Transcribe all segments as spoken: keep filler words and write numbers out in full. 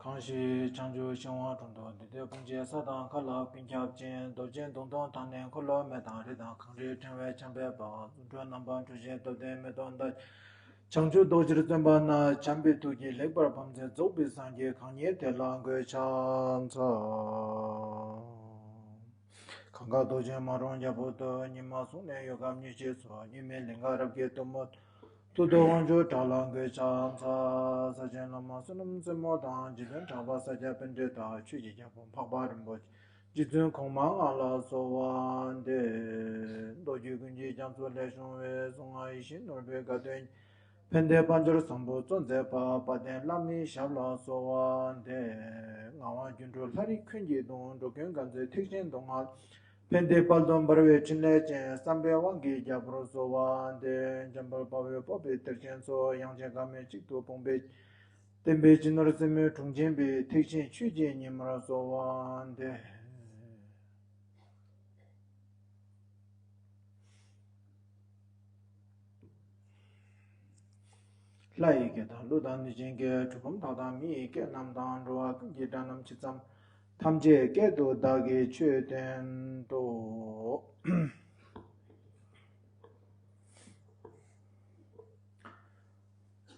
གང་ཞིག་བྱང་ཆུབ་ཤིང་དབང་དྲུང་དུ། འདུས་ཏེ་ཕུང་བྱེད་ས་དང་མཁའ་ལ་ཀུན་ཁྱབ་ཅིང་། རྡོ་རྗེ་མདུང་ཐུང་དང་ནི་འཁོར་ལོ་མེ་དང་རི་དང་། གངས་རིའི་ཕྲེང་བས་འཁྱམས་པའི་དཔལ། རྫུ་འཕྲུལ་རྣམ་པར་འཕྲུལ་ཞིང་སྟོབས་ལྡན་མེ་ཏོག་ལྟར། བྱང་ཆུབ་རྡོ་རྗེར་བརྩོན་པ་ན། བྱམས་པའི་ཐུགས་ཀྱིས་ལེགས་པར་ཕམ་མཛད། རྫོགས་པའི་སངས་རྒྱས་གང་ཉིད་དེ་ལ་འགོད་ཕྱག་འཚལ། གངྒཱ་རྡོ་རྗེ་མ་འོངས་རྒྱལ་པོ་སྟོན། ཉི་མ་གསུམ་ནས་ཡུལ་ཁམས་ཉི་ཤུ་སོགས། གཉུག་མའི་ལིང་ག་རབ་ཀྱི་གཏུམ་མོ། ཐུགས་རྡོ་དབང་ཕྱུག་བྲག་ལ་འགོད་ཕྱག་འཚལ། ས་ཆེན་ལྷ་མོ་བསོད་ནམས་རྩེ་མོ་དང་། རྗེ་བཙུན་གྲགས་པ་ས་སྐྱ་པཎྜི་ཏ། ཆོས་ཀྱི་རྒྱལ་པོ་འཕགས་པ་རིན་པོ་ཆེ། རྗེ་བཙུན་གོང་མ་ལྔ་ལ་གསོལ་བ་འདེབས། མདོ་རྒྱུད་ཀུན་གྱི་རྒྱ་མཚོ་ལས་བྱུང་བའི། གསུང་ངག་ཡིད་བཞིན་ནོར་བུའི་དགའ་སྟོན། ཕན་བདེ་དཔལ་འབྱོར་བཟང་པོ་སྩོལ་མཛད་པ། དཔལ་ལྡན་བླ་མའི་ཞབས་ལ་གསོལ་བ་འདེབས། ངག་དབང་སྒྱུ་འཕྲུལ་ལྷ་རིགས་ཀུན་གྱི་གདུང་། འགྲོ་ཀུན་དགའ་མཛད་ཐེག་ཆེན་གདུང་ལྔ། ཕན་བདེའི་དཔལ་དུ་འབར་བའི་ཕྲིན་ལས་ཅན། བསམ་པའི་དབང་གིས་རྒྱལ་པོར་གསོལ་བ་འདེབས། འཇམ་དཔལ་དཔའ་བོས་སྤོབས་པའི་གཏེར་ཆེན་སོགས། དབྱངས་ཅན་དགའ་མོས་གཅིག་ཏུ་ཕོངས་པའི། བསྟན་པའི་སྤྱི་ནོར་རྩེ་མོའི་དྲུང་ཆེན་པའི། ཐེག་ཆེན་ཆོས་ཀྱི་ཉི་མར་གསོལ་བ་འདེབས། ལྷ་ཡི་སྐད་དང་ཀླུ་དང་གནོད་སྦྱིན་སྐད། གྲུལ་བུམ་དག་དང་མི་ཡི་སྐད་རྣམས་དང་། འགྲོ་བ་ཀུན་གྱི་སྒྲ་རྣམས་ཇི་ཙམ། ཐམས་ཅད་སྐད་དུ་བདག་གིས་ཆོས་བསྟན་ཏོ།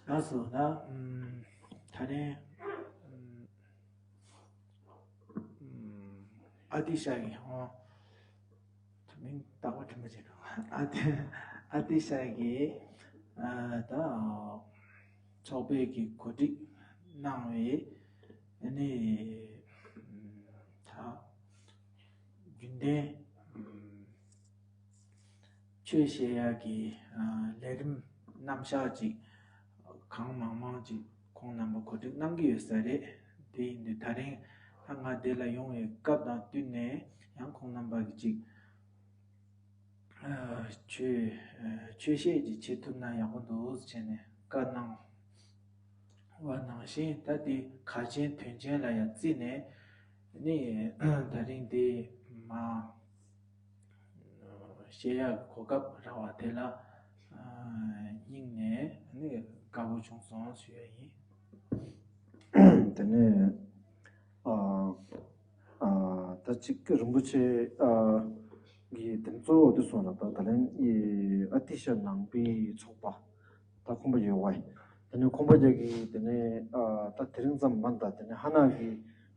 ལགས་སོ། ད་ཨམ་ད་རིང་ཨམ་ཨ་ཏི་ཤ་གི་ཧོ། མིང་རྟག་པར་དྲན་པ་བྱེད་འགྲོ། ཨ་ཏི་ཨ་ཏི་ཤ་གི་ཨ་ད་ཚོགས་པའི་གི་གོ་སྒྲིག་གནང་བའི་ཨ་ནི་ད་རྒྱུན་ལྡན་ཆོས་བཤད་ཡག་གི་ལས་རིམ་རྣམ་གཞག་ཅིག་གང་མང་མང་ཅིག་ཁོང་རྣམ་པ་གོ་སྒྲིག་གནང་གི་ཡོད་ས་རེད། དེ་ཡིན་དུས་ད་རིང་ད་ང་འདི་ལ་ཡོང་བའི་སྐབས་དང་བསྟུན་ནས་ཡང་ཁོང་རྣམ་པ་གི་ཅིག་ཆོས་ཆོས་བཤད་ཅིག་བྱེད་ཐུབ་ན་ཡག་པོ་འདུག་ཟེར་ནས་བཀའ་གནང་བ་ནང་བཞིན། ད་དེ་གལ་ཆེན་དོན་ཆེན་ལ་ཡང་བརྩིས་ནས་ནི་ད་རིང་འདི་མ། བཤད་ཡག་གི་གོ་སྐབས་རག་པ་དེ་ལ་སྙིང་ནས་ནི་དགའ་པོ་བྱུང་སོང་ཞུ་ཡ་ཡིན། དེ་ནས་ཨ་ཨ་ད་ཅིག་རིན་པོ་ཆེ་ཨ་གི་དེ་གཙོ་བོ་དེ་སོང་ལ། ད་ད་ལན་ཨ་ཏི་ཤ་ནང་པའི་ཚོགས་པ། ད་ཁོང་པ་ཡོད་བ། དེ་ནས་ཁོང་པ་རྒྱག་གི་དེ་ནས་ཨ་ད་དེ་རིང་ཙམ་མ་ད་དེ་ནས་ཧ་ན་གི་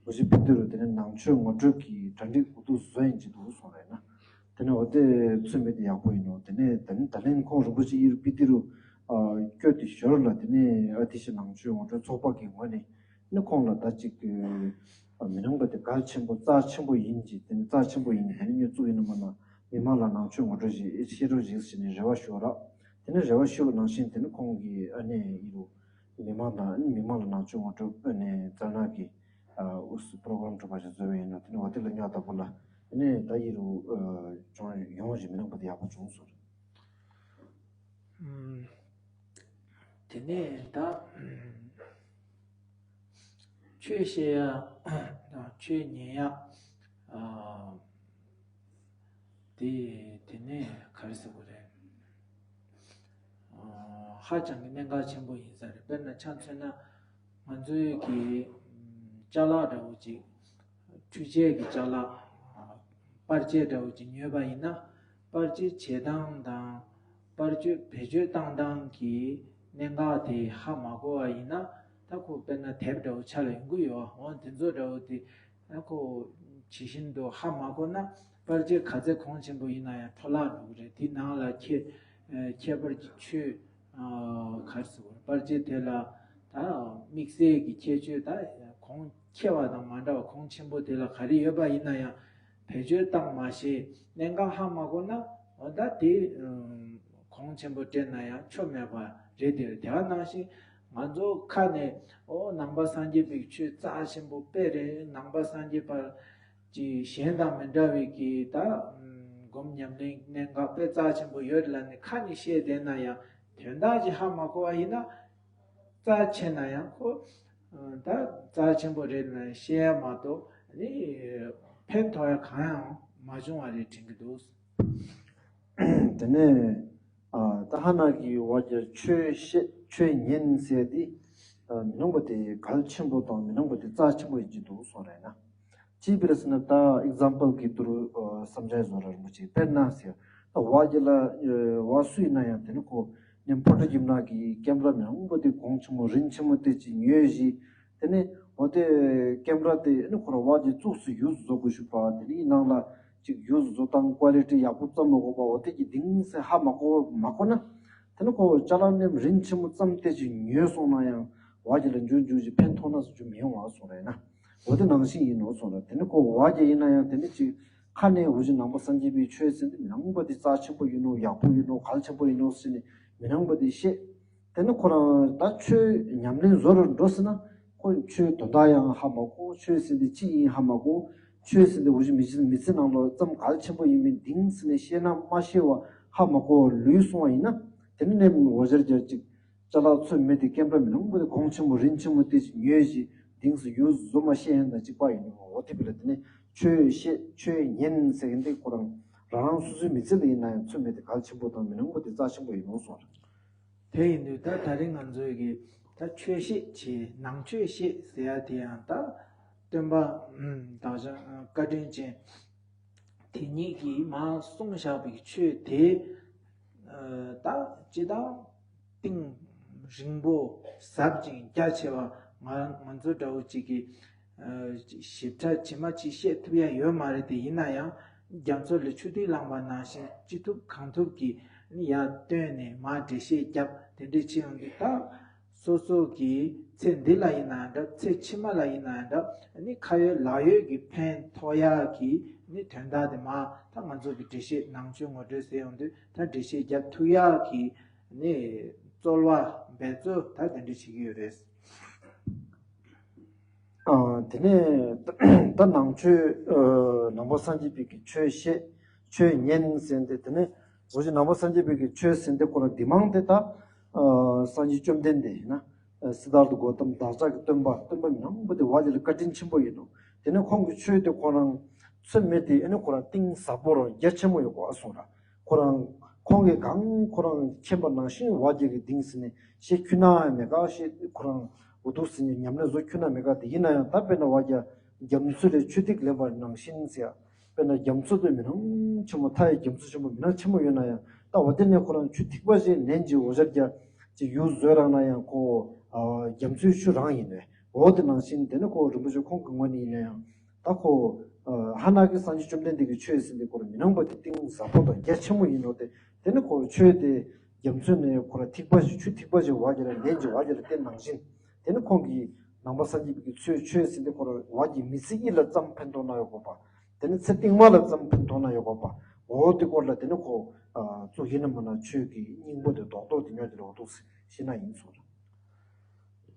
ལོ་ཞིག་ཕི་ཏི་རུ་དེ་ནས་ནང་ཆོས་ངོ་སྤྲོད་ཀྱི་གྲ་སྒྲིག་འུ་ཐུག་བཟོ་ཡིན་གྱི་འདུག་སོང་རེད་ན། དེ་ནས་འོ་དེ་ཚུད་མེད་དེ་ཡག་པོ་ཡིན་ནོ། དེ་ནས་ད་ནི་ད་ལན་ཁོང་རིན་པོ་ཆེ་ཨིར་ཕི་ཏི་རུ་ཨ་བསྐྱོད་དེ་ཞོར་ལ་དེ་ནས་ཨ་ཏི་ཤ་ནང་ཆོས་ངོ་སྤྲོད་ཚོགས་པ་གི་ངོས་ནས་ནི་ཁོང་ལ་ད་ཅིག་ཨ་མི་ནང་པ་དེ་གལ་ཆེན་པོ་རྩ་ཆེན་པོ་ཡིན་གྱི། དེ་ནས་རྩ་ཆེན་པོ་ཡིན། དེ་ནས་ཉོ་བཙུགས་ཡིན་ན་མ་ན་མི་མང་ལ་ནང་ཆོས་ངོ་སྤྲོད་ཞིག་ཤེས་རོགས་ཞིག་ཟེར་ནས་རེ་བ་ཞུ་བ་ར། དེ་ནས་རེ་བ་ཞུས་པ་ནང་བཞིན་དེ་ནི་ཁོང་གིས་ཨ་ནེ་ཡིན་རུ་མི་མང་དང་མི་མང་ལ་ནང་ཆོས་ངོ་སྤྲོད་ཨ་ནེ་རྩ་ནག་གི་ཨུ་སུ་པྲོ་གྷ་རམ་གྲུབ་པ་ཞིག་བཟོས་པ་ཡིན་ན། དེ་ནི་འོ་དེ་ལ་ཉོ་ལྟ་བུ་ལ་ཨ་ནེ་ད་ཡིན་རུ་ཅུང་ཡོང་བཞིན་མི་ནང་པ་དེ་ཡག་པོ་བྱུང་སོང་། དེ་ནས་ད་ཆོས་བཤད་ཡ་དང་ཆོས་ཉན་ཡ་དེ་དེ་ནས་ག་རེ་ཟེར་དགོས་རེད། ཧ་ཅང་གི་གནད་འགག་ཆེན་པོ་ཡིན་ས་རེད། དཔེར་ན་ཆ་མཚོན་ན་ང་ཚོའི་གི་ཅ་ལག་འདྲ་བོ་ཅིག་འཕྲུལ་ཆས་ཀྱི་ཅ་ལག་པར་ཆས་འདྲ་བོ་ཅིག་ཉོས་པ་ཡིན་ན། པར་ཆས་བྱེད་སྟངས་དང་པར་ཆས་བེད་སྤྱོད་བཏང་སྟངས་ཀྱི་གནད་འགག་དེ་ཧ་མ་གོ་བ་ཡིན་ན། ད་ཁོ་དཔེར་ན་དེབ་འདྲ་བོ་ཆ་ལ་ཡོང་གི་ཡོད། འོ་དེ་ཚོ་འདྲ་བོ་དེ་ཨ་ཁོ་ཇི་བཞིན་དུ་ཧ་མ་གོ་ན། པར་ཆས་ག་ཚད་གོང་ཆེན་པོ་ཡིན་ན་ཡང་འཕྲོ་བརླག་འགྲོ་གི་རེད། དེ་ནང་ལ་ཁྱད་ཨ་ཁྱད་པར་གྱི་ཆོས་ཨ་ག་རེ་ཟེར་དགོས་རེད། པར་ཆས་དེ་ལ་ད་དམིགས་བསལ་གྱི་ཁྱད་ཆོས་ད་གོང་ཆེ་བ་དང་མ་འདྲ་བ་གོང་ཆེན་པོ་དེ་ལ་ག་རེ་ཡོད་པ་ཡིན་ན་ཡང་། བེད་སྤྱོད་བཏང་མ་ཤེས། གནད་འགག་ཧ་མ་གོ་ན། འོ་ད་དེ་གོང་ཆེན་པོ་སྤྲད་ན་ཡང་ཆོ་མེད་པ་རེད། དེ་དེ་ག་ནང་བཞིན་ང་ཚོ་ཁ་ནས་ཨོ་ནང་པ་སངས་རྒྱས་པའི་ཆོས་རྩ་ཆེན་པོ་དཔེ་རེད། ནང་པ་སངས་རྒྱས་པ་ཅིག་གཞན་དང་མི་འདྲ་བའི་གི་ད་སྒོམ་ཉམས་ལེན་གནད་འགག་དཔེ་རྩ་ཆེན་པོ་ཡོད་ལབ་ནས་ཁ་ནས་བཤད་བསྡད་ན་ཡང་དོན་དག་ཅིག་ཧ་མ་གོ་བ་ཡིན་ན། རྩ་ཆེ་ན་ཡང་ཁོ་ད་རྩ་ཆེན་པོ་རེད་ལབ་བཤད་ཡ་མ་གཏོགས་ནི་ཕན་ཐོགས་ཡ་གང་ཡང་མ་བྱུང་བ་རེད་དྲན་གྱི་འདུག་དེ་ནས་ད་ཧ་ན་གི་བ་རྒྱ་ཆོས་བཤད་ཆོས་ཉན་ཟེར་དེ་ མི་སྣང་བ་དེ་གལ་ཆེན་པོ་དང་མི་སྣང་བ་དེ་རྩ་ཆེན་པོ་ཡིན་གྱི་འདུག་གསུངས་རེད་ན། ཅི་ཕི་རེ་ཟེར་ན་ད་example གི་དུར་བསམ་འཆར་བཟོ་ར་རིན་པོ་ཆེ་དཔེར་ན་ཟེར། ད་བ་རྒྱ་ལ་བ་སུ་ཡིན་ན་ཡང་དེ་ནི་ཁོ་ནི་ཕོ་ཊོ་རྒྱུ་ན་གི་ཀེམ་ར་མི་སྣང་བ་དེ་གོང་ཆེན་པོ་རིན་ཆེན་པོ་དེ་ཅིག་ཉོས་ཞིག་དེ་ནི་འོ་དེ་ཀེམ་ར་དེ་ནི་ཁོ་ར་བ་རྒྱ་བཙུགས་སུ་ཡུལ་བཟོ་དགོས་ཞུ་པ་དེ་ནི་ནང་ལ་ཅིག་ཡུལ་བཟོ་སྟངས་ཀོ་ལི་ཊི་ཡག་པོ་ཙམ་མ་གོ་པ་འོ་དེ་གི་གདིང་སེ་ཧ་མ་གོ་མ་གོ་ན། དེ་ནི་ཁོ་ཅ་ལག་ནི་རིན་ཆེན་པོ་ཙམ་དེ་ཅིག་ཉོས་སོང་ན་ཡང་བ་རྒྱ་ལ་འཇུ་འཇུ་ཅིག་ཕན་ཐོགས་ན་སུ་ཅིག་མི་ཡོང་བ་སོང་རེད་ན། འོ་དེ་ནང་བཞིན་ཡིན་ནོ་སོང་རེད། དེ་ནི་ཁོ་བ་རྒྱ་ཡིན་ན་ཡང་དེ་ནི་ཅིག་ཁ་ནས་འུ་ཅི་ནང་པ་སངས་རྒྱས་པའི་ཆོས་ཟེར་འདི་མི་སྣང་བ་དེ་རྩ་ཆེན་པོ་ཡིན་ནོ་ཡག་པོ་ཡིན་ནོ་གལ་ཆེན་པོ་ཡིན་ནོ་ཟེར་ནས་མི་སྣང་བ་དེ་བཤད། དེ་ནི་ཁོ་རང་ད་ཆོས་ཉམས་ལེན་བཟོ་རུ་འགྲོ་ཟེར་ན་ཁོ་ཆོས་དོན་དག་ཡང་ཧ་མ་གོ། ཆོས་ཟེར་འདི་ཅི་ཡིན་ཧ་མ་གོ། ཆོས་ཟེར་འདི་འུ་ཅི་མི་ཚེ་མི་ཚེ་ནང་ལ་ཙམ་གལ་ཆེན་པོ་ཡིན་མིན་གདིང་ཟེར་ནས་བཤད་ན་མ་ཤེས་བ་ཧ་མ་གོ་བ་ལུས་སོང་བ་ཡིན་ན་དེ་ནི་ནས་འོ་ཞར་རྒྱ་ཅིག་ཅ་ལག་ཚོད་མེད་དེ་སྐེམ་པ་མི་སྣང་བ་དེ་གོང་ཆེན་པོ་རིན་ཆེན་པོ་དེ་ཉོས་ཤིག་དིངས་སུ་ཡུལ་བཟོ་མ་ཤེས་ཡན་དང་གཅིག་པ་ཡིན་ནོ། འོ་དེ་བས་ལ་དེ་ནི་ཆོས་བཤད་ཆོས་ཉན་ཟེར་གི་འདི་ཁོ་རང་རང་རང་སོ་སོའི་མི་ཚེ་ལ་ཡིན་ན་ཡང་ཚོད་མེད་དེ་གལ་ཆེན་པོ་དང་མི་སྣང་བ་དེ་རྩ་ཆེན་པོ་ཡིན་ནོ་གསུངས་རེད། དེ་ཡིན་དུས་ད་ད་རིང་ང་ཚོའི་གི་ད་ཆོས་བཤད་བྱས་ནང་ཆོས་བཤད་ཟེར་ཡ་དེ་ཡང་ད་སྟོན་པ་བདག་ཅག་བཀའ་དྲིན་ཅན་དེ་ཉིད་ཀྱིས་མར་གསུངས་བཞག་པའི་ཆོས་དེ་ད་ཅི་ད་གཏིང་རིང་པོ་ཟབ་ཅིང་རྒྱ་ཆེ་བ་ང་ང་ཚོ་འདྲ་བོ་ཅིག་གིས་ཞིབ་ཕྲ་ཇི་མ་ཇི་བཤད་ཐུབ་ཡ་ཡོད་མ་རེད། དེ་ཡིན་ན་ཡང་རྒྱ་མཚོ་ལ་ཆུ་ཐིགས་ལངས་པ་ནང་བཞིན་ཅི་ཐུབ་གང་ཐུབ་ཀྱིས་ཡར་བཏོན་ནས་མར་འགྲེལ་བཤད་བརྒྱབ་དེ་འདྲས་བྱེད་ཡོང་དུས་ད། སོ་སོ་གི་ཚེ་འདི་ལ་ཡིན་ན་འདྲ་ཚེ་ཕྱི་མ་ལ་ཡིན་ན་འདྲ་ནི་ཁ་ཡོད་ལག་ཡོད་ཀྱི་ཕན་ཐོགས་ཡག་གི་ནི་དོན་དག་དེ་མ་ད་ང་ཚོ་གི་འགྲེལ་བཤད་ནང་ཆོས་ངོ་སྤྲོད་ཟེར་ཡོང་དུས་ད་འགྲེལ་བཤད་རྒྱབ་ཐུབ་ཡག་གི་ནི་རྩོལ་བ་འབད་རྩོལ་ད་དེ་འདྲ་བྱེད་ཀྱི་ཡོད་རེད། དེ་ནས་ད་ནང་ཆོས་ནང་པ་སངས་རྒྱས་པའི་གི་ཆོས་བཤད་ཆོས་ཉན་ཟེར་ཏེ་དེ་ནས་འོ་ཅི་ནང་པ་སངས་རྒྱས་པའི་གི་ཆོས་ཟེར་ཏེ་ཁོ་རང་འདི་མང་དེ་ད་སངས་རྒྱས་བཅོམ་ལྡན་འདས་ཡིན་ན། སིདྡྷཱརྠ་གོ་ཏམ་བདག་ཅག་གི་སྟོན་པ་སྟོན་པ་མི་སྣང་བ་དེ་བ་ལི་ལ་བཀའ་དྲིན་ཆེན་པོ་ཡིན་ནོ། དེ་ནས་ཁོང་གི་ཆོས་དེ་ཁོ་རང་ཚོད་མེད་དེ་ཨ་ནི་ཁོ་རང་གཏིང་ཟབ་པོ་རང་རྒྱ་ཆེན་པོ་ཡོད་གོ་གསུངས་ར། ཁོ་རང་ཁོང་གིས་གང་ཁོ་རང་མཁྱེན་པ་ནང་བཞིན་བ་རྒྱ་གི་གདིང་ཟེར་ནས་ཤེས་ཁྱུ་ན་མེད་ག་ཤེས་ཁོ་རང་འུ་ཐུག་ཟེར་ནས་ཉམས་ལེན་བཟོ་ཁྱུ་ན་མེད་ག་དེ་ཡིན་ན་ཡང་ད་དཔེར་ན་བ་རྒྱ་རྒྱ་མཚོ་ལས་ཆུ་ཐིགས་ལེན་པ་ནང་བཞིན་ཟེར་ཡ། དཔེར་ན་རྒྱ་མཚོ་དེ་མི་སྣང་ཆེན་མོ་མཐའ་ཡས་རྒྱ་མཚོ་ཆེན་པོ་མི་སྣང་ཆེན་མོ་ཡོད་ན་ཡང་ད་འོ་དེ་ནས་ཁོ་རང་ཆུ་ཐིགས་པ་ཞིག་ལེན་གྱི་འོ་ཞར་རྒྱ་ཅིག་ཡུལ་བཟོས་རག་ན་ཡང་ཁོ་རྒྱ་མཚོའི་ཆུ་རང་ཡིན་པས། འོ་དེ་ནང་བཞིན་དེ་ནི་ཁོ་རིན་པོ་ཆེ་ཁོང་གི་ངོས་ནས་ཡིན་ན་ཡང་ད་ཁོ་ཧ་ན་གི་སངས་རྒྱས་བཅོམ་ལྡན་འདས་ཀྱི་ཆོས་ཟེར་འདི་ཁོ་རང་མི་སྣང་བ་དེ་གཏིང་ཟབ་པོ་དང་རྒྱ་ཆེན་མོ་ཡིན་ནོ། དེ་དེ་ནི་ཁོ་ཆོས་དེ་རྒྱ་མཚོ་ནས་ཁོ་རང་ཐིགས་པ་ཞིག་ཆུ་ཐིགས་པ་ཞིག་བ་རྒྱ་ལ་ལེན་གྱི་བ་རྒྱ་ལ་དེ་ནང་བཞིན་དེ་ནི་ཁོང་གིས་ནང་པ་སངས་རྒྱས་པའི་གི་ཆོས་ཆོས་ཟེར་འདི་ཁོ་རང་བ་རྒྱ་མི་ཚེ་གཉིས་ལ་ཙམ་ཕན་ཐོགས་ན་ཡོད་དགོས་པ། དེ་ནི་ཚེ་རྟིང་མ་ལ་ཙམ་ཕན་ཐོགས་ན་ཡོད་དགོས་པ། འོ་དེ་སྐོར་ལ་དེ་ནི་ཁོ་གཙུག་ཡིན་ན་མིན་ན་ཆོས་ཀྱི་སྙིང་པོ་དེ་རྡོག་རྡོག་དེ་ཉོ་དེ་ལ་འོ་འདུག་ཤེས་ན་ཡིན་སོང་།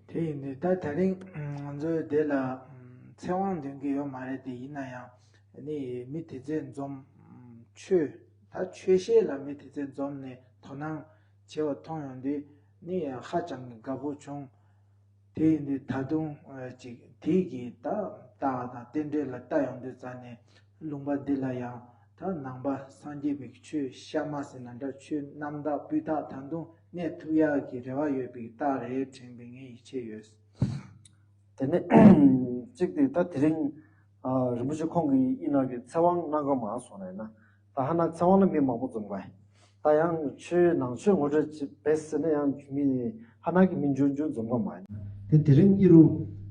དེ་ཡིན་དུས་ད་དེ་རིང་ང་ཚོའི་འདི་ལ་ཚེ་དབང་འདོན་གྱི་ཡོད་མ་རེད། དེ་ཡིན་ན་ཡང་ནི་མི་དེ་ཚོས་འཛོམས་ཆོས་ད་ཆོས་བཤད་ལ་མི་དེ་ཚོས་འཛོམས་ནས་དོ་སྣང་བྱེད་པ་མཐོང་ཡོང་དུས་ནི་ཧ་ཅང་གི་དགའ་པོ་བྱུང་། དེ་ཡིན་དུས་ད་དུང་ཅིག་དེ་གི་ད་ལྟ་བ་དང་རྟེན་འབྲེལ་ལ་ལྟ་ཡོང་དུས་ཙ་ནས་ལུང་པ་འདི་ལ་ཡང་ད་ནང་པ་སངས་རྒྱས་པའི་ཆོས་གཤའ་མ་ཟེར་ན་འདྲ་ཆོས་རྣམ་དག་སྤུས་དག་ད་དུང་གནས་ཐུབ་ཡག་གི་རེ་བ་ཡོད་པའི་རྟགས་རེད་དྲན་པའི་ངས་ཡིད་ཆེས་ཡོད། དེ་ནས་གཅིག་དེ་ད་དེ་རིང་རིན་པོ་ཆེ་ཁོང་གིས་ཡིན་ན་གི་ཚེ་དབང་གནང་ག་མ་སོང་ན་ཡིན་ན་ད་ཧ་ན་ཚེ་དབང་ལ་མི་མང་པོ་འཛོམས་ག་ད་ཡང་ཆོས་ནང་ཆོས་ངོ་སྤྲོད་བྱེད་པས་ཟེར་ན་ཡང་མི་ཧ་ན་གི་མི་འབྱུང་འབྱུང་འཛོམས་པ་མ་ཡིན། དེ་དེ་རིང་ཨི་རུ་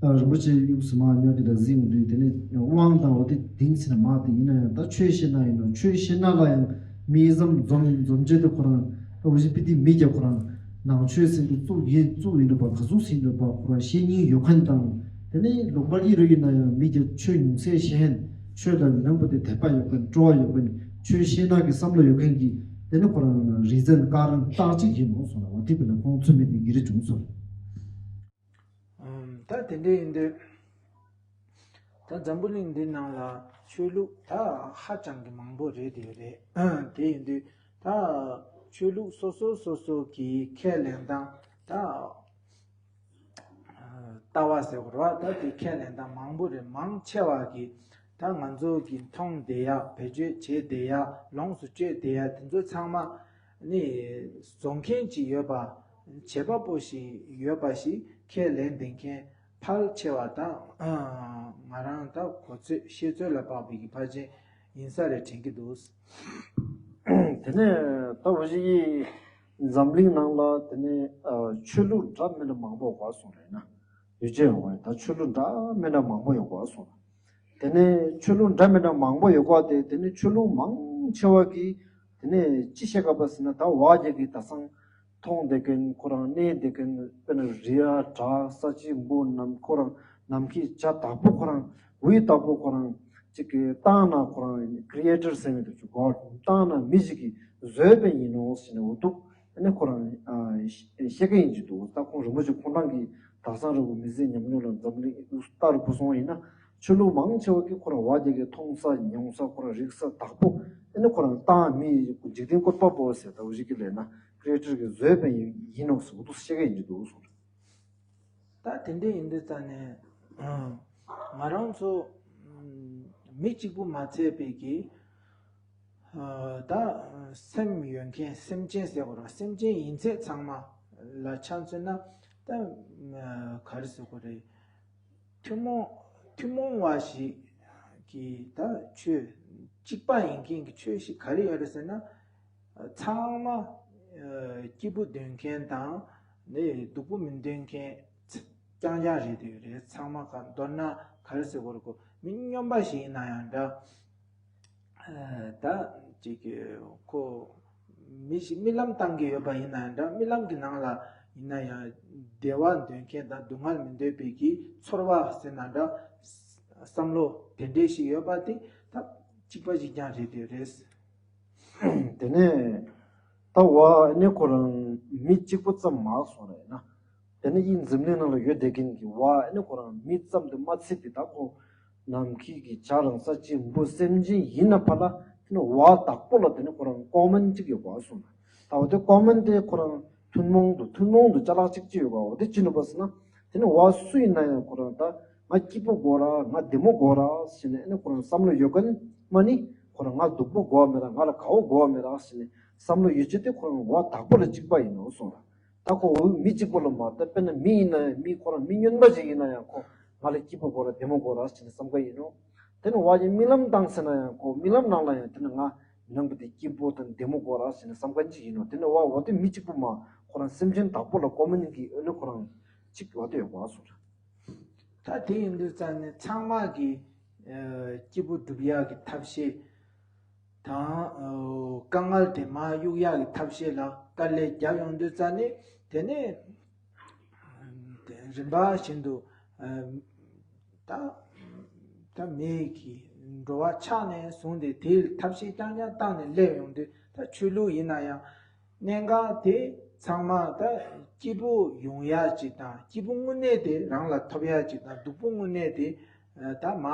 རིན་པོ་ཆེ་ཡུག་སི་མ་ཉོ་དེ་ལ་གཟིགས་འོང་དུས་དེ་ནི་དབང་དང་འོ་དེ་དིང་ཟེར་ན་མ་དེ་ཡིན་ན་ཡང་ད་ཆོས་བཤད་ན་ཡིན་ནོ། ཆོས་བཤད་ན་ལ་ཡང་མི་ཙམ་འཛོམས་འཛོམས་བྱེད་དུ་ཁོ་རང་ད་འོ་ཞིག་པི་ཏི་མི་རྒྱ་ཁོ་རང་ནང་ཆོས་ཟེར་དུ་བཙུགས་ཡིན་བཙུགས་ཡིན་འདུག་པ་ག་ཟུག་ཟིན་འདུག་པ་ཁོ་རང་བཤད་སྙིང་ཡོད་མཁན་དང་དེ་ནི་ལུང་པ་ཨི་རུ་ཡིན་ན་ཡང་མི་རྒྱ་ཆོས་ཉུང་ཚད་བཤད་མཁན། ཆོས་ལ་མི་སྣང་བ་དེ་དད་པ་ཡོད་མཁན་སྤྲོ་བ་ཡོད་མཁན་ཆོས་བཤད་ན་གི་བསམ་བློ་ཡོད་མཁན་གྱི་དེ་ནི་ཁོ་རང་རིག་འཛིན་བཀའ་རམས་རྟགས་གཅིག་ཡིན་ནོ་གསུངས་ལ་འོ་དེ་བས་ན་ཁོང་ཚུད་མེད་དེ་ཉེ་རེ་བྱུང་སོང་། ད་དེ་འདྲ་ཡིན་དུས་ད་འཛམ་བུ་གླིང་འདི་ནང་ལ་ཆོས་ལུགས་ད་ཧ་ཅང་གི་མང་པོ་རེད་དེ་རེད། དེ་ཡིན་དུས་ད་ཆོས་ལུགས་སོ་སོ་སོ་སོ་གི་ཁས་ལེན་སྟངས་ད། ལྟ་བ་ཟེར་བ་རེད་བ། ད་དེ་ཁས་ལེན་སྟངས་མང་པོ་རེད། མང་ཆེ་བ་གིས་ད་ང་ཚོ་གིས་མཐོང་བསྡད་ཡག་བེད་སྤྱོད་བྱེད་བསྡད་ཡག་ལོངས་སུ་སྤྱོད་བསྡད་ཡག་དེ་ཚོ་ཚང་མ་ནི་བཟོ་མཁན་ཅིག་ཡོད་པ། བྱེད་པ་པོ་ཞིག་ཡོད་པ་ཞིག་ཁས་ལེན་བསྡད་མཁན་ཕལ་ཆེ་བ་དང་། ང་རང་ད་གོ་ཚོད་ཤེས་ཚོད་ལ་དཔག་པའི་གི་ཕལ་ཆེར་ཡིན་ས་རེད་དྲན་གྱི་འདུག། དེ་ནས་ད་འོ་ཞིག་འཛམ་གླིང་ནང་ལ་དེ་ནས་ཆོས་ལུགས་འདྲ་མི་འདྲ་མང་པོ་ཡོད་པ་སོང་རེད་ན། ཡོད་ཅེས་ཡོང་བ་ད་ཆོས་ལུགས་འདྲ་མི་འདྲ་མང་པོ་ཡོད་པ་སོང་། དེ་ནས་ཆོས་ལུགས་འདྲ་མི་འདྲ་མང་པོ་ཡོད་པ་དེ་དེ་ནས་ཆོས་ལུགས་མང་ཆེ་བ་གིས་དེ་ནས་ཅི་བཤད་ག་པ་ཟེར་ན། ད་བ་རྒྱ་གི་ད་སང་མཐོང་བསྡད་མཁན་ཁོ་རང་གནས་བསྡད་མཁན་དཔེར་ན་རི་ཡ་བྲག་ས་ཆེན་པོ་ནམ་ཁོ་རང་ནམ་མཁའི་བྱ་དག་པོ་ཁོ་རང་འོད་དག་པོ་ཁོ་རང་ཅིག་གི་བཏང་ན་ཁོ་རང་creator་ཟེར་མི་འདུག་ཅུ་God་བཏང་ན་མི་ཞིག་གིས་བཟོས་པ་ཡིན་ནོ་ཟེར་ནས་འོ་འདུག་ཨ་ནི་ཁོ་རང་ཨ་བཤད་མཁན་ཡིན་གྱི་འདུག་ད་ཁོང་རིན་པོ་ཆེ་ཁོང་རང་གིས་དྭགས་སང་རི་བོ་མི་ཟད་ཉམས་མྱོང་ལ་འཛམ་གླིང་ལྟ་རུ་བུ་སོང་བ་ཡིན་ན། ཆོས་ལུགས་མང་ཆེ་བ་གིས་ཁོ་རང་བ་རྒྱ་གི་མཐོང་ས་མྱོང་ས་ཁོ་རང་རིག་ས་དག་པོ་ཨ་ནི་ཁོ་རང་བཏང་མི་འཇིག་རྟེན་བཀོད་པ་པོ་ཟེར་ད་འོ་ཞིག་གི་ལས་ན་creator་གིས་བཟོས་པ་ཡིན་ནོ་ཟེར་འོ་འདུག་བཤད་མཁན་ཡིན་གྱི་འདུག་གསུངས། ད་དེ་འདྲ་ཡིན་དུས་ཙང་ནས་ང་རང་ཚོ་མི་གཅིག་པུ་མ་ཚད་པའི་གི་ད་སེམས་ཡོད་མཁན་སེམས་ཅན་ཟེར་དགོས་རེད། སེམས་ཅན་ཡིན་ཚད་ཚང་མ་ལ་ཆ་མཚོན་ན་ད་ག་རེ་ཟེར་དགོས་རེད། ཐུན་མོང་ཐུན་མོང་བ་ཞིག་གི་ད་ཆོས་གཅིག་པ་ཡིན་མཁན་གྱི་ཆོས་ཤིག་ག་རེ་ཡོད་རེད་ཟེར་ན། ཚང་མ་སྐྱིད་པོ་སྡོད་མཁན་དང་ནི་སྡུག་པོ་མི་སྡོད་མཁན་རྐྱང་རྐྱང་རེད་དེ་རེད། ཚང་མ་ག་མདོར་ན་ག་རེ་ཟེར་དགོས་རེད། ཁོ་མི་སྨྱོན་པ་ཞིག་ཡིན་ན་ཡང་འདྲ། ད་ཅིག་ཁོ་མི་ཞིག་རྨི་ལམ་བཏང་གི་ཡོད་པ་ཡིན་ན་འདྲ། རྨི་ལམ་གྱི་ནང་ལ་ཡིན་ན་ཡང་བདེ་བ་འདོད་མཁན་དང་སྡུག་བསྔལ་མི་འདོད་པའི་གི་ཚོར་བ་ཟེར་ན་འདྲ། བསམ་བློ་དེ་འདྲས་ཞིག་ཡོད་པ་དེ་ད་གཅིག་པ་གཅིག་རྐྱང་རེད་དེ་རེད། དེ་ནས་ད་བ་ནི་ཁོ་རང་མི་གཅིག་པུ་ཙམ་མ་སོང་རེད་ན། དེ་ནས་ཡིན་འཛམ་གླིང་ནང་ལ་ཡོད་བསྡད་མཁན་གྱི་བ་ནི་ཁོ་རང་མི་ཙམ་དུ་མ་ཚད་པའི་ད་ཁོ་ནམ་མཁའི་གི་བྱ་རང་ས་ཆེན་པོ་སེམས་ཅན་ཡིན་ན་ཕ་ལ་དེ་ནི་བ་བདག་པོ་ལ་དེ་ནི་ཁོ་རང་ཀོ་མན་གཅིག་ཡོད་པ་སོང་ན། ད་འོ་དེ་ཀོ་མན་དེ་ཁོ་རང་ཐུན་མོང་དུ་ཐུན་མོང་དུ་ཅ་ལག་གཅིག་ཅི་ཡོད་པ་འོ་དེ་ཅི་ནུས་པ་ཟེར་ན། དེ་ནི་བ་སུ་ཡིན་ན་ཡང་ཁོ་རང་ད་ང་སྐྱིད་པོ་དགོས་ར་ང་བདེ་མོ་དགོས་ར་ཟེར་ནས་ཨ་ནི་ཁོ་རང་བསམ་བློ་ཡོད་མཁན་མ་ནི་ཁོ་རང་ང་སྡུག་པོ་དགོས་མེད་ར་ང་ལ་དགའ་བོ་དགོས་མེད་ར་ཟེར་ནས་བསམ་བློ་ཡོད་ཅེ་དེ་ཁོ་རང་བ་བདག་པོ་ལ་གཅིག་པ་ཡིན་ནོ་སོང་ར། ད་ཁོ་འུ་མི་གཅིག་པོ་ལ་མ་ད་དཔེར་ན་མི་ཡིན་ན་ཡང་མི་ཁོ་རང་མི་སྨྱོན་པ་ཞིག་ཡིན་ན་ཡང་ཁོ་ང་ལ་སྐྱིད་པོ་དགོས་ར་བདེ་མོ་དགོས་ར་ཟེར་ནས་བསམ་ག་ཡིན་ནོ། དེ་ནི་བ་ཡི་རྨི་ལམ་བཏང་ཟེར་ན་ཡང་ཁོ་རྨི་ལམ་ནང་ལ་ཡང་དེ་ནི་ང་མི་ནང་པ་དེ་སྐྱིད་པོ་དང་བདེ་མོ་དགོས་ར་ཟེར་ནས་བསམ་ག་ཅིག་ཡིན་ནོ། དེ་ནི་བ་འོ་དེ་མི་གཅིག་པོ་མ་ཁོ་རང་སེམས་ཅན་བདག་པོ་ལ་ཀོ་མན་གྱི་ཨ་ནི་ཁོ་རང་གཅིག་འོ་དེ་ཡོད་པ་སོང་ར། ད་དེ་ཡིན་དུས་ཙང་ནས་ཚང་མ་གི་སྐྱིད་པོ་སྒྲུབ་ཡག་གི་ཐབས་ཤེས་དང་དཀའ་ངལ་དེ་མར་གཡུག་ཡག་གི་ཐབས་ཤེས་ལ་དཀའ་ལས་བརྒྱབ་ཡོང་དུས་ཙང་ནས་དེ་ནས་རིམ་པ་བཞིན་དུ་ད་ད་མི་གི་འགྲོ་བ་ཆགས་ནས་བཟུང་སྟེ་དེའི་ཐབས་ཤེས་རྐྱང་རྐྱང་བཏང་ནས་སླེབས་ཡོང་དུས་ད་ཆོས་ལུགས་ཡིན་ན་ཡང་། གནད་འགག་དེ་ཚང་མ་ད་སྐྱིད་པོ་ཡོང་ཡ་ཅིག་དང་སྐྱིད་པོ་དངོས་གནས་དེ་རང་ལ་ཐོབ་ཡ་ཅིག་དང་སྡུག་པོ་དངོས་གནས་དེ་ད་མ་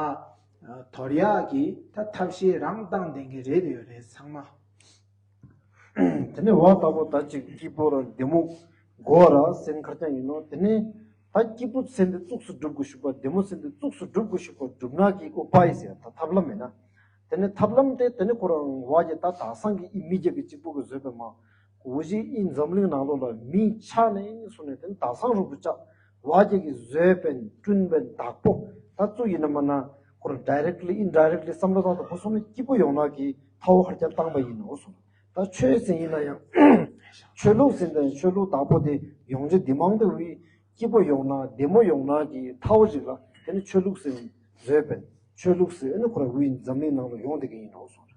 དོར་ཡ་གི་ད་ཐབས་ཤེས་རང་བཏང་བསྡད་མཁན་རེད་ཡོད་རེད་ཚང་མ། དེ་ནས་བ་ལྟ་བུ་ད་ཅིག་སྐྱིད་པོ་རང་བདེ་མོ་དགོས་ར་སེམས་ཁར་ཀྱང་ཡིན་ནོ། དེ་ནས་ད་སྐྱིད་པོ་སེམས་དེ་གཙུགས་སུ་སྒྲུབ་དགོས་ཤུགས་པ་བདེ་མོ་སེམས་དེ་གཙུགས་སུ་སྒྲུབ་དགོས་ཤུགས་པ་སྒྲུབ་ན་གི་ཨོ་པ་ཡི་ཟེར་ད་ཐབས་ལམ་མེད་ན། དེ་ནས་ཐབས་ལམ་དེ་དེ་ནས་ཁོ་རང་བ་རྒྱ་ད་དག་སང་གི་ཨི་མི་རྒྱ་གི་གཅིག་པུ་གི་བཟོས་པའི་མ། འོ་ཞིག་ཨི་འཛམ་གླིང་ནང་ལོགས་ལ་མི་ཆགས་ནས་སོང་ནས་དེ་ནས་དག་སང་རུ་བུ་ཆགས་བ་རྒྱ་གི་བཟོས་པའི་བསྐྲུན་པའི་བདག་པོ་ད་ཚུ་ཡིན་ན་མ་ན་ཁོ་རང་directly indirectly་བསམ་བློ་བཏང་དུ་ཁོ་སོང་ནས་སྐྱིད་པོ་ཡོང་ན་གི་ཐའོ་ཧར་རྒྱབ་བཏང་པ་ཡིན་ནོ་སོང་ད་ཆོས་ཟེར་ཡིན་ན་ཡང་ཆོས་ལུགས་ཟེར་ན་ཆོས་ལུགས་བདག་པོ་དེ་ཡོང་རྒྱུ་འདི་མང་དུ་བའི། སྐྱིད་པོ་ཡོང་ན་བདེ་མོ་ཡོང་ན་གི་ཐའོ་ཞིག་ལ་དེ་ནི་ཆོས་ལུགས་ཟེར་བཟོས་པས་ཆོས་ལུགས་ཟེར་ཨ་ནི་ཁོ་རང་དབུས་འཛམ་གླིང་ནང་ལ་ཡོང་བསྡད་ཀྱི་ཡིན་ནོ་གསུངས་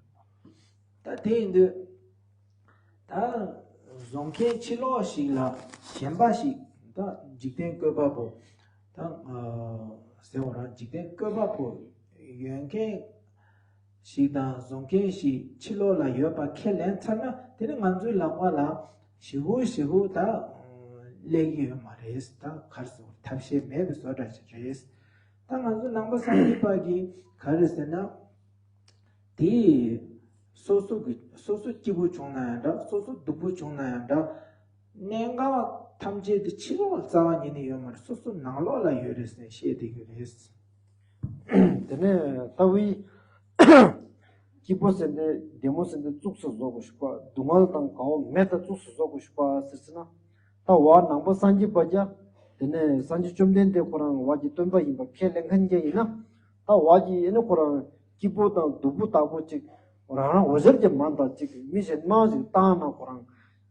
རེད། ད་དེ་ཡིན་དུས་ད་བཟོ་མཁན་ཕྱི་ལོགས་ཤིག་ལ་ཞེན་པ་ཞིག་ད་འཇིག་རྟེན་བཀོད་པ་པོ་ད་ཟེར་བ་རང་འཇིག་རྟེན་བཀོད་པ་པོ་ཡོད་མཁན་ཞིག་དང་བཟོ་མཁན་ཞིག་ཕྱི་ལོགས་ལ་ཡོད་པ་ཁས་ལེན་ཚར་ན་དེ་ནི་ང་ཚོའི་ལག་པ་ལ་ཞེ་པོ་ཞེ་པོ་ད་སླེབས་ཀྱི་ཡོད་མ་རེད། ད་ག་རེ་ཟེར་ཐབས་ཤེས་མེད་པའི་བཟོ་འདྲ་ཞིག་རེད། ད་ང་ཚོ་ནང་པ་སངས་རྒྱས་པ་གིས་ག་རེ་ཟེར་ན་དེ་སོ་སོ་གི་སོ་སོ་སྐྱིད་པོ་བྱུང་ན་ཡང་འདྲ་སོ་སོ་སྡུག་པོ་བྱུང་ན་ཡང་འདྲ། གནད་འགག་ཐམས་ཅད་དེ་ཕྱི་ལོགས་ལ་རྩ་བ་ཉིད་ནས་ཡོད་མ་རེད། སོ་སོ་ནང་ལོགས་ལ་ཡོད་རེད་ཟེར་བཤད་བསྡད་ཀྱི་རེད། དེ་ནས་ལྟ་བུའི་སྐྱིད་པོ་ཟེར་འདི་བདེ་མོ་ཟེར་འདི་གཙུགས་སུ་བཟོ་དགོས་ཤུགས་པ་སྡུག་བསྔལ་དང་དགའ་བོ་མེད་དང་གཙུགས་སུ་བཟོ་དགོས་ཤུགས་པ་ཟེར་ཟེར་ན། ད་བ་ནང་པ་སངས་རྒྱས་པ་རྒྱ། དེ་ནས་སངས་རྒྱས་བཅོམ་ལྡན་འདས་ཁོ་རང་བ་གི་སྟོན་པ་ཡིན་པ་ཁས་ལེན་མཁན་རྒྱ་ཡིན་ན། ད་བ་གི་ཨེ་ནི་ཁོ་རང་སྐྱིད་པོ་དང་སྡུག་པོ་བདག་པོ་ཅིག་རང་རང་འོ་ཞར་གྱི་མ་འདའ་ཅིག་མི་གཞན་མ་ཞིག་བཏང་ན་ཁོ་རང་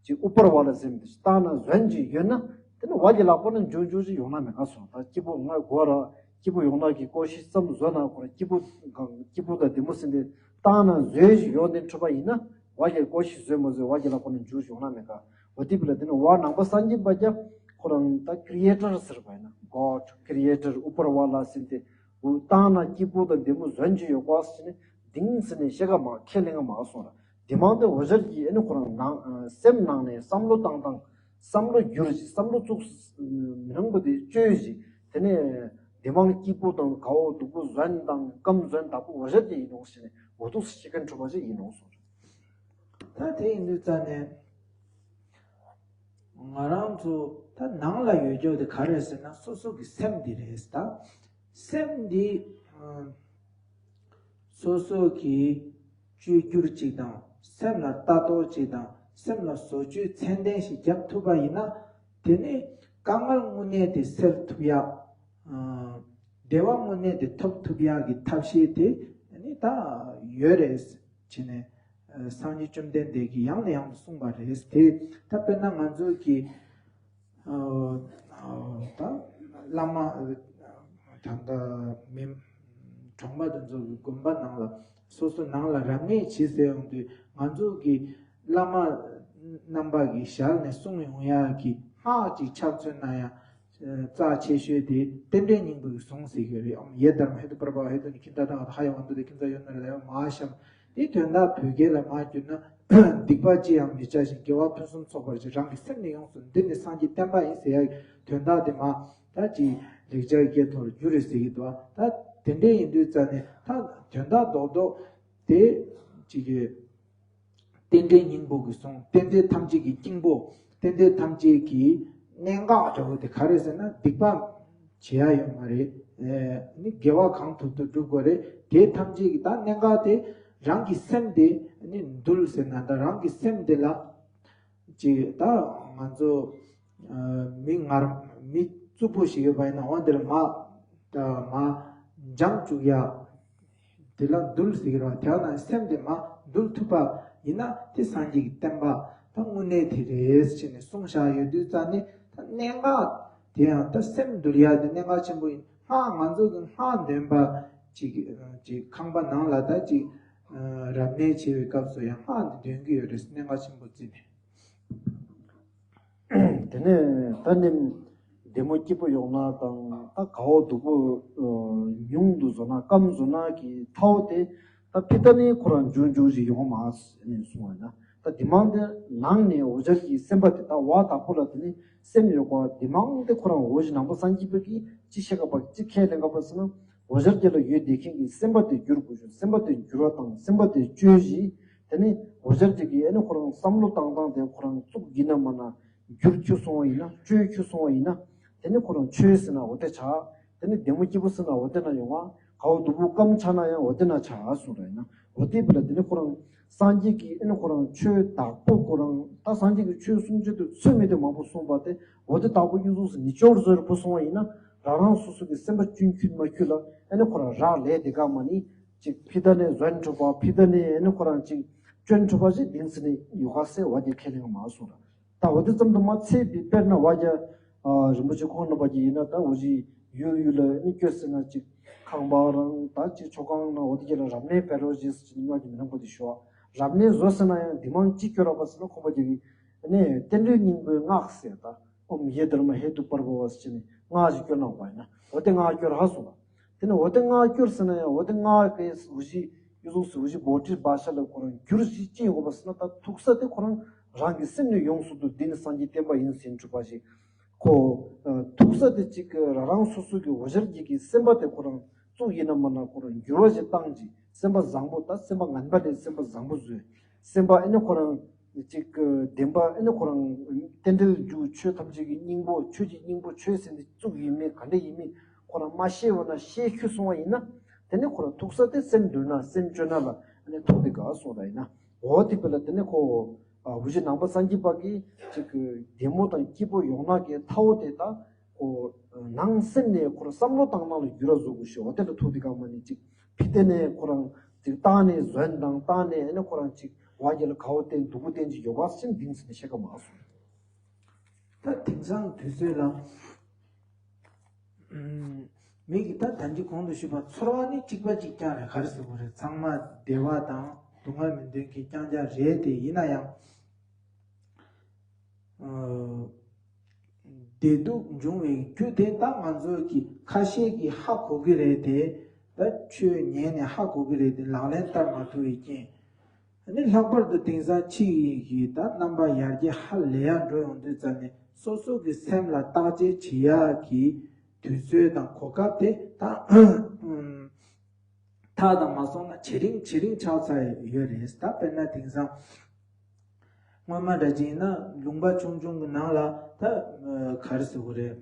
ཅིག་ཨུ་པར་བ་ལ་ཟེར་མི་འདུག་བཏང་ན་བཟོན་ཅིག་ཡོད་ན། དེ་ནི་བ་གི་ལག་པ་ན་འཇུ་འཇུ་ཞིག་ཡོང་ན་མེད་ག་སོང་། ད་སྐྱིད་པོ་ང་དགོས་ར། སྐྱིད་པོ་ཡོང་ན་གི་ཀོ་ཤི་ཙམ་བཟོ་ན་ཁོ་རང་སྐྱིད་པོ་གང་སྐྱིད་པོ་དང་བདེ་མོ་ཟིན་ཏེ་བཏང་ན་བཟོས་ཞིག་ཡོང་དེ་འཕྲོད་པ་ཡིན་ན། བ་གི་ཀོ་ཤི་བཟོས་མ་བཟོས་བ་གི་ལག་པ་ན་འཇུ་ཞིག་ཡོང་ན་མེད་ག། འོ་དེ་བི་ལ་དེ་ནི་བ་ནང་པ་སངས་རྒྱས་པ་རྒྱ། ཁོ་རང་ད་ཀྲི་ཨེ་ཊར་ཟེར་བ་ཡིན་ན་གོཌ་ཀྲི་ཨེ་ཊར་ཨུ་པར་བ་ལ་ཟིན་ཏེ། འུ་བཏང་ན་སྐྱིད་པོ་དང་བདེ་མོ་བཟོན་གྱི་ཡོད་གོ་ཟེར་ནས་དིང་ཟེར་ནས་བཤད་ག་མ་ཁས་ལེན་ག་མ་སོང་ར། དེ་མང་དེ་འོ་ཞར་གྱི་ཨེ་ནི་ཁོ་རང་ནང་སེམས་ནང་ནས་བསམ་བློ་བཏང་སྟངས། བསམ་བློ་བསྒྱུར་ཞིག་བསམ་བློ་བཙུགས། མི་རང་པོ་དེ་བཅོས་ཞིག་དེ་ནས་དེ་མང་སྐྱིད་པོ་དང་དགའ་བོ་སྡུག་པོ་བཟོན་དང་སྐམ་བཟོན་དག་པོ་འོ་ཞར་གྱི་ཡིན་ནོ་ཟེར་ནས་འོ་ཐུག་སེ་ཤི་ཁན་གྲུབ་པ་ཞིག་ཡིན་ནོ་སོང་ར། ད་དེ་ཡིན་དུས་ཙ་ནས། ང་རང་ཚོ་ད་ནང་ལ་ཡོད་རྒྱུ་དེ་ག་རེ་ཟེར་ན་སོ་སོ་གི་སེམས་འདི་རེད་ད། སེམས་འདི་ཨ། སོ་སོ་གི་བཅོས་བསྒྱུར་ཅིག་དང་སེམས་ལ་ལྟ་རྟོག་ཅིག་དང་སེམས་ལ་བཟོ་བཅོས་ཚད་ལྡན་ཞིག་བརྒྱབ་ཐུབ་པ་ཡིན་ན། དེ་ནི་དཀའ་ངལ་དངོས་གནས་དེ་སེལ་ཐུབ་ཡ། ཨ། བདེ་བ་དངོས་གནས་དེ་ཐོབ་ཐུབ་ཡ་གི་ཐབས་ཤེས་དེ་ནི་ད་ཡོད་རེད། བྱས་ནས། སངས་རྒྱས་བཅོམ་ལྡན་འདས་ཀྱིས་ཡང་ནས་ཡང་དུ་གསུངས་པ་རེད་དེ། ད་དཔེར་ན་ང་ཚོ་གི་ཨ་ཨ་ད་བླ་མ་ད་ལྟ་མི་གྲོང་པ་དེ་ཚོ་གི་དགོན་པ་ནང་ལ་སོ་སོ་ནང་ལ་རབ་གནས་བྱེད་ཟེར་ཡོང་དུས་ང་ཚོ་གི་བླ་མ་རྣམ་པ་གི་ཞལ་ནས་གསུངས་ཡོང་ཡ་གི་སྔགས་ཅིག་ཆ་མཚོན་ན་ཡང་། རྩ་ཆེ་ཤོས་དེ་རྟེན་འབྲེལ་སྙིང་པོའི་གཟུངས་ཟེར་གྱི་རེད། ཨོཾ་ཡེ་དྷརྨཱ་ཧེ་ཏུ་པར་བྷ་ཝ་ཧེ་ཏུ་ནི་ཁྱིན་ཏ་ཏ་ཧ་ཡ་ཝན་ཏུ་ཏེ་ཁྱིན་ཏ་ཡོ་ན་ར་ཡ་མ་ཤམ། དེའི་དོན་དག་བོད་སྐད་ལ་མ་བསྒྱུར་ན། སྡིག་པ་ཅི་ཡང་མི་བྱ་ཞིང་། དགེ་བ་ཕུན་སུམ་ཚོགས་པར་བྱེད། རང་གི་སེམས་ནི་ཡོངས་སུ་འདུལ་ནི་སངས་རྒྱས་བསྟན་པ་ཡིན་ཟེར་ཡ་གི་དོན་དག་དེ་མ། ད་ཅི་ལེགས་སྦྱར་སྐད་ཐོག་ལ་བསྒྱུར་རེད་ཟེར་གྱི་འདུག་ད་དེ་འདྲས་ཡིན་དུས་ཙ་ནས་ད་དོན་དག་རྡོག་རྡོག་དེ་ཅིག་གི་རྟེན་འབྲེལ་སྙིང་པོ་གི་གཟུངས། རྟེན་འབྲེལ་ཐམས་ཅད་ཀྱི་སྙིང་པོ། རྟེན་འབྲེལ་ཐམས་ཅད་ཀྱི་གནད་འགག་འདྲ་བོ་དེ་ག་རེ་ཟེར་ན་སྡིག་པ་བྱེད་ཡ་ཡོད་མ་རེད། ཨེ་ནི་དགེ་བ་གང་ཐུབ་ཐུབ་སྒྲུབ་དགོས་རེད། དེ་ཐམས་ཅད་ཀྱི་ད་གནད་འགག་དེ་རང་གི་སེམས་དེ་ནི་འདུལ་ཟེར་ན་ད་རང་གི་སེམས་དེ་ལ་ཅིག་ད་ང་ཚོ་ཨ་མི་ངར་མི་རྩུབ་པོ་ཞིག་ཡོད་པ་ཡིན་ན་འོ་འདིར་མ་ད་མ་འཇམ་བཅུག་ཡ། དེ་ལ་འདུལ་ཟེར་གྱི་རེད་བ། དེ་ན་སེམས་དེ་མ་འདུལ་ཐུབ་པ་ཡིན་ན་དེ་སངས་རྒྱས་ཀྱི་བསྟན་པ་ད་དངོས་གནས་དེ་རེད་ཟེར་ནས་གསུངས་བཞག་ཡོད་དུས་ཙ་ནས་ད་གནད་འགག་དེ་ཡང་ད་སེམས་འདུལ་ཡ་དེ་གནད་འགག་ཆེན་པོ་ཡིན། སྔགས་ང་ཚོ་གི་སྔགས་འདོན་པ་ཅིག་ཅིག་ཁང་པ་ནང་ལ་ད་ཅིག་རབ་གནས་བྱེད་པའི་སྐབས་སུ་ཡང་སྔགས་འདི་འདོན་གྱི་ཡོད་རེད། གནད་འགག་ཆེན་པོ་བརྩིས་ནས། དེ་ནས་ད་ནི་བདེ་མོ་སྐྱིད་པོ་ཡོང་ན་དང་ད་དགའ་བོ་སྡུག་པོ་ཉུང་དུ་བཟོ་ན་སྐམ་བཟོ་ན་གི་ཐའོ་དེ་ད་ཕི་ད་ནི་ཁོ་རང་འཇུ་འཇུ་ཞིག་ཡོང་མ་ནས་གསུང་བ་ན་ད་དེ་མང་དེ་ནང་ནས་འོ་ཅག་གི་སེམས་པ་དེ་ད་བ་དག་པོ་ལ་དེ་ནི་སེམས་ཡོད་པ་དེ་མང་དེ་ཁོ་རང་འོ་ཞིག་ནང་པ་སངས་རྒྱས་པ་གི་ཅི་ཤེས་ག་པ་ཅི་ཁས་ལེན་ག་པ་ཟེར་ན་འོ་ཅག་དེ་ལ་ཡོད་བསྡད་མཁན་གི་སེམས་པ་དེ་བསྒྱུར་དགོས་ཞུ། སེམས་པ་དེ་བསྒྱུར་བ་དང་སེམས་པ་དེ་བཅོས་ཞིག་དེ་ནི་འོ་ཅག་དེ་གི་ཨེ་ནི་ཁོ་རང་བསམ་བློ་བཏང་སྟངས་དེ་ཁོ་རང་བཙུགས་ཡིན་ན་མ་ན་འགྱུར་ཁྱོད་སོང་བ་ཡིན་ན་བཅོས་ཁྱོད་སོང་བ་ཡིན་ན་དེ་ནི་ཁོ་རང་ཆོས་ཟེར་ན་འོ་དེ་ཆགས། དེ་ནི་བདེ་མོ་སྐྱིད་པོ་ཟེར་ན་འོ་དེ་ན་ཡོང་བ། དགའ་བོ་སྡུག་པོ་སྐམ་ཆགས་ན་ཡང་འོ་དེ་ན་ཆགས་གསུངས་ར་ཡིན་ན་འོ་དེ་བི་ལ་དེ་ནི་ཁོ་རང་སངས་རྒྱས་ཀྱི་ཨེ་ནི་ཁོ་རང་ཆོས་དག་པོ་ཁོ་རང་ད་སངས་རྒྱས་ཀྱི་ཆོས་གསུང་ཆོས་དེ་ཚོད་མེད་དེ་མང་པོ་གསུངས་པ་དེ་འོ་དེ་དག་པོ་ཨི་ཟུག་སེ་ནི་ཅོར་ཟོར་པོ་སོང་བ་ཡིན་ན་རང་རང་སོ་སོ་གི་སེམས་པ་ཅུན་ཁྱུད་མ་ཁྱུད་ལ་ཨེ་ནི་ཁོ་རང་རག་ལས་དེ་ག་མ་ནི། ཅིག་ཕི་ད་ནས་བཟོན་ཐུབ་པ་ཕི་ད་ནས་ཨེ་ནི་ཁོ་རང་ཅིག་སྐྱོན་ཐུབ་པ་ཞིག་གདེང་ཚིག་ནས་ཡོད་ག་སེ་བ་དེ་ཁས་ལེན་མ་སོང་ར། ད་འོ་དེ་ཙམ་དུ་མ་ཚད་པའི་དཔེར་ན་བ་རྒྱ་རིན་པོ་ཆེ་ཁོང་རྣམ་པ་ཀྱི་ཡིན་ན་ད་འོ་ཞིག་ཡུལ་ཡུལ་ལ་ཨེ་ནི་སྐྱོད་ཟེར་ན་ཅིག་ཁང་པ་རང་ད་ཅིག་ཆོ་གང་ན་འོ་དེ་ཀྱི་ལ་རབ་གནས་ཕེ་རོ་ཞིག་ཟེར་ཅིག་ཉོ་གི་མི་རང་པོ་དེ་ཞོ། རབ་གནས་བཟོ་ཟེར་ན་ཡང་འདི་མང་ཅིག་སྐྱོ་ར་པ་ཟེར་ན་ཁོ་པ་ཀྱི་ཨེ་ནི་རྟེན་འབྲེལ་སྙིང་པོའི་སྔགས་ཟེར་ད། ཨོཾ་ཡེ་དྷརྨཱ་ཧེ་ཏུ་པར་བྷ་ཝ་ཟེར་ནས་སྔགས་ཅིག་སྐྱོར་གནང་བ་ཡིན་ན་འོ་དེ་སྔགས་སྐྱོར་ཧ་སོང་བ། དེ་ནས་འོ་དེ་སྔགས་སྐྱོར་ཟེར་ན་ཡང་འོ་དེ་སྔགས་ཀྱི་འུ་ཞི་ཡུ་ཟུག་སུ་འུ་ཞི་བོ་ཏྲི་བ་ཤ་ལ་ཁོ་རང་འགྱུར་ཞིག་ཅི་ཡོང་བ་ཟེར་ན་ད་ཐུག་ས་དེ་ཁོ་རང་རང་གི་སེམས་ནས་ཡོངས་སུ་འདུལ་འདི་ནི་སངས་རྒྱས་བསྟན་པ་ཡིན་ཟེར་གྲུབ་པ་ཞིག་ཁོ་ཐུག་ས་དེ་གཅིག་གི་རང་རང་སོ་སོ་གི་འོ་ཞར་གྱི་གི་སེམས་པ་དེ་ཁོ་རང་བཙུགས་ཡིན་ན་མ་ན་ཁོ་རང་འགྱུར་བ་ཞིག་བཏང་ཅིག་སེམས་པ་བཟང་པོ་ད་སེམས་པ་ངན་པ་ལས་སེམས་པ་བཟང་པོ་བཟོས། སེམས་པ་ཨེ་ནི་ཁོ་རང་ཅིག་གི་བདེན་པ་ཨེ་ནི་ཁོ་རང་རྟེན་འབྲེལ་འཇུག་ཆོས་ཐམས་ཅད་ཀྱི་སྙིང་པོ་ཆོས་ཀྱི་སྙིང་པོ་ཆོས་ཟེར་འདི་བཙུགས་ཡིན་མིན་ག་འདྲ་ཡིན་མིན་ཁོ་རང་མ་ཤེས་པ་ན་ཤེས་ཁྱུ་སོང་བ་ཡིན་ན་དེ་ནི་ཁོ་རང་ཐུག་ས་དེ་སེམས་འདུལ་ན་སེམས་བཅོས་ན་ལ་ཨེ་ནི་ཐུག་དེ་ག་སོང་ར་ཡིན་ན་འོ་དེ་པེ་ལ་དེ་ནི་ཁོ་ ཨ་འུ་ཅག་ནང་པ་སངས་རྒྱས་པ་གིས་ཅིག་གི་བདེ་མོ་དང་སྐྱིད་པོ་ཡོང་ན་གི་ཐའོ་དེ་ད་ཁོ་ནང་སེམས་ནས་ཁོ་རང་བསམ་བློ་བཏང་ན་ལ་འགྱུར་བ་བཟོ་དགོས་ཤེས་འོ་དེ་ལ་ཐུག་དེ་ག་མ་ནི་ཅིག་ཕི་ཏེ་ནས་ཁོ་རང་ཅིག་བཏང་ནས་བཟོན་དང་བཏང་ནས་ཨ་ནི་ཁོ་རང་ཅིག་བ་རྒྱ་ལ་གའོ་བསྟན་སྡུག་པོ་བསྟན་ཅིག་ཡོད་པ་སེམས་གཏིང་ཟིན་ནས་བཤད་ཀ་མ་སོང་། ད་དེང་སང་དུས་ཚོད་ལ། ཨུམ། མི་གིས་ད་ད་གིན་གོང་དུ་ཞུས་པ་ཚོར་བ་ནི་གཅིག་པ་གཅིག་རྐྱང་རེད། ག་རེ་ཟེར་དགོས་རེད། ཚང་མ་བདེ་བ་དང་སྡུག་བསྔལ་མི་འདོད་མཁན་རྐྱང་རྐྱང་རེད་དེ། ཡིན་ན་ཡང་། ཨ། བདེ་སྡུག་འབྱུང་བའི་རྒྱུ་དེ་ད་ང་ཚོ་གི་ཁ་ཤས་ཀྱིས་ཧ་གོ་གི་རེད་དེ། ད་ཆོས་ཉན་ནས་ཧ་གོ་གི་རེད་དེ་ལག་ལེན་བསྟར་མ་ཐུབ་པའི་རྐྱེན། ཨ་ནི་ལྷག་པར་དུ་དེང་སང་ཕྱི་ཡི་གི་ད་རྣམ་པ་ཡར་རྒྱས་ཧ་ལས་ཡ་འགྲོ་ཡོང་དུས་ཙམ་ནས་སོ་སོ་གི་སེམས་ལ་བརྟག་དཔྱད་བྱེད་ཡ་གི་དུས་ཚོད་དང་གོ་སྐབས་དེ་ད་ཨུམ་ཐག་དང་མ་སོང་ན་ཇེ་རིང་ཇེ་རིང་ཆགས་ཚར་ཡོད་རེད། ད་དཔེར་ན་དེང་སང་སྔོན་མ་འདྲ་ཅིག་ཡིན་ན་ལུང་པ་ཆུང་ཆུང་གི་ནང་ལ་ད་ག་རེ་ཟེར་དགོས་རེད།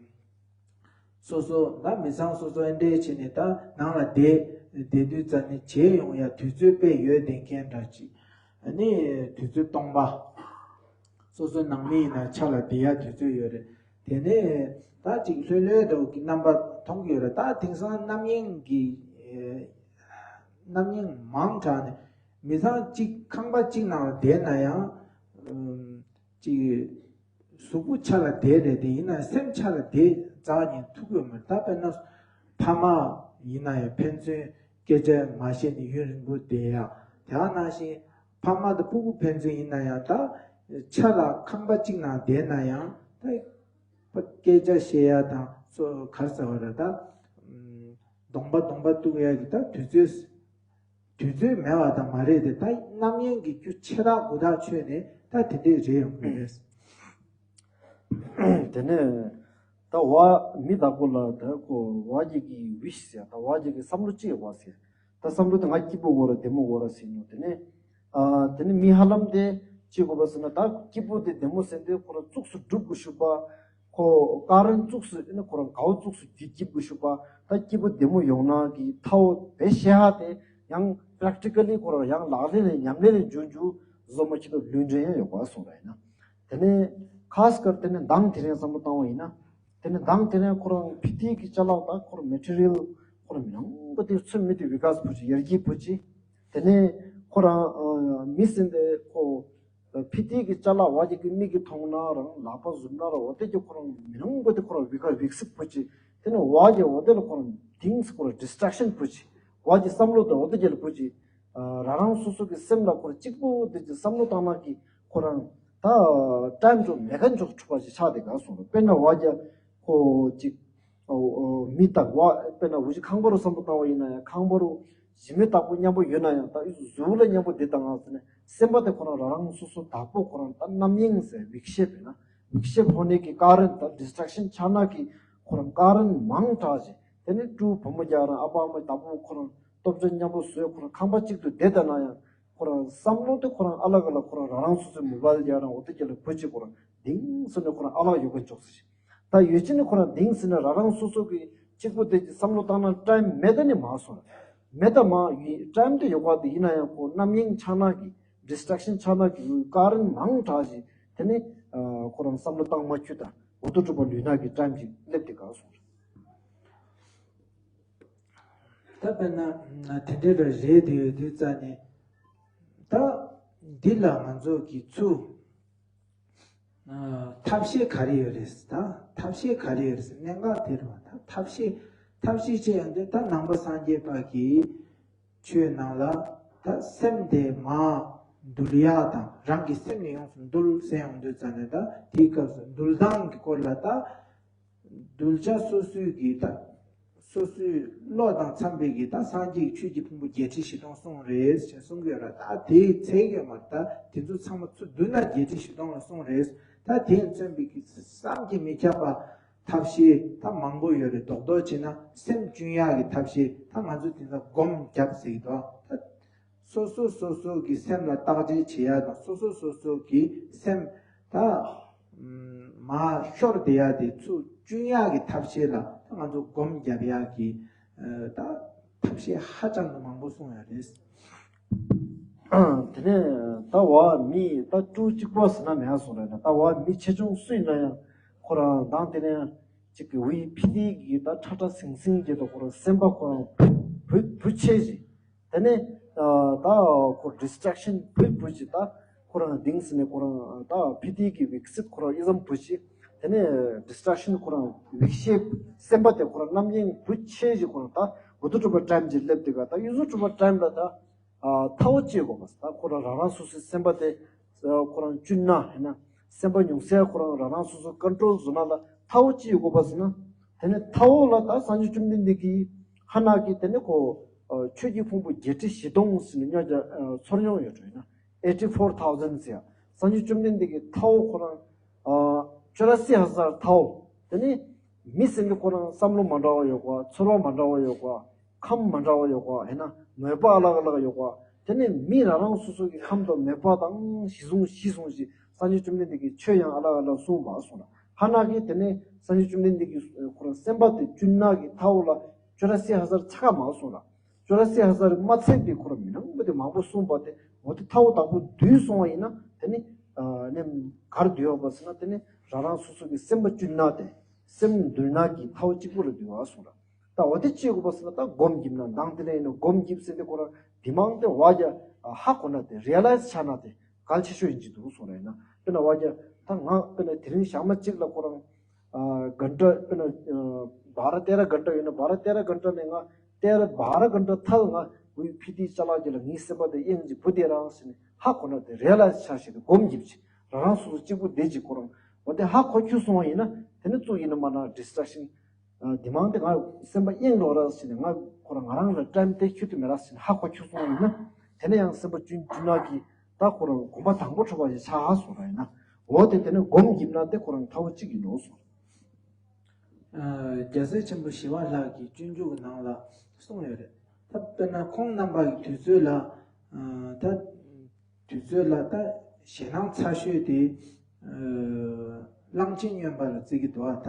སོ་སོ་ད་མི་ཚང་སོ་སོ་ཨེ་འདྲས་བྱས་ནས་ད་ནང་ལ་བསྡད་བསྡད་དུས་ཙམ་ནས་བྱེད་ཡོང་ཡ་དུས་ཚོད་དཔེ་ཡོད་བསྡད་མཁན་འདྲ་ཅིག་ཨ་ནི་དུས་ཚོད་སྟོང་པ། སོ་སོའི་ནང་མི་ཡིན་ན་ཆ་ལ་བསྡད་ཡ་དུས་ཚོད་ཡོད་རེད། དེ་ནས་ད་ཅིག་ལྷོད་ལྷོད་འདྲ་བོ་གི་རྣམ་པ་མཐོང་གི་ཡོད་རེད། ད་དེང་སང་རྣམ་གཡེང་གི་ཨེ་རྣམ་གཡེང་མང་དྲགས་ནས་མི་ཚང་གཅིག་ཁང་པ་གཅིག་ནང་ལ་བསྡད་ན་ཡང་ཨུམ་ཅིག་གཟུགས་པོ་ཆ་ལ་བསྡད་རེད་དེ། ཡིན་ན་སེམས་ཆ་ལ་བསྡད་རྩ་ཉིད་ཐུབ་ཀྱི་ཡོད་མ་རེད། ད་དཔེར་ན་ཕ་མ་ཡིན་ན་ཡང་ཕན་ཚུན་སྐད་ཆ་མ་བཤད་ནས་ཡུན་རིང་པོ་བསྡད་ཡ། དེ་ནང་བཞིན་ཕ་མ་དང་ཕྲུ་གུ་ཕན་ཚུན་ཡིན་ན་ཡང་ད་ཆ་ལ་ཁང་པ་གཅིག་ནང་བསྡད་ན་ཡང་ད་སྐད་ཆ་བཤད་ཡ་དང་སོ་ག་རེ་ཟེར་བ་རེད། ད་གདོང་པ་གདོང་པ་གཏུག་ཡ་གི་ད་དུས་ཚོད། དུས་ཚོད་མེད་པ་དང་མ་རེད་དེ། ད་རྣམ་གཡེང་གི་རྒྱུ་ཆེ་ཐག་གུ་ཐག་ཆོད་ནས་ད་དེ་འདྲས་རེད་ཡོང་གི་རེད། དེ་ནས་ད་བ་མི་བདག་པོ་ལ་ད་ཁོ་བ་རྒྱ་གི་ཝིཤ་ཟེར། ད་བ་རྒྱ་གི་བསམ་བློ་ཅི་ཡོད་པ་ཟེར། ད་བསམ་བློ་དེ་ང་སྐྱིད་པོ་དགོས་ར་བདེ་མོ་དགོས་ར་ཟེར་ནོ། དེ་ནས་ཨ་དེ་ནས་མི་ཧ་ལམ་དེ་ཅི་དགོས་པ་ཟེར་ན། ད་སྐྱིད་པོ་དེ་བདེ་མོ་ཟེར་དུས་ཁོ་རང་གཙུགས་སུ་སྒྲུབ་དགོས་ཤུགས་པ། ཁོ་ཀ་རན་གཙུགས་སུ་ཨ་ནི་ཁོ་རང་གའོ་གཙུགས་སུ་སྐྱིད་སྐྱིད་པོ་ཤུགས་པ། ད་སྐྱིད་པོ་བདེ་མོ་ཡོང་ན་གི་ཐའོ་བེ་ཤེ་ཧ་དེ་ཡང་པྲེག་ཊི་ཀ་ལི་ཁོ་རང་ཡང་ལག་ལེན་ལས་ཉམས་ལེན་ལས་འཇུ་འཇུ་བཟོ་མ་ཁྱི་ཏོ་ལུས་འདྲེན་ཡང་ཡོད་པ་གསུངས་པ་ཡིན་ན། དེ་ནས་ཁ་སྐར་དེ་ནས་མདང་དེ་རིང་བསམ་བློ་བཏང་བ་ཡིན་ན། དེ་ནས་མདང་དེ་རིང་ཁོ་རང་ཕི་ཏི་གི་ཅ་ལག་དང་ཁོ་རང་མེ་ཊི་རི་ཡལ་ཁོ་རང་མི་ནང་པ་དེ་ཚོད་མི་དེ་བི་ཀ་སི་བུ་ཅི་ཡར་རྒྱས་བུ་ཅི། དེ་ནས་ཁོ་རང་ཨ་མི་སེམས་དེ་ཁོ་ཕི་ཏི་གི་ཅ་ལག་བ་ཅིག་གི་མིག་གིས་མཐོང་ན་རང་ལག་པ་ཟུམ་ན་རང་འོ་དེ་ཀྱི་ཁོ་རང་མི་རང་པོ་དེ་ཁོ་རང་བི་ཀ་བིག་སིབ་པོ་ཅིག་དེ་ནས་བ་ཀྱི་འོ་དེ་ལ་ཁོ་རང་དིངས་ཁོ་རང་ཌི་སི་ཊྲེག་ཤན་པོ་ཅིག་བ་ཀྱི་བསམ་བློ་དང་འོ་དེ་ཀྱི་ལ་པོ་ཅིག་ཨ་རང་རང་སོ་སོ་གི་སེམས་ལ་ཁོ་རང་གཅིག་པོ་དེ་ཀྱི་བསམ་བློ་བཏང་ན་གི་ཁོ་རང་ད་ཊའིམ་ཅོག་མེ་ཁན་ཅོག་འཁྲུག་པ་ཅིག་ཆགས་དེ་ག་སོང་ར། དཔེར་ན་བ་ཀྱི་ཁོ་ཅིག་ཨོ་ཨོ་མི་དག་བ་དཔེར་ན་འུ་ཅག་ཁང་པ་རུ་བསམ་བློ་བཏང་བ་ཡིན་ན་ཡང་ཁང་པ་རུ་ཞི་མི་དག་པོ་མཉམ་པོ་ཡོད་ན་ཡང་ད་ཨི་གཟུགས་ལ་མཉམ་པོ་འདི་དང་ང་ཟེར་ནས་སེམས་པ་དེ་ཁོ་རང་རང་རང་སོ་སོ་དག་པོ་ཁོ་རང་ད་རྣམ་གཡེང་ཟེར་བིག་ཤེབ་ཡིན་ན་བིག་ཤེབ་ཧོ་ནེ་གི་ཀ་རན་ད་ཌི་སི་ཊྲེག་ཤན་ཆགས་ན་གི་ཁོ་རང་ཀ་རན་མང་དྲགས་ཤིང་དེ་ནས་ཕྲུ་བུ་མོ་རྒྱ་རང་ཨ་ཕ་ཨ་མ་དག་པོ་ཁོ་རང་སྟོབས་ཆེན་མཉམ་པོ་བཟོས་ཁོ་རང་ཁང་པ་གཅིག་ཏུ་བསྡད་ད་ན་ཡང་ཁོ་རང་བསམ་བློ་དེ་ཁོ་རང་ཨ་ལ་ག་ལ་ཁོ་རང་རང་རང་སོ་སོའི་མོ་བལ་རྒྱ་རང་འོ་དེ་རྒྱ་ལ་བུ་གཅིག་ཁོ་རང་དིང་སོ་ནས་ཁོ་རང་ཨ་ལ་ཡོད་ག་འཇོག་ཟེར། ད་ཡོད་ཅི་ནི་ཁོ་རང་དིང་ཟེར་ན་རང་རང་སོ་སོ་གི་གཅིག་པོ་དེ་གི་བསམ་བློ་བཏང་ན་ཊའིམ་མེད་ད་ནི་མ་སོང་། མེད་ད་མ་ཡིན་ཊའིམ་དེ་ཡོད་པ་དེ་ཡིན་ན་ཡང་ཁོ་རྣམ་གཡེང་ཆགས་ན་གི་ཌི་སི་ཊྲེག་ཤན་ཆགས་ན་གི་ཀ་རན་མང་དྲགས་ཤིང་དེ་ནི་ཁོ་རང་བསམ་བློ་བཏང་མ་ཁྱུ་ད་འོ་དོ་གྲུབ་པ་ལུས་ན་གི་ཊའིམ་ཅིག་སླེབས་དེ་ག་སོང་། ད་དཔེར་ན་དེ་འདྲའི་རེད་དེ་ཡོད་དུས་ཙ་ནས་ད་འདི་ལ་ང་ཚོ་གི་ཚུ། ཐབས་ཤེས་ག་རེ་ཡོད་རེད་ད། ཐབས་ཤེས་ག་རེ་ཡོད་རེད། གནད་འགག་དེ་རེད་བ། ད་ཐབས་ཤེས་ཐབས་ཤེས་བྱས་ཡོང་དུས་ད་ནང་པ་སངས་རྒྱས་པ་གིས་ཆོས་ནང་ལ་ད་སེམས་དེ་མར་འདུལ་ཡག་དང་རང་གི་སེམས་ནི་ཡོངས་སུ་འདུལ་ཟེར་ཡོང་དུས་ཙམ་ནས་ད་དེའི་སྐབས་སུ་འདུལ་སྟངས་ཀྱི་སྐོར་ལ་ད། གདུལ་བྱ་སོ་སོའི་གི་ད། སོ་སོའི་བློ་དང་འཚམ་པའི་གི་ད་སངས་རྒྱས་ཀྱི་ཆོས་ཀྱི་ཕུང་པོ་བརྒྱད་ཁྲི་བཞི་སྟོང་གསུངས་རེད་ཅེས་གསུང་གི་ཡོད་ར། ད་དེའི་ཚད་ཡོད་མ་རེད། ད་དེ་ཚོ་ཚང་མ་ཚུར་བསྡུ་ན་བརྒྱད་ཁྲི་བཞི་སྟོང་ལ་གསུངས་རེད། ད་དེས་མཚོན་པའི་གི་བསམ་གྱིས་མི་ཁྱབ་པ་ཐབས་ཤེས་ད་མང་པོ་ཡོད་རེད། རྡོག་རྡོག་བྱས་ན་སེམས་གཅུན་ཡག་གི་ཐབས་ཤེས་ད་ང་ཚོ་དེ་ཚོ་སྒོམ་རྒྱབ་ཟེར་གི་འདུག་ད། སོ་སོ་སོ་སོ་གི་སེམས་ལ་བརྟག་དཔྱད་བྱེད་ཡ་དང་སོ་སོ་སོ་སོ་གི་སེམས་ད་མར་ཤོར་བསྡད་ཡ་དེ་ཚུར་གཅུན་ཡ་གི་ཐབས་ཤེས་ལ་ད་ང་ཚོ་སྒོམ་རྒྱབ་ཡ་གི་ད་ཐབས་ཤེས་ཧ་ཅང་གི་མང་པོ་གསུངས་ཡ་རེད། དེ་ནས་ད་བ་མི་ད་ཀྲུའུ་གཅིག་པོ་ཟེར་ན་མེད་སོང་རེད་ན། ད་བ་མི་ཆེ་ཆུང་སུ་ཡིན་ན་ཡང་ཁོ་རང་མདང་དེ་ནས་གཅིག་གི་ཝི་ཕི་ཏི་གི་ད་ཁྲ་ཁྲ་ཟིང་ཟིང་གི་ད་ཁོ་རང་སེམས་པ་ཁོ་རང་བུ་བུ་བུ་ཆེ་ཞིག་དེ་ནས་ད་ཁོ་ཌིས་ཊེག་ཤན་བུ་བུ་ཞིག་ད་ཁོ་རང་དིང་སི་ནས་ཁོ་རང་ད་ཕི་ཏི་གི་ཝི་ཀི་སི་ཏི་ཁོ་རང་ཨི་ཙམ་བུ་ཞིག་དེ་ནས་ཌིས་ཊེག་ཤན་ཁོ་རང་ཝིག་ཤེབ་སེམས་པ་དེ་ཁོ་རང་རྣམ་གཡེང་བུ་ཆེ་ཞིག་ཁོ་རང་ད་འུ་ཐུ་ཀྲུ་པ་ཊེམ་ཅིག་སླེབས་དེ་ག་ད་ཡུ་ཟུ་ཀྲུ་པ་ཊེམ་ལ་ད། ཨ་ཐའོ་ཅི་ཡོད་དགོས་པ་ཟེར་ད་ཁོ་རང་རང་རང་སོ་སོའི་སེམས་པ་དེ་ཨ་ཁོ་རང་བཅུན་ན་ཡིན་ན་སེམས་པ་ཉུང་ཤས་ཁོ་རང་རང་རང་སོ་སོ་ཀོན་ཊོལ་བཟོ་ན་ལ་ཐའོ་ཅི་ཡོད་དགོས་པ་ཟེར་ན། དེ་ནས་ཐའོ་ལ་ད་སངས་རྒྱས་བཅོམ་ལྡན་འདས་ཀྱིས་ཧ་ན་གི་དེ་ནས་ཁོ་ཨ་ཆོས་ཀྱི་ཕུང་པོ་བརྒྱད་ཁྲི་བཞི་སྟོང་ཟེར་ནས་ཉོ་རྒྱ་ཨ་ཚོར་མྱོང་ཡོད་འགྲོ་ཡིན་ན་ཨེ་ཊི་ཕོར་ཐའོ་ཟེན་ཟེར་ཡ་སངས་རྒྱས་བཅོམ་ལྡན་འདས་ཀྱིས་ཐའོ་ཁོ་རང་ཨ་ཅོ་ར་སི་ཧ་ཟར་ཐའོ་དེ་ནས་མི་ཟེར་ནི་ཁོ་རང་བསམ་བློ་མ་འདྲ་བ་ཡོད་པ་ཚོར་བ་མ་འདྲ་བ་ཡོད་པ། ཁམས་མ་འདྲ་བ་ཡོད་གོ་ཡིན་ན་མོས་པ་ཨ་ལག་ཨ་ལག་ཡོད་གོ་དེ་ནས་མི་རང་རང་སོ་སོ་གི་ཁམས་དང་མོས་པ་དང་གཞི་བཟུང་གཞི་བཟུང་ཞིག་སངས་རྒྱས་བཅོམ་ལྡན་འདས་ཀྱིས་ཆོས་ཡང་ཨ་ལག་ཨ་ལག་གསུངས་པ་གསུངས་ལ་ཧ་ན་གིས་དེ་ནས་སངས་རྒྱས་བཅོམ་ལྡན་འདས་ཀྱིས་ཁོ་རང་སེམས་པ་དེ་བཅུན་ན་གི་ཐའོ་ལ་ཅོ་ར་སི་ཧ་ཟར་ཆ་ག་མ་གསུངས་ལ་ཅོ་ར་སི་ཧ་ཟར་མ་ཚད་པའི་ཁོ་རང་མི་རང་པོ་དེ་མང་པོ་གསུངས་པ་དེ་འོ་དེ་ཐའོ་དང་པོ་བསྡུས་སོང་བ་ཡིན་ན་དེ་ནི་ནེམ་གར་བསྡུས་ཡོད་པ་ཟེར་ན་དེ་ནི་རང་རང་སོ་སོ་གི་སེམས་པ་བཅུན་ན་དེ་སེམས་འདུལ་ན་གི་ཐའོ་གཅིག་པུ་ལ་བསྡུས་པ་གསུངས་ལ། ད་འོ་དེ་ཅི་ཡོད་པ་ཟེར་ན་ད་སྒོམ་གྱིབ་ན་མདང་དེ་ལས་ཡིན་ན་སྒོམ་གྱིབ་ཟེར་ཏེ་ཁོ་རང་དེ་མང་དེ་བ་རྒྱ་ཧ་གོ་ན་དེ་རི་ཡ་ལའི་ཟི་ཆགས་ན་དེ་གལ་ཆེ་ཤོས་ཡིན་གྱི་འདུག་གསུངས་རེད་ན། དཔེར་ན་བ་རྒྱ་ད་ང་དཔེར་ན་དེ་རིང་ཞག་མ་གཅིག་ལ་ཁོ་རང་གྷན་ཊ་དཔེར་ན་བ་ར་ཏེ་ར་གྷན་ཊ་ཡོད་ན་བ་ར་ཏེ་ར་གྷན་ཊ་ནས་ང་ཏེ་ར་བ་ར་གྷན་ཊ་ཐལ་ང་བུའི་ཕི་ཏི་ཅ་ལག་གི་ལ་ངའི་སེམས་པ་དེ་དབྱིངས་ཀྱི་བུ་དེ་རང་ཟེར་ནས་ཧ་གོ་ན་དེ་རི་ཡ་ལའི་ཟི་ཆགས་ཤིག་དེ་སྒོམ་གྱིབ་ཅིག་རང་རང་སོ་སོ་གཅིག་པུ་བསྡད་ཅིག་ཁོ་རང་འོ་དེ་ཧ་གོ་ཁྱུ་སོང་བ་ཡིན་ན་དེ་ནི་གཙོ་ཡིན་ན་མ་ན་ཌིས་ཊེག་ཤན། དེ་མང་དེ་ང་སེམས་པ་གཡེང་འགྲོ་ར་ཟེར་ནས་ང་ཁོ་རང་ང་རང་ལ་ཊེམ་དེ་ཁྱུ་དུ་མེད་ར་ཟེར་ནས་ཧ་གོ་ཁྱུ་སོང་ཡིན་ན་དེ་ནས་ཡང་སེམས་པ་ཅུན་ཅུན་ན་གི་ད་ཁོ་རང་གོམ་པ་དང་པོ་འཕྲོ་བ་ཞིག་ཆགས་ཧ་སོང་ར་ཡིན་ན་འོ་དེ་དེ་ནས་སྒོམ་གྱིབ་ན་དེ་ཁོ་རང་ཐའོ་གཅིག་ཡིན་ནོ་སོང་། རྒྱལ་སྲས་ཆེན་པོ་ཞི་བ་ལྷ་གི་སྤྱོད་འཇུག་གི་ནང་ལ་གསུངས་ཡོད་རེད། ད་དཔེར་ན་ཁོང་རྣམ་པ་གི་དུས་ཚོད་ལ་ད། དུས་ཚོད་ལ་ད་ཞེད་སྣང་ཚ་ཤོས་དེ་གླང་ཆེན་སྨྱོན་པ་ལ་བརྩི་གི་འདུག་ད་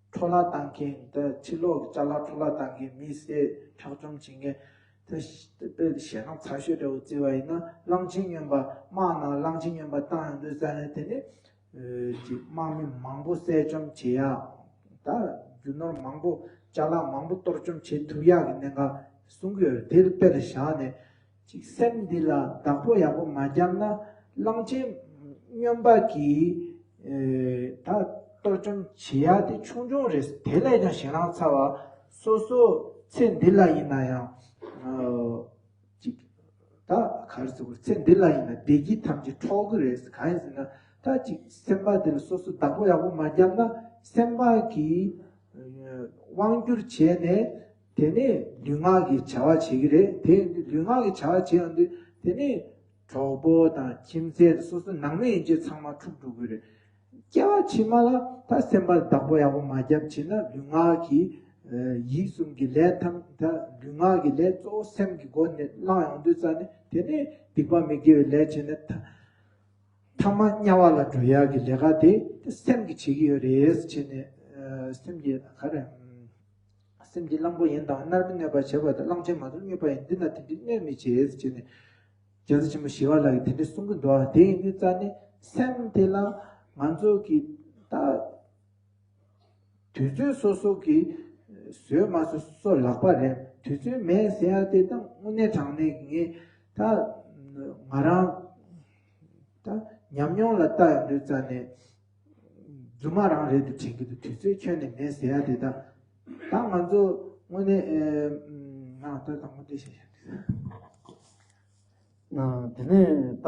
འཕྲོ་བརླག་བཏང་མཁན་ད་ཕྱི་ལོགས་ཀྱི་ཅ་ལག་འཕྲོ་བརླག་བཏང་མཁན་མི་བསད་ཁྲག་སྦྱོར་བྱེད་མཁན་ད་དཔེ་ཞེད་སྣང་ཚ་ཤོས་འདྲ་བོ་བརྩི་བ་ཡིན་ན་གླང་ཆེན་སྨྱོན་པ་དམག་ནང་གླང་ཆེན་སྨྱོན་པ་བཏང་ཡོང་དུས་ཙང་ནས་དེ་ནས་ཅིག་དམག་མི་མང་པོ་བསད་རྐྱོམ་བྱེད་ཡ་ད་རྒྱུ་ནོར་མང་པོ་ཅ་ལག་མང་པོ་གཏོར་བཅོམ་བྱེད་ཐུབ་ཡག་གི་གནད་འགག་གསུང་གི་ཡོད་རེད། དེ་ལ་དཔེ་ལ་བཞག་ནས། ཅིག་སེམས་འདི་ལ་བདག་པོ་ཡག་པོ་མ་བརྒྱབ་ན་གླང་ཆེན་སྨྱོན་པ་གིས་ད་གཏོར་བཅོམ་བྱེད་ཡ་དེ་ཆུང་ཆུང་རེད། དེ་ལས་ཀྱང་ཞེད་སྣང་ཚ་བ་སོ་སོ་ཚེ་འདི་ལ་ཡིན་ན་ཡང་ཅིག་ད་ག་རེ་ཟེར་དགོས་ཚེ་འདི་ལ་ཡིན་ན་བདེ་སྐྱིད་ཐམས་ཅད་འཕྲོག་གི་རེད། གང་ཡིན་ཟེར་ན་ད་ཅིག་སེམས་པ་འདི་ལ་སོ་སོ་བདག་པོ་ཡག་པོ་མ་བརྒྱབ་ན་སེམས་པ་གིས་དབང་བསྒྱུར་བྱས་ནས། དེ་ནས་ལུས་ངག་གི་བྱ་བ་བྱེད་ཀྱི་རེད། དེ་ཡིན་དུས་ལུས་ངག་གི་བྱ་བ་བྱེད་ཡོང་དུས་དེ་ནས་གྲོགས་པོ་དང་ཁྱིམ་མཚེས་སོ་སོ་ནང་མི་ཡན་ཆད་ཚང་མ་འཁྲུག་འགྲོ་གི་རེད། སྐྱེ་བ་ཕྱི་མ་ལ་ད་སེམས་པ་བདག་པོ་ཡག་པོ་མ་བརྒྱབ་བྱས་ན་ལུས་ངག་གི་ཡིད་གསུམ་གྱི་ལས་ཐམས་ད་ལུས་ངག་གི་ལས་གཙོ་བོ་སེམས་ཀྱི་སྒོ་ནས་བླངས་ཡོང་དུས་ཙང་ནས་དེ་ནས་སྡིག་པ་མི་དགེ་བའི་ལས་བྱས་ནས་ད། ཐ་མ་དམྱལ་བ་ལ་འགྲོ་ཡག་གི་ལས་ཀ་དེ་སེམས་ཀྱིས་བྱེད་ཀྱི་ཡོད་རེད་ཟེར་བྱས་ནས་སེམས་ཀྱི་ག་རེ་སེམས་ཀྱི་གླང་པོ་ཡིན་དང་མནར་མེད་གནོད་པ་བྱེད་པ་དང་གླང་ཆེན་མ་གཏོགས་གནོད་པ་ཡིན་འདི་ན་དེ་འདྲའི་གནོད་མི་བྱེད་ཟེར་བྱས་ནས་རྒྱལ་སྲས་ཆེན་པོ་ཞི་བ་ལྷ་གིས་དེ་འདྲའི་གསུང་གི་འདུག་དེ་ཡིན་དུས་ཙང་ནས་སེམས་དེ་ལ་ང་ཚོ་གི་ད། དུས་ཚོད་སོ་སོ་གིས་བཟོས་མ་བཟོས་སོ་སོ་ལག་པ་རེད། དུས་ཚོད་མེད་ཟེར་ཡ་དེ་དང་དངོས་གནས་དྲང་གནས་ཀྱི་ངས་ད་ང་རང་ད་ཉམས་མྱོང་ལ་ལྟ་ཡོང་དུས་ཙང་ནས་རྫུན་མ་རང་རེད་དུ་དྲན་གྱི་འདུག་དུས་ཚོད་ཁྱོན་ནས་མེད་ཟེར་ཡ་དེ་དང་ད་ང་ཚོ་དངོས་གནས་ང་ད་དང་པོ་དེ་བཤད་བཤད། དེ་ནས་ད་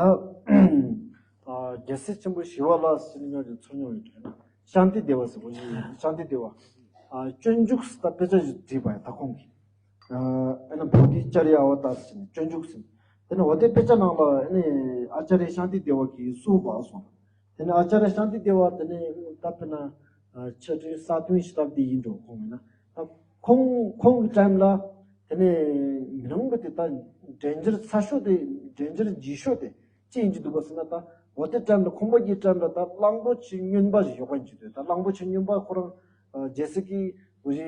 རྒྱལ་སྲས་ཆེན་པོ་ཞི་བ་ལྷ་ཟེར་ནས་ཉོ་རྒྱུ་ཚོར་མྱོང་ཡོད་དྲན། ཤཱནྟི་དེ་བ་ཟེར་བ་ཞིག་ཤཱནྟི་དེ་བ། སྤྱོད་འཇུག་ཟེར་ད་དཔེ་ཆ་ཞིག་བྲིས་པ་ཡ་ད་ཁོང་གིས། ཨ་ན་བོ་དྷི་ཙརྱ་ཨ་བ་ཏཱ་ཟེར་ནས་སྤྱོད་འཇུག་ཟེར། དེ་ནས་འོ་དེ་དཔེ་ཆ་ནང་ལ་ཨ་ནི་ཨཱ་ཙཱརྱ་ཤཱནྟི་དེ་བ་གིས་གསུངས་པ་སོང་། དེ་ནས་ཨཱ་ཙཱརྱ་ཤཱནྟི་དེ་བ་དེ་ནས་ད་དཔེར་ན་ཆ་ཏྲི་ས་ཏུན་ཤི་ཏབ་དི་ཡིན་འགྲོ་ཁོང་ཡིན་ན། ད་ཁོང་ཁོང་གི་ཊའིམ་ལ་དེ་ནས་མི་རང་གི་དེ་ད་འདྲེན་འཇར་ཚ་ཤོས་དེ་འདྲེན་འཇར་ལྗིད་ཤོས་དེ་ཅི་ཡིན་གྱི་འདུག་ག་ཟེར་ན། ད་འོ་དེ་ཊའིམ་ལ་ཁོང་པ་གི་ཊའིམ་ལ་ད་གླང་པོ་ཆེ་སྨྱོན་པ་ཞིག་ཡོད་པ་ཡིན་གྱི་འདུག་ད་གླང་པོ་ཆེ་སྨྱོན་པ་ཁོ་རང་རྒྱལ་སྲས་ཀྱི་འུ་ཅག་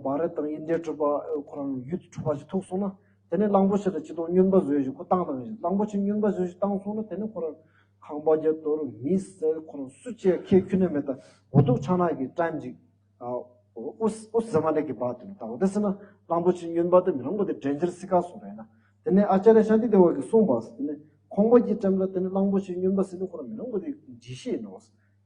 བྷ་རད་དང་ཨིན་ཌི་ཡ་གྲུབ་པ་ཁོ་རང་ཡུལ་གྲུབ་པ་ཞིག་ཐུག་སོང་ན། དེ་ནས་གླང་པོ་ཆེ་ལ་ཅི་ཏོང་སྨྱོན་པ་བཟོས་ཞིག་ཁོ་བཏང་བཏང་ཞིག་གླང་པོ་ཆེ་སྨྱོན་པ་བཟོས་ཞིག་བཏང་སོང་ན། དེ་ནས་ཁོ་རང་ཁང་པ་རྒྱ་གཏོར་མི་བསད། ཁོ་རང་སུ་ཅིག་ཁྱེད་ཁྱོད་ནས་མེད་ད་འོ་ཐུག་ཆགས་ན་གི་ཊའིམ་ཅིག་ཨ། ཨོ་ཨོ་ཟ་མ་ལེ་གི་བ་དུ་ད་འོ་དེ་སེ་ན་གླང་པོ་ཆེ་སྨྱོན་པ་དེ་མི་རང་པོ་དེ་ཌེན་ཇར་སི་ཀ་སོང་རེད་ན། དེ་ནས་ཨ་ཅཱརྱ་ཤཱནྟི་དེ་བ་གི་གསུངས་པ་དེ་ནས་ཁོང་པ་གི་ཊའིམ་ལ་དེ་ནས་གླང་པོ་ཆེ་སྨྱོན་པ་ཟེར་ནས་ཁོ་རང་མི་རང་པོ་དེ་འཇིགས་ཤེས་ཡིན་ནོ།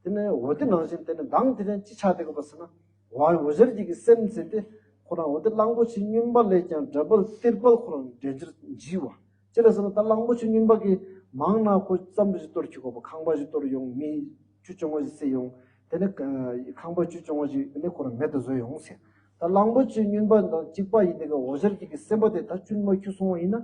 དེ་ནས་འོ་དེ་ནང་བཞིན་དེ་ནས་མདང་དེ་རིང་ཅི་ཆགས་དེ་ག་པ་ཟེར་ན། ཝ་འོ་ཟེར་གྱི་གི་སེམས་ཟེར་དེ་ཁོ་རང་འོ་དེ་གླང་པོ་ཆེ་སྨྱོན་པ་ལས་ཀྱང་ཌ་བལ་ཏིར་བལ་ཁོ་རང་ཌེན་ཇར་འཇིགས་བ། ཅི་ལ་ཟེར་ན་ད་གླང་པོ་ཆེ་སྨྱོན་པ་གི་མང་ན་ཁོ་ཙམ་ཞིག་གཏོར་ཆུག་གོ་བ། ཁང་པ་ཞིག་གཏོར་ཡོང་། མི་བཅུ་བཅོ་ལྔ་ཞིག་བསད་ཡོང་། དེ་ནས་ཁང་པ་བཅུ་བཅོ་ལྔ་ཞིག་ནས་ཁོ་རང་མེད་དུ་བཟོས་ཡོང་ཟེར། ད་གླང་པོ་ཆེ་སྨྱོན་པ་དང་གཅིག་པ་ཡིན་དེ་ག་འོ་ཟེར་གྱི་གི་སེམས་པ་དེ་ད་ཆུན་མ་ཁྱུ་སོང་བ་ཡིན་ན།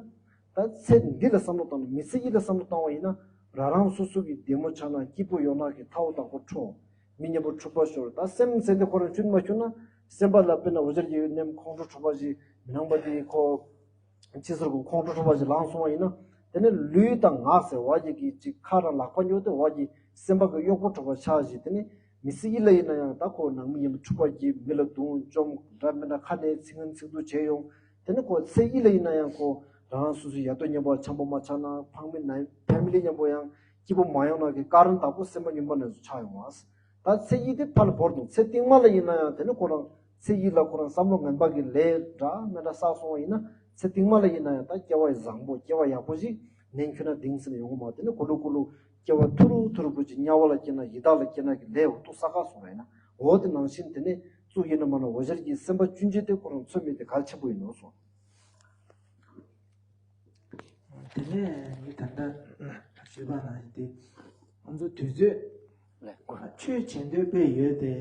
ད་ཚེ་འདི་ལ་བསམ་བློ་བཏང་ན། མི་ཚེ་ཡི་ལ་བསམ་བློ་བཏང་བ་ཡིན་ན། རང་རང་སོ་སོ་གི་བདེ་མོ་ཆགས་ན། སྐྱིད་པོ་ཡོང་ན་གི་ཐའོ་བདག་པོ་འཕྲོག་མི་མཉམ་པོ་འཁྲུག་པ་ཤོར། ད་སེམས་ཟེར་དེ་ཁོ་རང་ཆུན་མ་ཁྱུ་ན། སེམས་པ་ལ་དཔེར་ན་འོ་ཟེར་གྱི་ནེམ་ཁོང་ཁྲོ་འཁྲུག་པ་ཞིག་མི་ནང་པ་དེ་ཁོ། ཕྱི་ཟུར་གྱི་ཁོང་ཁྲོ་འཁྲུག་པ་ཞིག་ལངས་སོང་བ་ཡིན་ན། དེ་ནས་ལུས་དང་ངག་ཟེར་བ་ཞིག་གི་ཅིག་ཁ་རང་ལག་པ་ཉོ་དེ་བ་ཞིག་སེམས་པ་གི་གཡོག་པོ་འཁྲུག་པ་ཆགས་ཤིག་དེ་ནས་མི་ཚེ་ཡི་ལ་ཡིན་ན་ཡང་ད་ཁོ་ནང་མི་ཡིན་འཁྲུག་པ་ཞིག་མི་ལ་རྡུང་བཅོམ་འདྲ་མི་འདྲ་ཁ་ནས་ཚིག་ངན་ཚིག་སྡུག་བྱས་ཡོང་། དེ་ནས་ཁོ་ཚེ་ཡི་ལ་ཡིན་ན་ཡང་ཁོ་རང་རང་སོ་སོའི་ཡ་དོ་མཉམ་པོ་འཆམ་པོ་མ་ཆགས་ན། ཕ་མི་ན་ཕེ་མི་ལི་མཉམ་པོ་ཡང་སྐྱིད་པོ་མ་ཡོང་ན་གི་ཀ་རན་དག་པོ་སེམས་པ་སྨྱོན་པ་ནས་སུ་ཆགས་ཡོང་བ། ད་ཚེ་ཡི་དེ་ཕར་ལ་བོར་དང་། ཚེ་རྟིང་མ་ལ་ཡིན་ན་ཡང་དེ་ནི་ཁོ་རང་ཚེ་ཡི་ལ་ཁོ་རང་བསམ་བློ་ངན་པ་གི་ལས་འདྲ་མི་འདྲ་བསགས་སོང་བ་ཡིན་ན། ཚེ་རྟིང་མ་ལ་ཡིན་ན་ཡང་ད་སྐྱེ་བ་བཟང་པོ་སྐྱེ་བ་ཡག་པོ་ཞིག་ནན་ཁྱོད་ན་དིང་སེ་ན་ཡོང་གི་མ། དེ་ནི་གུ་ལུ་གུ་ལུ་སྐྱེ་བ་ཐུ་རུ་ཐུ་རུ་པོ་ཅིག་དམྱལ་བ་ལ་སྐྱེ་ན་ཡི་དྭགས་ལ་སྐྱེ་ན་གི་ལས་འོ་ཐུག་བསགས་སོང་བ་ཡིན་ན། འོ་དེ་ནང་བཞིན་དེ་ནི་གཙུག་ཡིན་ན་མ་ན་འོ་ཞར་གྱི་སེམས་པ་ཅུན་ཅེ་དེ་ཁོ་རང་ཚོད་མེད་དེ་གལ་ཆེན་པོ་ཡིན་ནོ་སོང་། དེ་ནས་ངས་ད་ལྟ་ཞུས་པ་ནང་བཞིན་དེ་ང་ཚོ་དུས་ཚོད་ལས་འགོར། ཆོས་བྱེད་འདོད་དཔེ་ཡོད་དེ།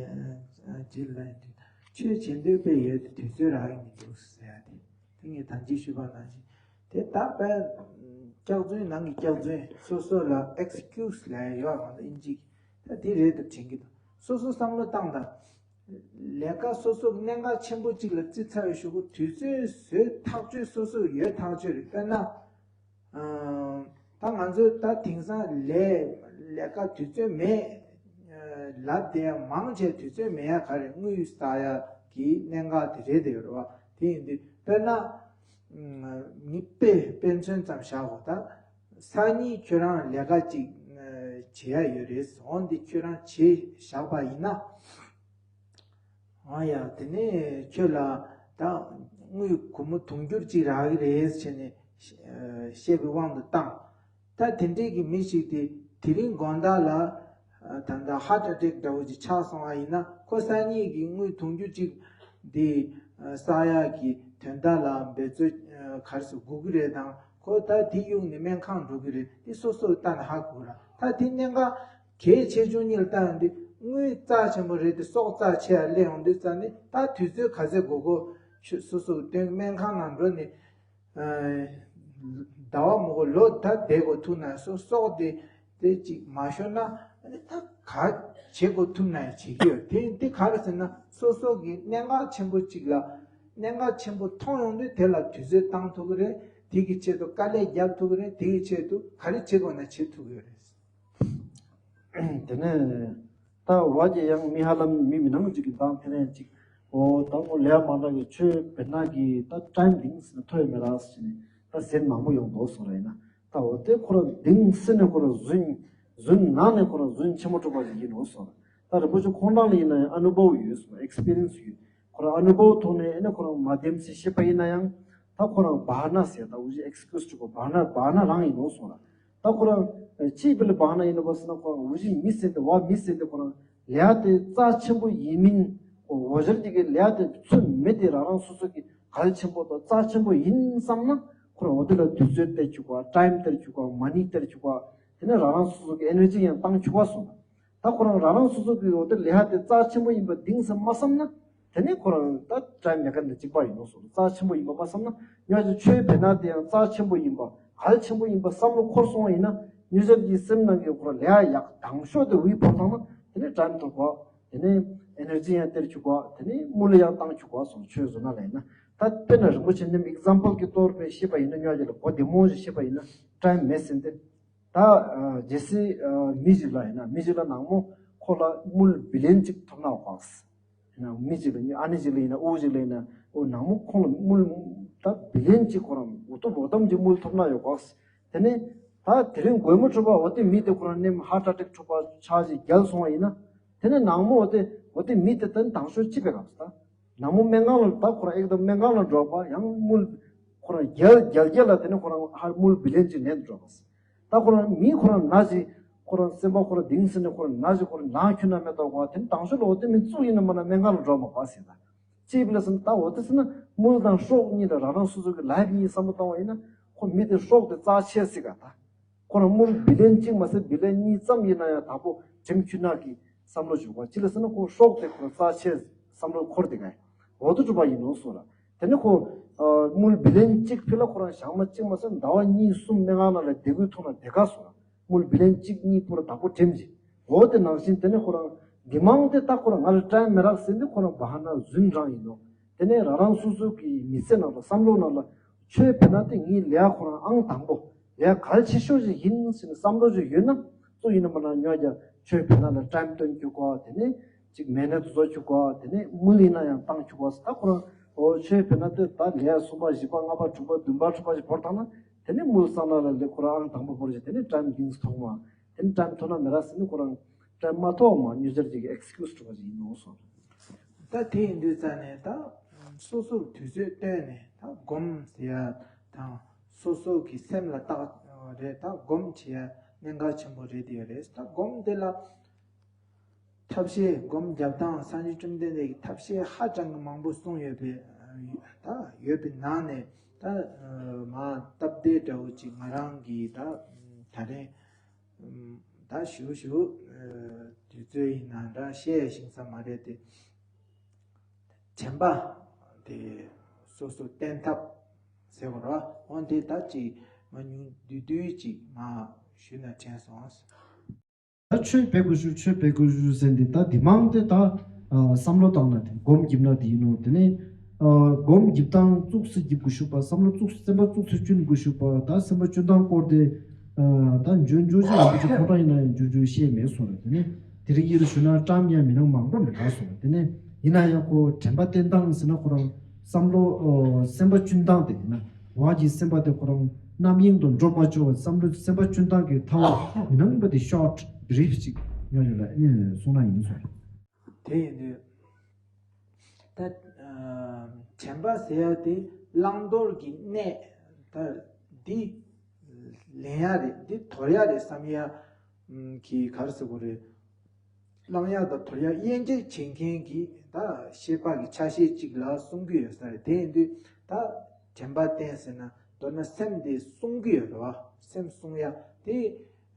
ཇི་ལ་ཡིན་དུས་ཆོས་བྱེད་འདོད་དཔེ་ཡོད་དེ་དུས་ཚོད་རག་གི་མི་འདུག་ཟེར་ཡ་དེ། དེ་ངས་ད་ཅི་ཞུས་པ་ནང་བཞིན་དེ་ད་དཔེ་སྐྱག་རྫུན་ནང་གི་སྐྱག་རྫུན། སོ་སོ་ལ་ཨེག་སི་ཀིའུ་སི་ལབ་ཡ་ཡོད་མ་གཏོགས་དབྱིན་ཇི་གི་ད་དེ་རེད་དུ་དྲན་གི་འདུག་སོ་སོ་བསམ་བློ་བཏང་དང་། ལས་ཀ་སོ་སོ་གི་གནད་འགག་ཆེན་པོ་གཅིག་ལ་བརྩི་ཚར་བའི་གཞུག་གུ་དུས་ཚོད་བཟོས་ཐག་ཆོད་སོ་སོ་ཡོད་ཐག་ཆོད་རེད། དཔེར་ན། ཨ། ད་ང་ཚོས་ད་དེང་སང་ལས་ལས་ཀ་དུས་ཚོད་མེད་ལབ་བསྡད་ཡ་མང་ཆེ་དུས་ཚོད་མེད་ཡ་ག་རེ། དངུལ་བསགས་ཡ་གི་གནད་འགག་དེ་རེད་དེ་ཡོད་རེད་བ། དེ་ཡིན་དུས་དཔེར་ན། ཨ། མི་དཔེ་དཔེ་མཚོན་ཙམ་བཞག་གོ། ད་སང་ཉིན་ཁྱོད་རང་ལས་ཀ་ཅིག་ཨ། བྱེད་ཡ་ཡོད་རེད། འོ་འདི་ཁྱོད་རང་བྱེད་བཞག་པ་ཡིན་ན། ཨ་ཡ། དེ་ནས་ཁྱོད་ལ་ད་དངུལ་སྒོར་མོ་དུང་ཕྱུར་གཅིག་རག་གི་རེད་ཟེར་ནས་བཤད་པའི་དབང་དུ་བཏང་། ད་དེ་འདྲས་ཀྱི་མི་ཞིག་དེ་དེ་རིང་དགོང་དག་ལ་ད་ལྟ་ཧར་ཊི་ཨེ་ཊེག་འདྲ་བོ་ཅིག་ཆགས་སོང་བ་ཡིན་ན། ཁོ་སང་ཉིན་གྱི་དངུལ་དུང་ཕྱུར་གཅིག་འདི་བསགས་ཡག་གི་དོན་དག་ལ་འབད་རྩོལ་ག་རེ་ཟེར་དགོས་ཀྱི་རེད་དང་། ཁོ་ད་དེ་གཡུགས་ནས་སྨན་ཁང་འགྲོ་གི་རེད། དེ་སོ་སོས་ལྟ་ན་ཧ་གོ་ར། ད་དེ་གནད་འགག་གལ་ཆེ་ཆུང་གཉིས་ལ་བལྟ་ཡོང་དུས་དངུལ་རྩ་ཆེན་པོ་རེད་དེ། སྲོག་རྩ་ཆེ་ཡ་སླེབས་ཡོང་དུས་ཙང་ནས། ད་དུས་ཚོད་ག་ཚད་དགོས་དགོས་ཁྱོད་སོ་སོ་སྟོན། སྨན་ཁང་ནང་འགྲོ་ནས་ཟླ་བ་མང་པོ་ལོ་ད་བསྡད་དགོས་ཐུག་ན་སོ་སྲོག་དེ་དེ་ཅིག་མ་ཤོར་ན་ད་ག་བྱེད་དགོས་ཐུག་ན་ཡང་བྱེད་ཀྱི་ཡོད། དེ་དེ་ག་རེ་ཟེར་ན་སོ་སོ་གི་གནད་འགག་ཆེན་པོ་ཅིག་ལ་གནད་འགག་ཆེན་པོ་མཐོང་ཡོང་དུས་དེ་ལ་དུས་ཚོད་བཏང་ཐུབ་ཀྱི་རེད། དེ་གི་ཆེད་དུ་དཀའ་ལས་རྒྱབ་ཐུབ་ཀྱི་རེད། དེ་གི་ཆེད་དུ་ག་རེ་བྱེད་དགོས་ན་བྱེད་ཐུབ་ཀྱི་ཡོད་རེད། དེ་ནས་ད་བ་ཀྱི་ཡང་མི་ཧ་ལམ་མི་མི་ནང་ཅིག་གི་མདང་ཕེ་རན་ཅིག་འོ་ད་ངོ་ལས་མ་འདྲ་གི་ཆོས་བེད་ན་གི་ད་ཊའིམ་དིང་སི་ནས་ཐོས་མེད་ར་ཟེར་ནས་ད་ཟེར་མང་པོ་ཡོང་འདུག་སོང་ར། ཡིན་ན་ད་འོ་དེ་ཁོ་རང་དིང་སི་ནས་ཁོ་རང་རྫུན་རྫུན་ནང་ནས་ཁོ་རང་རྫུན་ཆེན་པོ་གྲུབ་པ་ཞིག་ཡིན་འདུག་སོང་ར། ད་རིན་པོ་ཆེ་ཁོང་རང་ལ་ཡིན་ན་ཡང་ཨ་ནུ་བྷོ་ཡོད་སོང་། ཨེག་སི་པི་རི་ཡན་སི་ཡོད། ཁོ་རང་ཨ་ནུ་བྷོ་ཐོག་ནས་ཨེ་ནས་ཁོ་རང་མ་དེམ་སི་ཤེས་པ་ཡིན་ན་ཡང་། ད་ཁོ་རང་བ་ཧ་ན་ཟེར་ད་འུ་ཅི་ཨེག་སི་ཀིའུ་སི་ཅིག་གོ། བ་ཧ་ན་བ་ཧ་ན་རང་ཡིན་ནོ་སོང་ར། ད་ཁོ་རང་ཅིའི་ཕི་ལ་བ་ཧ་ན་ཡིན་ནོ་བ་ཟེར་ན། ཁོ་རང་འུ་ཅི་མི་ཟེར་དེ་བ་མི་ཟེར་དེ་ཁོ་རང་ལས་དེ་རྩ་ཆེན་པོ་ཡིན་མིན། འོ་ཞར་གྱི་གི་ལས་དེ་ཚུལ་མེད་དེ་རང་རང་སོ་སོ་གི་གལ་ཆེན་པོ་དང་རྩ་ཆེན་པོ་ཡིན་བསམ་ན། ཁོ་རང་འོ་དེ་ལ་དུས་ཚོད་སྟེར་བཅུག་པ། ཊའིམ་སྟེར་བཅུག་པ། མ་ནི་སྟེར་བཅུག་པ། དེ་ནས་རང་རང་སོ་སོ་གི་ཨེ་ནར་ཇི་ཡང་བཏང་བཅུག་པ་སོང་། ད་ཁོ་རང་རང་རང་སོ་སོ་གི་འོ་དེ་ལས་དེ་རྩ་ཆེན་པོ་ཡིན་པ་དིང་སེ་མ་བསམ་ན། དེ་ནས་ཁོ་རང་ད་ཊའིམ་མེ་ཀར་འདི་གཅིག་པ་ཡིན་ནོ་སོང་། རྩ་ཆེན་པོ་ཡིན་པ་མ་བསམ་ན། ཉོ་ཅི་ཆོས་བེད་ན་དེ་ཡང་རྩ་ཆེན་པོ་ཡིན་པ་གལ་ཆེན་པོ་ཡིན་པ་བསམ་བློ་འཁོར་སོང་བ་ཡིན་ན། ཉོ་ཅི་གི་སེམས་ནང་གི་ཁོ་རང་ལས་ཡག་དང་ཤོས་དེ་འུའི་ཕོ་བཏང་ན། དེ་ནས་ཊའིམ་ཐོབ་པ། དེ་ནས་ཨེ་ནར་ཇི་ཡང་སྟེར་བཅུག་པ། དེ་ནས་དངུལ་ཡང་བཏང་བཅུག་པ་སོང་། ཆོས་བཟོ་ན་ལ་ཡིན་ན། ད་དཔེར་ན་རིན་པོ་ཆེ་ནེམ་ཨེག་ཛམ་པལ་གྱི་ཐོག་ནས་བཤད་པ་ཡིན་ན། ཉོ་ཅི་ལ་གོ་བདེ་མོ་ཞིག་བཤད་པ་ཡིན་ན། ཊའིམ་མེད་ཟེར་ཏེ། ད་ཨ་ཇེ་སི་ཨ་མི་ཞིག་ལ་ཡིན་ན། མི་ཞིག་ལ་ནང་མོ་ཁོ་ལ་དངུལ་བི་ལི་ཡན་གཅིག་ཐོབ་ན་འོག་ ན་མི་གཅིག་ལ་ཨ་ནེ་གཅིག་ལ་ཡིན་ན་ཨོ་གཅིག་ལ་ཡིན་ན་ཨོ་ནག་མོ་ཁོང་ལ་དངུལ་ད་བི་ལན་གཅིག་ཁོ་རང་འུ་ཐུག་འོ་དམ་གྱི་དངུལ་ཐོབ་ན་ཡོད་གོ། དེ་ནས་ད་དེ་རིང་དགོས་མོ་གྲུབ་པ་འོ་དེ་མི་དེ་ཁོ་རང་ནེམ་ཧར་ཊ་ཊེག་གྲུབ་པ་ཆགས་ཅིག་རྒྱལ་སོང་བ་ཡིན་ན། དེ་ནས་ནག་མོ་འོ་དེ་འོ་དེ་མི་དེ་ད་དང་ཤོས་ཅི་བས་ག་ད། ནག་མོ་སྨན་ཁང་ལ་ད་ཁོ་རང་ཨེག་དམ་སྨན་ཁང་ལ་འགྲོ་བ་ཡང་དངུལ་ཁོ་རང་རྒྱལ་རྒྱལ་རྒྱལ་ལ་དེ་ནས་ཁོ་རང་ཧར་དངུལ་བི་ལན་གཅིག་ལེན་དུ་འགྲོ་བ། ད་ཁོ་རང་མི་ཁོ་རང་ན་ཞིག་ཁོ་རང་སེམས་པ་ཁོ་རང་གདིང་ཟིན་ནས་ཁོ་རང་ན་ཞིག་ཁོ་རང་ནང་ཁྱོད་ན་མེ་ཏོག་བ་དེ་ནི་དང་ཤོས་ལོག་དེ་མི་བཙུགས་ཡིན་ན་མ་ན་སྨན་ཁང་ལ་འགྲོ་མ་པ་ཟེར་ད། ཅི་བི་ལ་སེམས་ད་འོ་དེ་ཟེར་ན་དངུལ་དང་སྲོག་གཉིས་དང་རང་རང་སོ་སོ་གི་ལའིབ་གཉིས་བསམ་བློ་བཏང་བ་ཡིན་ན་ཁོ་མི་དེ་སྲོག་དེ་རྩ་ཆེ་སྲིད་ག་ད། ཁོ་རང་དངུལ་བི་ལན་གཅིག་མ་ཟད་བི་ལན་གཉིས་ཙམ་ཡིན་ན་ཡང་དང་པོ་དྲིམ་ཁྱུ་ནག་གི་བསམ་བློ་བྱུང་བ་ཅི་ལ་ཟེར་ན་ཁོ་སྲོག་དེ་ཁོ་རྩ་ཆེ་བསམ་བློ་འཁོར་དེ་ག་འོ་དེ་གྲུབ་པ་ཡིན་ནོ་སོ་ལ། དེ་ནས་ཁོ་དངུལ་བི་ལན་གཅིག་ཕི་ལ་ཁོ་རང་ཞག་མ་གཅིག་མ་ཟད་ཟླ་བ་གཉིས་གསུམ་སྨན་ཁང་ནང་ལ་བསྡད་དགོས་ཐུག་ན་དེ་ག་སོང་ལ་དངུལ་བི་ལན་གཅིག་གཉིས་པོ་ར་བདག་པོ་དྲིམ་གྱིས་འོ་དེ་ནང་བཞིན་དེ་ནས་ཁོ་རང་འདི་མང་དེ་ད་ཁོ་རང་ང་ལ་ཊའིམ་མེད་རག་ཟེར་ནས་ཁོ་རང་བ་ཧ་ན་རྫུན་རང་ཡིན་ནོ། དེ་ནས་རང་རང་སོ་སོ་གི་མི་ཚེ་ནང་ལ་བསམ་བློ་ནང་ལ་ཆོས་བེད་ན་དེ་ངའི་ལས་ཁོ་རང་ཨང་དང་པོ་ལས་གལ་ཆེ་ཤོས་ཞིག་ཡིན་ཟེར་ནས་བསམ་བློ་ཞིག་ཡོད་ན་གཙོ་ཡིན་ན་མ་ན་ཉོ་རྒྱ་ཆོས་བེད་ན་ལ་ཊའིམ་སྟོན་རྒྱུ་གོ་དེ་ནས། གཅིག་མེ་ནད་དུ་བཟོ་བཅུག་གོ་དེ་ནས་དངུལ་ཡིན་ན་ཡང་བཏང་བཅུག་གོ་ད་ཁོ་རང་འོ་ཆོས་བེད་ན་དེ་ད་ལས་གསུམ་པ་བཞི་པ་ལྔ་པ་དྲུག་པ་བདུན་པ་དྲུག་པ་ཞིག་བོར་བཏང་ན་དེ་ནས་དངུལ་བསགས་ན་ལ་ལས་ཁོ་རང་ཨང་དང་པོ་བོར་ཞིག་དེ་ནས་ཊའིམ་གིན་སི་ཐོག་མ་དེ་ནས་ཊའིམ་ཐོག་ན་མེ་ར་ཟིན་ནས་ཁོ་རང་ཊའིམ་མ་ཐོག་མ་ཉུ་ཇར་ཅིག་གི་ཨེག་སི་ཀིའུ་སི་སྤྲོ་བ་ཞིག་ཡིན་ནོ་སོ། ད་དེ་ཡིན་དུས་ཙ་ནས་ད་སོ་སོར་དུས་ཚོད་བཏོན་ནས་ད་སྒོམ་ཟེར་ཡ་དང་སོ་སོ་གི་སེམས་ལ་བརྟག་རེད་ད་སྒོམ་བྱེད་ཡ་གནད་འགག་ཆེན་པོ་རེད་དེ་རེད་ད་སྒོམ་དེ་ལ། ཐབས་ཤེས་སྒོམ་རྒྱབ་སྟངས་སངས་རྒྱས་བཅོམ་ལྡན་འདས་ཀྱིས་ཐབས་ཤེས་ཧ་ཅང་གི་མང་པོ་གསུངས་ཡོད་པའི་ད་ཡོད་པའི་ནང་ནས་ད་མ་སྟབས་བདེ་འདྲ་བོ་ཅིག་ང་རང་གིས་ད་ད་རེས་ད་ཞུ་ཞུ་དུས་ཚོད་ཡིན་ན་འདྲ་བཤད་ཤིང་ས་མ་རེད་དེ་དྲན་པ་དེ་སོ་སོ་བརྟན་ཐབས་ཟེར་བ་ར་འོན་ཏེ་ད་ཅིག་མ་ཉུང་བསྡུས་བསྡུས་ཅིག་མ་ཞུས་ན་དྲན་སོང་། ད་ཆོས་འབད་དགོས་ཞུ་ཆོས་འབད་དགོས་ཞུ་ཟེར་འདི་ད་འདི་མང་དེ་ད་བསམ་བློ་བཏང་ན་དེ་སྒོམ་རྒྱབ་ན་དེ་ཡིན་ནོ། དེ་ནས་སྒོམ་རྒྱབ་སྟངས་གཙུགས་སུ་རྒྱབ་དགོས་ཞུ་པ་བསམ་བློ་གཙུགས་སུ་སེམས་པ་གཙུགས་སུ་བཅུན་དགོས་ཞུ་པ་ད་སེམས་པ་བཅུན་སྟངས་སྐོར་དེ་ད་འཇོན་འཇོན་ཞིག་ཡིན་པ་ཅིག་ཁོང་ཁྲ་ཡིན་ན་ཡང་འཇོན་འཇོན་བཤད་མེད་སོང་རེད། དེ་ནས་དེ་རིང་ཡིར་ཞུ་ན་བཀྲམ་ཡང་མི་ནང་མང་པོ་མི་འདྲ་སོང་རེད། དེ་ནས་ཡིན་ན་ཡང་ཁོ་དྲན་པ་བརྟན་སྟངས་ཟེར་ན་ཁོ་རང་བསམ་བློ་སེམས་པ་བཅུན་སྟངས་དེ་ཡིན་ན། བ་གི་སེམས་པ་དེ་ཁོ་རང་རྣམ་གཡེང་དུ་འགྲོ་མ་བཅུག་པར་བསམ་བློ་སེམས་པ་བཅུན་སྟངས་ཀྱི་ཐབས་མི་ནང་པ་དེ་ཤོར་ཊི་བྷི་རིཕ་ཅིག་ཡོང་ཡོད་ལ་གསུང་ན་ཡིན་སོང་། དེ་ཡིན་དུས་ད་དྲན་པ་ཟེར་ཡ་དེ་བླང་དོར་གྱི་གནས་ད་འདི་ལེན་ཡ་རེད་འདི་དོར་ཡ་རེད་བསམ་ཡ་གི་ག་རེ་ཟེར་དགོས་རེད། བླང་ཡག་དང་དོར་ཡག་དབྱེ་འབྱེད་བྱེད་མཁན་གྱི་ད་ཤེས་པ་གི་ཆ་ཤས་གཅིག་ལ་གསུང་གི་ཡོད་ས་རེད། དེ་ཡིན་དུས་ད་དྲན་པ་བསྟེན་ཟེར་ན་མདོར་ན་སེམས་དེ་བསྲུང་གི་ཡོད་རེད་བ། སེམས་བསྲུང་ཡག་དེ་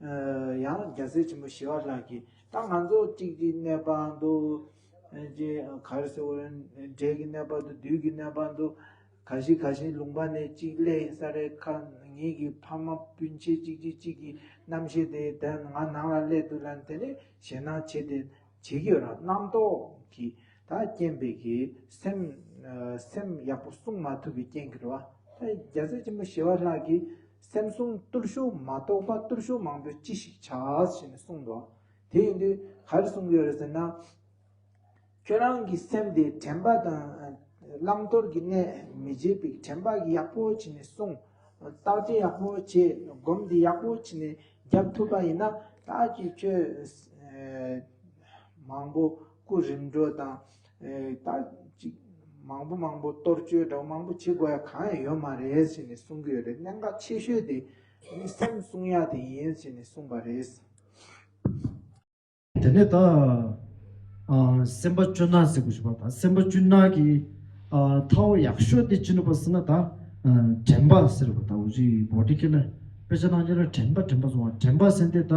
ཡང་རྒྱལ་སྲས་ཆེན་པོ་ཞི་བ་ལྷ་གིས་ད་ང་ཚོ་གཅིག་གཅིག་གནས་པ་འདུག་ཅེས་ག་རེ་ཟེར་བ་འབྲས་ཀྱི་གནས་པ་འདུག་བདུད་ཀྱི་གནས་པ་འདུག་ག་ཤི་ག་ཤི་ལུང་པ་ནས་གཅིག་སླེབས་ཡིན་ས་རེད། ཁ་ངེད་ཀྱི་ཕ་མ་སྤུན་མཆེད་གཅིག་གཅིག་གཅིག་གི་རྣམ་ཤེས་དེ་ད་ང་ནང་ལ་སླེབས་འདུག་ལབ་དེ་ནས་ཞེད་སྣང་བྱེད་དེ་བྱེད་ཀྱི་ཡོད་ར། རྣམ་རྟོག་གི་ད་རྐྱེན་པས་ཀྱི་སེམས་སེམས་ཡག་པོ་བསྲུང་མ་ཐུབ་པའི་རྐྱེན་གྱིས་རེད་བ། ད་རྒྱལ་སྲས་ཆེན་པོ་ཞི་བ་ལྷ་གིས་སེམས་བསྲུང་བརྟུལ་ཞུགས་མ་གཏོགས་པ་བརྟུལ་ཞུགས་མང་པོས་ཅི་ཞིག་བྱ་ཞེས་ནས་གསུངས་འདུག་དེ་ཡིན་དུས་ག་རེ་གསུང་གི་ཡོད་རེད་ཟེར་ན། ཁྱོད་རང་གི་སེམས་དེ་དྲན་པ་དང་བླང་དོར་གྱི་གནས་མི་བྱེད་པའི་དྲན་པ་ཡག་པོ་བྱས་ནས་བསྲུང་། བརྟག་དཔྱད་ཡག་པོ་བྱས་སྒོམ་དེ་ཡག་པོ་བྱས་ནས་རྒྱབ་ཐུབ་པ་ཡིན་ན་ད་ཀྱི་ཁྱོད་མང་པོ་སྐུ་རིམ་གྲོ་དང་ད་ཅིག་མང་པོ་མང་པོ་གཏོར་བཅོས་འདྲ་བོ་མང་པོ་བྱེད་དགོས་ཡ་གང་ཡང་ཡོད་མ་རེད་ཟེར་ནས་གསུང་གི་ཡོད་རེད། གནད་འགག་ཆེ་ཤོས་དེ་ནི་སེམས་བསྲུང་ཡ་དེ་ཡིན་ཟེར་ནས་གསུངས་པ་རེད། དེ་ནས་ད་ཨ་སེམས་པ་སྐྱོ་སྣང་ཟེར་དགོས་ཞུ་བ་དང་སེམས་པ་སྐྱོ་སྣང་གི་ཨ་ཐའོ་ཡག་ཤོས་དེ་ཅི་ནུ་པ་ཟེར་ན་ད་ཨ་དྲན་པ་ཟེར་བ་དང་འུ་ཅི་བོ་ཌི་ཀི་ལ་དཔེ་ཆ་ནང་ལ་དྲན་པ་དྲན་པ་སོང་བ་དྲན་པ་ཟེར་དེ་ད་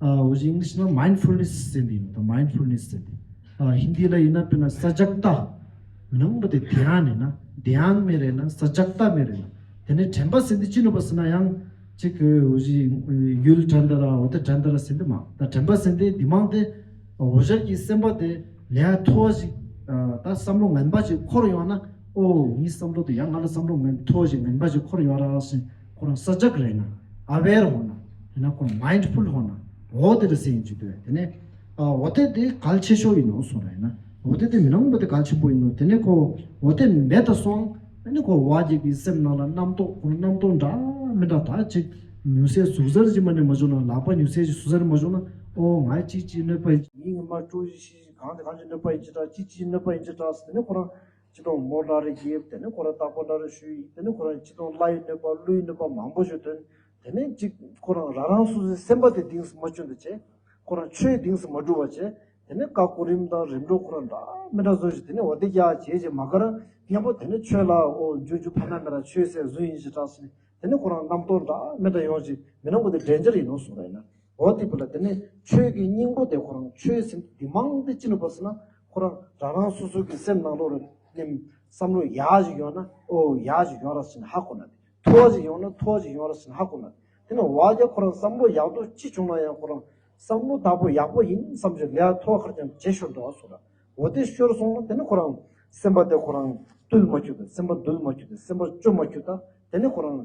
ཨ་འུ་ཅི་ཨིང་ལིཤ་ནང་མའིན་ཌི་ཕུལ་ནེ་སི་ཟེར་དེ་ཡིན་ད་མའིན་ཌི་ཕུལ་ནེ་སི་ཟེར་དེ་ཨ་ཧིན་དི་ལ་ཡིན་ན་དཔེར་ན་ས་ཇག་ཏ་མི་ནང་པ་དེ་དེ་ཡང་ནས་ན་དེ་ཡང་མེ་རེད་ན་ས་ཇག་ཏ་མེ་རེད་ན་དེ་ནས་དྲན་པ་ཟེར་དེ་ཅི་ནུ་པ་ཟེར་ན་ཡང་། གཅིག་གི་འུ་ཅི་ཡུལ་དྲན་ད་ར་འོ་དེ་དྲན་ད་ར་ཟིན་དེ་མ་ད་དྲན་པ་ཟིན་དེ་འདི་མང་དེ་འོ་ཞག་གི་སེམས་པ་དེ་ལས་མཐོ་བ་ཞིག་ད་བསམ་བློ་ངན་པ་ཞིག་འཁོར་ཡོང་ན་ཨོ་ངའི་བསམ་བློ་དེ་ཡང་ང་ལ་བསམ་བློ་ངན་མཐོ་བ་ཞིག་ངན་པ་ཞིག་འཁོར་ཡོང་ར་ཟིན་ཁོ་རང་ས་ཇག་རེད་ན་ཨ་ཝེར་ཧོ་ན་ཡིན་ན་ཁོ་རང་མའིན་ཌི་ཕུལ་ཧོ་ན་འོ་དེ་ར་ཟིན་ཡིན་ཅིག་དེ་དེ་ནས་འོ་དེ་དེ་གལ་ཆེ་ཤོས་ཡིན་ནོ་སོང་ར་ཡིན་ན་ འོ་དེ་དེ་མི་སྣང་བ་དེ་གལ་ཆེན་པོ་ཡིན་ནོ། དེ་ནས་ཁོ་འོ་དེ་མེད་དུ་སོང་། དེ་ནས་ཁོ་བ་རྒྱལ་གྱི་སེམས་ནང་ལ་རྣམ་རྟོག་ཁོ་རྣམ་རྟོག་འདྲ་མི་འདྲ་ད་ཅིག་ཉུང་ཤས་ཟུག་གཟེར་གྱི་མ་ནས་མ་བྱུང་ན། ལག་པ་ཉུང་ཤས་ཀྱི་ཟུག་གཟེར་མ་བྱུང་ན། ཨོ་ང་ཅིག་ཅིག་གནོད་པ་ཡིན། ངའི་ངོ་མ་སྤྲོ་ཞིག་གང་དེ་གང་ཅིག་གནོད་པ་ཡིན་ཅི་འདྲ། ཅིག་ཅིག་གནོད་པ་ཡིན་ཅི་འདྲ་ཟེར། དེ་ནས་ཁོ་རང་ཅི་དང་མོ་འདྲ་རེ་རྒྱབ། དེ་ནས་ཁོ་རང་རྟག་པ་འདྲ་རེ་ཞུས། དེ་ནས་ཁོ་རང་ཅི་དང་བརླ་ཡི་གནོད་པ་བསླུ་ཡི་གནོད་པ་མང་པོ་ཞིག་ཐོན། དེ་ནས་ཅིག་ཁོ་རང་རང་རང་སོ་སོའི་སེམས་པ་དེ་གཏིང་ཟབ་མ་བཅུག་འདུག་བྱས། ཁོ་རང་ཆོས་གཏིང་ཟབ་མ་སྒྲུབ་པ་བྱས། དེ་ནས་བཀའ་གོ་རིམ་དང་རིམ་གྲོ་ཁོ་རང་འདྲ་མི་འདྲ་བཟོ་ཞིག་དེ་ནས་འོ་དེ་རྒྱག་བྱས་བྱས་མ་ག་ར་མཉམ་པོ་དེ་ནས་ཆོས་ལ་ཨོ་འཇུ་འཇུ་ཕ་མ་མེ་ར་ཆོས་ཟེར་བཟོ་ཡིན་ཞེས་གྲགས་སོང་། དེ་ནས་ཁོ་རང་རྣམ་རྟོག་འདྲ་མི་འདྲ་ཡོང་ཞིག་མི་སྣང་བ་དེ་འདྲེན་འཇར་ཡིན་ནོ་གསུངས་རེད་ན། འོ་དེ་བུ་ལ་དེ་ནས་ཆོས་ཀྱི་སྙིང་པོ་དེ་ཁོ་རང་ཆོས་ཟེར་དེ་མང་དེ་ཅི་ནུས་པ་ཟེར་ན། ཁོ་རང་རང་རང་སོ་སོ་གི་སེམས་ནང་ལོགས་ལ་ནེམ་བསམ་བློ་ཡག་ཞིག་ཡོང་ན། ཨོ་ཡག་ཞིག་ཡོང་ར་ཟེར་ན་ཧ་གོ་ན། མཐོ་བ་ཞིག་ཡོང་ན་མཐོ་བ་ཞིག་ཡོང་ར་ཟེར་ན་ཧ་གོ་ན། དེ་ནས་བ་རྒྱལ་ཁོ་རང་བསམ་བློ་ཡག་ཏུ་ཅི་བྱུང་ན་ཡང་ཁོ་རང་བསམ་བློ་བདག་པོ་ཡག་པོ་ཡིན་བསམ་བྱས་ལས་མཐོ་བ་ཁར་ཀྱང་བྱེད་ཤོར་འགྲོ་བ་སོ་ར། འོ་དེ་ཤོར་སོང་ན་དེ་ནས་ཁོ་རང་སེམས་པ་དེ་ཁོ་རང་རྟུལ་མ་བཅུག་དང་། སེམས་པ་རྟུལ་མ་བཅུག་དང་། སེམས་པ་སྐྱོ་མ་བཅུག་དང་། དེ་ནས་ཁོ་རང་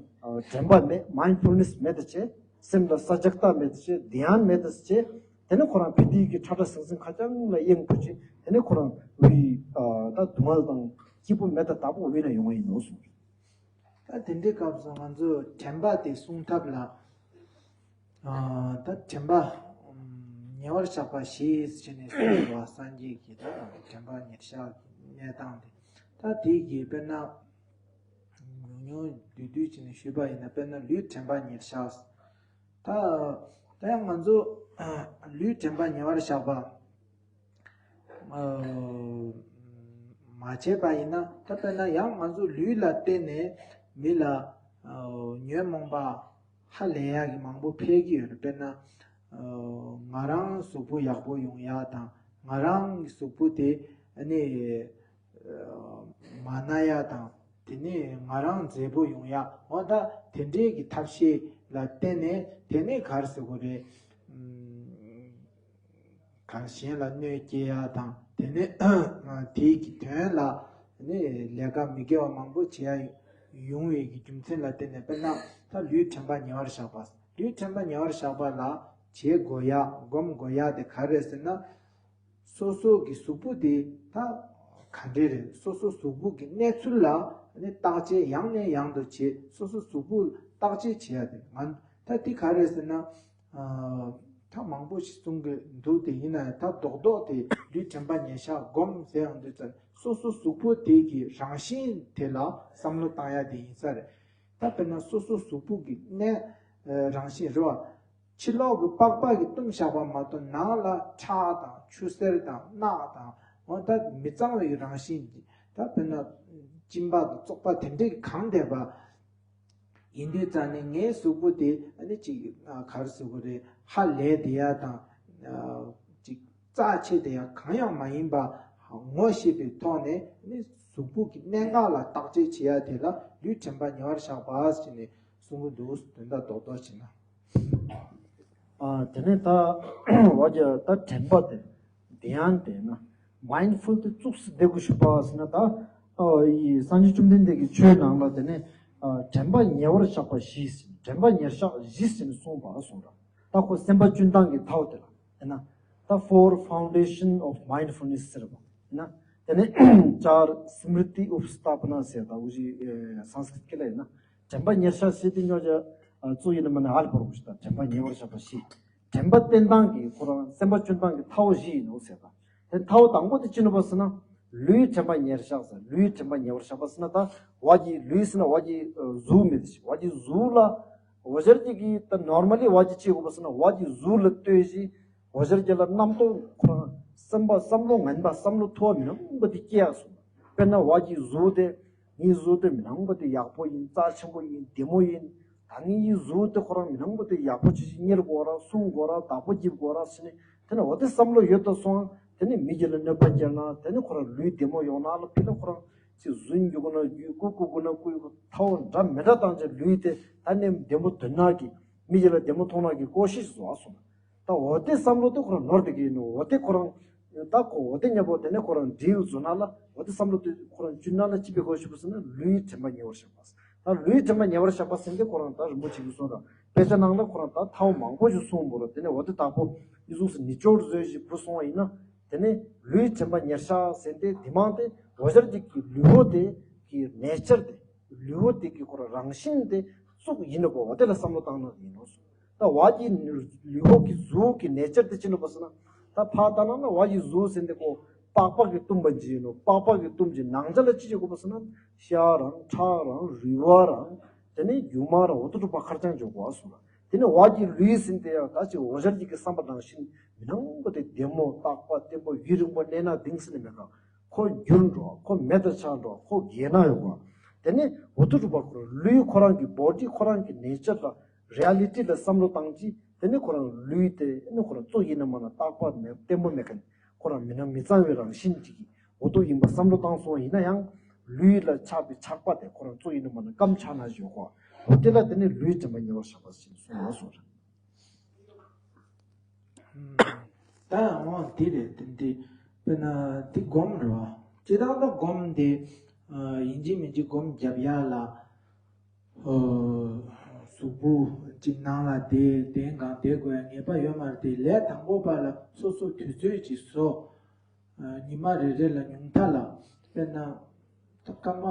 དྲན་པ་མེད། མའིན་ཌ་ཕུལ་ནེས་མེད་དུ་བྱས། སེམས་ལ་ས་ཆགས་ད་མེད་དུ་བྱས། དེ་ཡང་མེད་དུ་བྱས། དེ་ནས་ཁོ་རང་ཕི་དིའི་གི་ཁྲ་ཁྲ་སིང་སིང་ཁ་རྐྱང་ལ་གཡེང་བུ་བྱས། དེ་ནས་ཁོ་རང་འི་ད་སྡུག་བསྔལ་དང་སྐྱིད་པོ་མེད་དུ་དག་པོ་འི་ན་ཡོང་བ་ཡིན་ནོ་གསུངས། ད་དེ་འདྲའི་སྐབས་སུ་ང་ཚོས་དྲན་པ་དེ་སྲུང་ཐབས་ལ། ཨ་ད་དྲན་པ་ཉེ་བར་བཞག་པ་བཞི་ཟེར་ནས་གསུངས་པ་སངས་རྒྱས་ཀྱིས་ད་དྲན་པ་ཉེར་བཞག་གི་གནས་སྟངས་དེ། ད་དེ་གི་དཔེར་ན་ཉུང་ཉུང་བསྡུས་བསྡུས་བྱས་ནས་ཞུས་པ་ཡིན་ན། དཔེར་ན་ལུས་དྲན་པ་ཉེར་བཞག་ད་ད་ཡང་ང་ཚོ་ལུས་དྲན་པ་ཉེ་བར་བཞག་པ་མ་བྱས་པ་ཡིན་ན། ད་དཔེར་ན་ཡང་ང་ཚོ་ལུས་ལ་བརྟེན་ནས་མི་ལ་ཉོན་མོངས་པ་ཧ་ལས་ཡག་གི་མང་པོ་འཕེལ་གྱི་ཡོད་རེད། དཔེར་ན་ང་རང་གཟུགས་པོ་ཡག་པོ་ཡོང་ཡག་དང་། ང་རང་གི་གཟུགས་པོ་དེ་ཨ་ནི་མ་ན་ཡག་དང་། དེ་ནས་ང་རང་མཛེས་པོ་ཡོང་ཡག་འོ་ད་དེ་འདྲའི་གི་ཐབས་ཤེས་ལ་བརྟེན་ནས། དེ་ནས་ག་རེ་ཟེར་དགོས་རེད། གང་གཞན་ལ་གནོད་སྐྱེལ་ཡག་དང་། དེ་ནས་དེའི་གི་དོན་ལ་ནི་ལས་ཀ་མི་དགེ་བ་མང་པོ་བྱེད་ཡག་ཡོང་བའི་གི་རྒྱུ་མཚན་ལ་བརྟེན་ནས། དཔེར་ན་ད་ལུས་དྲན་པ་ཉེ་བར་བཞག་པ། ལུས་དྲན་པ་ཉེ་བར་བཞག་པ་ལ་བྱེད་དགོས་ཡག་སྒོམ་དགོས་ཡག་དེ་ག་རེ་རེད་ཟེར་ན། སོ་སོ་གི་གཟུགས་པོ་དེ་ད་ག་འདྲས་རེད། སོ་སོ་གཟུགས་པོ་གི་གནས་ཚུལ་ལ་ནི་བརྟག་དཔྱད་ཡང་ནས་ཡང་དུ་བྱེད། སོ་སོ་གཟུགས་པོ་བརྟག་དཔྱད་བྱེད་ཡག་དེ་ང་ད་དེ་ག་རེ་རེད་ཟེར་ན། ད་མང་པོ་ཞིག་གསུང་གི་འདུག་དེ་ཡིན་ན་ཡང་ད་རྡོག་རྡོག་དེ་ལུས་དྲན་པ་ཉེར་བཞག་སྒོམ་ཟེར་ཡོང་དུས་ཙམ། སོ་སོ་གཟུགས་པོ་དེ་གི་རང་བཞིན་དེ་ལ་བསམ་བློ་བཏང་ཡག་དེ་ཡིན་ས་རེད། ད་དཔེར་ན་སོ་སོ་གཟུགས་པོ་གི་གནས་རང་བཞིན་རེད་བ། ཕྱི་ལོགས་ཀྱི་པགས་པ་གིས་བཏུམས་བཞག་པ་མ་གཏོགས། ནང་ལ་ཁྲག་དང་ཆུ་སེར་དང་རྣག་དང་། འོ་ད་མི་གཙང་བའི་རང་བཞིན་གྱི། ད་དཔེར་ན་གཅིན་པ་དང་བཙོག་པ་དེ་འདྲས་ཀྱིས་གང་བསྡད་པ། ཡིན་དུས་ཙང་ནས་ངའི་གཟུགས་པོ་དེ་ཨ་ནི་ཅིག་ག་རེ་ཟེར་དགོས་རེད། ཧ་ལས་བསྡད་ཡག་དང་། ཅིག་རྩ་ཆེ་བསྡད་ཡག་གང་ཡང་མ་ཡིན་པ་ངོ་ཤེས་པའི་ཐོག་ནས་ནི་གཟུགས་པོ་གི་གནད་འགག་ལ་བརྟག་དཔྱད་བྱེད་ཡག་དེ་ལ་ལུས་དྲན་པ་ཉེ་བར་བཞག་པ་ཟེར་ནས་གསུང་གི་འདུག་དོན་དག་རྡོག་རྡོག་བྱས་ན། ཨ་དེ་ནས་ད་བ་རྒྱལ་ད་དྲན་པ་དེ་དེ་ཡང་དེ་ན་མའིན་ཌ་ཕུལ་དེ་གཙུགས་སུ་བསྡད་དགོས་ཞུ་པ་ཟེར་ན། ད་ཨ་ཡི་སངས་རྒྱས་བཅོམ་ལྡན་འདས་ཀྱི་ཆོས་ནང་ལ་དེ་ནས་ཨ་དྲན་པ་ཉེ་བར་བཞག་པ་བཞི་ཟེར། དྲན་པ་ཉེར་བཞག་བཞི་ཟེར་ནས་གསུངས་པ་གསུངས་ར། ད་ཁོ་སེམས་པ་སྐྱོན་སྟངས་ཀྱི་ཐའོ་དེ་ལ་དེ་ན། ད་Four Foundation of Mindfulness ཟེར་བ་དེ་ན། དེ་ནས་ཅར་སི་མྲི་ཏི་ཨུབ་སྟ་པ་ན་ཟེར། ད་འུ་ཅི་སཾ་སྐྲྀཏ་སྐད་ལ་ཡིན་ན་དྲན་པ་ཉེར་བཞག་ཟེར་དེ་ཉོ་ཅ་གཙོ་ཡིན་ན་མ་ན་ཨ་ལ་པོར་གུ་ཤི། ད་དྲན་པ་ཉེ་བར་བཞག་པ་བཞི། དྲན་པ་བསྟེན་སྟངས་ཀྱི་ཁོ་རང་སེམས་པ་སྐྱོན་སྟངས་ཀྱི་ཐའོ་བཞི་ཡིན་ནོ་ཟེར། ད་དེ་ཐའོ་དང་པོ་དེ་ཅི་ནོ་པ་ཟེར་ན། ལུས་དྲན་པ་ཉེར་བཞག་ཟེར། ལུས་དྲན་པ་ཉེ་བར་བཞག་པ་ཟེར་ན། ད་བ་གི་ལུས་ཟེར་ན་བ་གི་གཟུགས་མེད་དེ། བ་གི་གཟུགས་ལ་འོ་ཟེར་གྱི་གི་ད་ནོར་མ་ལི་བ་གི་ཅི་དགོས་པ་ཟེར་ན། བ་གི་གཟུགས་ལ་ལྟོས་ཤིག་འོ་ཟེར་གྱི་ལ་རྣམ་རྟོག་ཁོ་རང་སེམས་པ་བསམ་བློ་ངན་པ་བསམ་བློ་མཐོ་བ་མི་སྣང་བ་དེ་སྐྱེ་ཡག་སོང་། དཔེར་ན་བ་གི་གཟུགས་དེ། ངའི་གཟུགས་དེ་མི་སྣང་བ་དེ་ཡག་པོ་ཡིན། རྩ་ཆེན་པོ་ཡིན། བདེ་མོ་ཡིན། ད་ངའི་གཟུགས་དེ་ཁོ་རང་མི་སྣང་བ་དེ་ཡག་པོ་ཅི་ཞིག་གཉེར་དགོས་ར། སྲུང་དགོས་ར། བདག་པོ་རྒྱབ་དགོས་ར་ཟེར་ནས། དེ་ནས་འོ་དེ་བསམ་བློ་ཡོད་དོ་སོང་། དེ་ནས་མི་གཞན་ལ་གནོད་པ་སྐྱེལ་ན། དེ་ནས་ཁོ་རང་ལུས་བདེ་མོ་ཡོང་ན་ལ་ཕི་ལ་ཁོ་རང་ཅིག་གཟུགས་རྒྱུག་ན་རྒྱུག། རྐུ་རྐུ་རྐུ་ན་རྐུ། ཐའོ་འདྲ་མི་འདྲ་བཏང་ཅིག་ལུས་དེ་ད་ནས་བདེ་མོ་དོན་ན་གི་མི་གཞན་ལ་བདེ་མོ་མཐོང་ན་གི་ཀོ་ཤིས་བཟོ་བ་སོང་། ད་འོ་དེ་བསམ་བློ་དེ་ཁོ་རང་ནོར་དེ་གི་ཡིན་ནོ། འོ་དེ་ཁོ་རང་ད་ཁོ་འོ་དེ་མཉམ་པོ་དེ་ནས་ཁོ་རང་འབྲེལ་བཟོ་ན་ལ། འོ་དེ་བསམ་བློ་དེ་ཁོ་རང་བཅུད་ན་ལ་ཅི་བེ་གོ་ཤི་བུ་ཟེར་ན་ལུས་དྲན་པ་ཉེ་བར་བཞག་པ། ད་ལུས་དྲན་པ་ཉེ་བར་བཞག་པ་ཟེར་དེ་ཁོ་རང་ད་རིན་པོ་ཆེ་གི་གསུང་ར། དཔེ་ཆ་ནང་ལ་ཁོ་རང་ད་ཐའོ་མང་པོ་ཞིག་གསུངས་པོ་ར། དེ་ནས་འོ་དེ་དག་པོ་ཨི་ཟུག་སུ་ནི་ཅོར་བཟོས་ཞིག་བུ་སོང་བ་ཡིན་ན། དེ་ནས་ལུས་དྲན་པ་ཉེར་བཞག་ཟེར་ཏེ་དེ་མང་སྟེ་འོ་ཞར་གྱི་ལུས་པོ་དེ་གི་ནེ་ཅར་དེ་ལུས་པོ་དེ་གི་ཁོ་རང་རང་བཞིན་དེ་གཙུག་ཡིན་ནོ་གོ་འོ་དེ་ལ་བསམ་བློ་བཏང་ན་ཡིན་ནོ། ད་བ་གི་ལུས་པོ་གི་གཟུགས་ཀྱི་ནེ་ཅར་དེ་ཅི་ནོ་པ་ཟེར་ན། ད་ཕ་ལྟ་ན་ན་བ་གི་གཟུགས་ཟེར་ཏེ་གོ་པགས་པ་གི་གཏུམ་པ་ཅི་ཡིན་ནོ། པགས་པ་གི་གཏུམ་གྱི་ནང་ཆ་ལ་ཅི་བྱེད་དགོས་པ་ཟེར་ན། ཤ་རང་ཁྲག་རང་རུས་པ་རང་དེ་ནས་རྒྱུ་མ་རང་འོ་དོ་དྲུག་པ་ཁར་ཅང་འཇོག་གོ་ཟེར་ལ། དེ་ནས་བ་གི་ལུས་ཟེར་ཏེ་ཡང་ད་ཅི་འོ་ཞར་གྱི་བསམ་པ་ནང་བཞིན་མི་སྣང་བ་དེ་བདེ་མོ་རྟག་པ་བརྟན་པོ་ཡུན་རིང་པོ་གནས་ན་གདེང་ཟེར་ནས་མེད་ག་ཁོ་འགྱུར་འགྲོ། ཁོ་མེད་དུ་ཆགས་འགྲོ། ཁོ་རྒས་ན་ཡོང་བ། དེ་ནས་འོ་དོ་དྲུག་པ་ཁོ་ལུས་ཁོ་རང་གི་བོ་ཌི་ཁོ་རང་གི་ནེ་ཅར་ལ་རི་ཡ་ལི་ཊི་ལ་བསམ་བློ་བཏང་ཅི། དེ་ནས་ཁོ་རང་ལུས་དེ་ནི་ཁོ་རང་གཙོ་ཡིན་ན་མ་ན་རྟག་པ་མེད་བརྟན་པོ་མེད་མཁན་ཁོ་རང་མི་སྣང་མི་གཙང་བའི་རང་བཞིན་ཅིག་གི་འོ་དོ་ཡིན་པ་བསམ་བློ་བཏང་སོང་བ་ཡིན་ན་ཡང་ལུས་ལ་ཆགས་པའི་ཆགས་པ་དེ་ཁོ་རང་གཙོ་ཡིན་ན་མ་ན་སྐམ་ཆགས་ན་ཡོད་གོ་འོ་དེ་ལ་དེ་ནས་ལུས་དྲན་པ་ཉེ་བར་བཞག་པ་ཞིག་གསུངས་ལ་སོང་རེད། ད་འོང་འདི་རེད་དེ་འདི་དཔེར་ན་འདི་སྒོམ་རེད་བ། སྤྱིར་བཏང་ད་སྒོམ་འདི་ཡིན་གཅིག་མིན་གཅིག་སྒོམ་རྒྱབ་ཡག་ལ་གཟུགས་པོ་གཅིག་ནང་ལ་བསྡད་བསྡད་གང་བསྡད་དགོས་ཡ་ངེས་པ་ཡོད་མ་རེད་དེ་ལས་དང་པོ་པ་ལ་སོ་སོ་དུས་ཚོད་ཅིག་བཟོ། ཉི་མ་རེ་རེ་ལ་ཉུང་མཐའ་ལ་དཔེར་ན་སྐར་མ་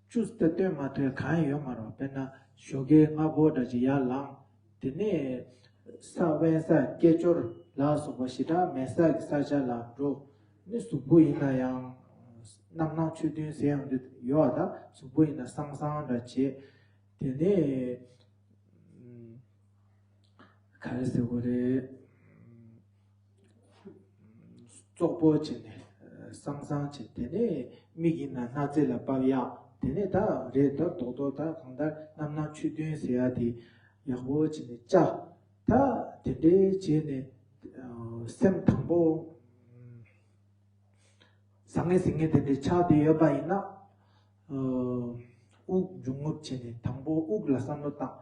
བཅུ་ཙམ་སྟོན་མ་ཐུབ་གང་ཡང་ཡོད་མ་རེད། དཔེར་ན་ཞོགས་ཀའི་སྔ་པོ་འདྲ་ཅིག་ཡར་ལངས། དེ་ནས་ས་དབེན་ས་སྐད་ཅོར་ལ་སོགས་པ་ཞེ་དྲག་མེད་ས་གི་ས་ཆ་ལ་འགྲོ། ནི་གཟུགས་པོ་ཡིན་ན་ཡང་རྣམ་སྣང་ཆོས་བདུན་ཟེར་ཡང་འདི་ཡོད་པ་ད་གཟུགས་པོ་ཡིན་ན་སང་སང་འདྲ་བྱེད། དེ་ནས་ག་རེ་ཟེར་དགོས་རེད། བཙོག་པོ་བྱས་ནས་སང་སང་བྱས། དེ་ནས་མིག་ཡིན་ན་སྣ་རྩེ་ལ་ཕབ་ཡག་དེ་ནས་ད་རེད་ད་རྡོག་རྡོག་ད་གང་ལྟར་རྣམ་སྣང་ཆོས་བདུན་ཟེར་ཡག་དེ་ཡག་པོ་བྱས་ནས་བཅའ། ད་དེ་འདྲའི་བྱས་ནས་སེམས་དང་པོ་བཟང་ངན་ཟིང་ངན་དེ་འདྲའི་ཆགས་བསྡད་ཡོད་པ་ཡིན་ན། དབུགས་འབྱུང་རྔུབ་བྱས་ནས་དང་པོ་དབུགས་ལ་བསམ་བློ་བཏང་།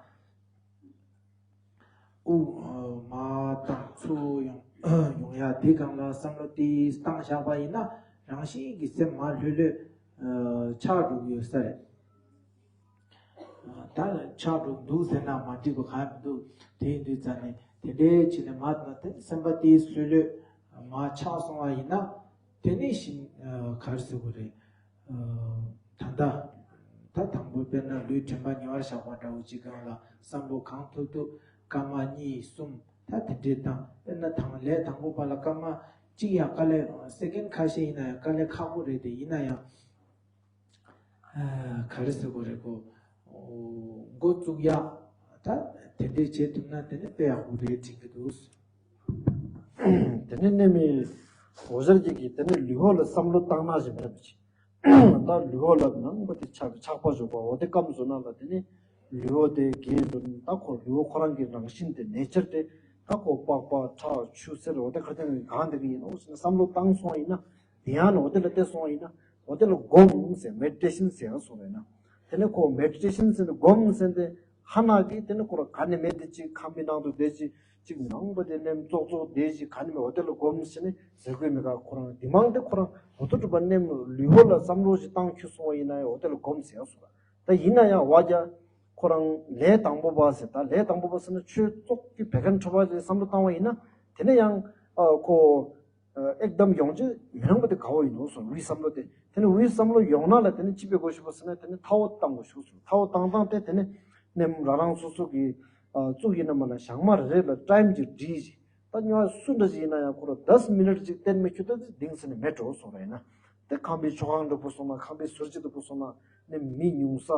དབུགས་མར་བཏང་ཚུར་ཡོང་ཡོང་ཡ་དེ་སྒང་ལ་བསམ་བློ་དེ་བཏང་བཞག་པ་ཡིན་ན་རང་བཞིན་གྱིས་སེམས་མར་ལྷོད་ལྷོད་ཆགས་འགྲོ་གི་ཡོད་ས་རེད། ད་ཆགས་འགྲོ་འདུག་ཟེར་ན་མ་འགྲིག་པ་གང་ཡང་མི་འདུག་དེ་ཡིན་དུས་ཙང་ནས་དེ་འདྲའི་བྱས་ནས་མར་དེ་སེམས་པ་དེ་ལྷོད་ལྷོད་མར་ཆགས་སོང་བ་ཡིན་ན་དེ་ནས་གཞི་ག་རེ་ཟེར་དགོས་རེད། ད་ལྟ་ད་དང་པོ་དཔེར་ན་ལུས་དྲན་པ་ཉེ་བར་བཞག་པ་འདྲ་བོ་ཅིག་སྒང་ལ་བསམ་བློ་གང་ཐུབ་ཐུབ་སྐར་མ་གཉིས་གསུམ་ད་དེ་འདྲའི་བཏང་། དཔེར་ན་དང་ལས་དང་པོ་པ་ལ་སྐར་མ་གཅིག་ཡང་དཀའ་ལས་སེ་ཀེན་ཁ་ཤས་ཡིན་ན་ཡང་དཀའ་ལས་ཁག་པོ་རེད་དེ་ཡིན་ན་ཡང་ག་རེ་ཟེར་དགོས་རེད་གོ་འགོ་བཙུགས་ཡག་ད་དེ་འདྲའི་བྱེད་ཐུབ་ན་དེ་ནི་དཔེ་ཡག་པོ་རེད་དྲན་གྱི་འདུག་དེ་ནས་ནི་མི་འོ་ཞར་གྱི་གི་དེ་ནས་ལུས་པོ་ལ་བསམ་བློ་བཏང་ན་ཞེས་མེད་པ་ཅིག་ད་ལུས་པོ་ལ་ནང་པ་དེ་ཆགས་ཆགས་པ་བཞག་པ་འོ་དེ་སྐམ་བཟོ་ན་ལ་དེ་ནས་ལུས་པོ་དེ་རྒས་འགྲོ་ནས་ད་ཁོ་ལུས་པོ་ཁོ་རང་གི་རང་བཞིན་དེ་ནེ་ཅར་དེ་ད་ཁོ་པགས་པ་ཁྲག་ཆུ་སེར་འོ་དེ་ག་དེ་གང་དེ་གི་ཡིན་ནོ་ཟེར་ན་བསམ་བློ་བཏང་སོང་བ་ཡིན་ན་དེ་ཡང་ནི་འོ་དེ་ལ་བལྟས་སོང་བ་ཡིན་ན་འོ་དེ་ལ་སྒོམ་ཟེར་མེ་ཌི་ཊེ་ཤན་ཟེར་ཡང་སོང་བ་ཡིན་ན་དེ་ནས་ཁོ་མེ་ཌི་ཊེ་ཤན་ཟེར་ནས་སྒོམ་ཟེར་ཏེ་ཧ་ན་གི་དེ་ནས་ཁོ་རང་ག་ནས་མེད་དེ་ཅིག་ཁང་པའི་ནང་དུ་བསྡད་ཅིག་གཅིག་མི་རང་པ་དེ་ནེམ་ཙོག་ཙོག་བསྡད་ཅིག་ག་ནི་མེད་འོ་དེ་ལ་སྒོམ་ཟེར་ནས་ཟེར་དགོས་མི་ག་ཁོ་རང་དེ་མང་དེ་ཁོ་རང་འོ་ཐུ་གྲུབ་པ་ནེམ་ལུས་པོ་ལ་བསམ་བློ་ཞིག་བཏང་ཁྱུ་སོང་བ་ཡིན་ན་ཡང་འོ་དེ་ལ་སྒོམ་ཟེར་ཡང་སོང་ད་ཡིན་ན་ཡང་བ་རྒྱ་ཁོ་རང་ལས་དང་པོ་པ་ཟེར་ད་ལས་དང་པོ་པ་ཟེར་ན་ཆོས་ཙོག་གི་བེ་གན་ཁྲོ་བ་ལས་བསམ་བློ་བཏང་བ་ཡིན་ན་དེ་ནས་ཡང་ཁོ་ཨེག་དམ་ཡོང་ཅི་མི་རང་པ་དེ་ག་བོ་ཡིན་ནོ་སོང་བའི་བསམ་བློ་དེ་དེ་ནས་བའི་བསམ་བློ་ཡོང་ན་ལ་དེ་ནས་ཅི་བེ་དགོས་ཞུ་བ་ཟེར་ན་དེ་ནས་ཐའོ་བཏང་དགོས་ཞུ་སོང་ཐའོ་བཏང་བཏང་སྟེ་དེ་ནས་ནེམ་རང་རང་སོ་སོ་གི་ཙུག་ཡིན་ན་མ་ན་ཞག་མ་རེ་རེ་ལ་ཊེམ་ཅིག་བྲིས་ཤིག་ད་ཉོ་སུ་འདྲ་ཞིག་ཡིན་ན་ཡང་ཁོ་ར་དས་མི་ནཊ་ཅིག་བསྟན་མི་ཁྱོད་ད་ཅིག་ལྡིང་ཟེར་ནས་མེད་འགྲོ་སོང་ར་ཡིན་ན། དེ་ཁང་པའི་མཆོད་ཁང་འདྲ་པོ་སོང་ན་ཁང་པའི་ཟུར་ཅིག་འདྲ་པོ་སོང་ན་ནི་མི་ཉུང་ས་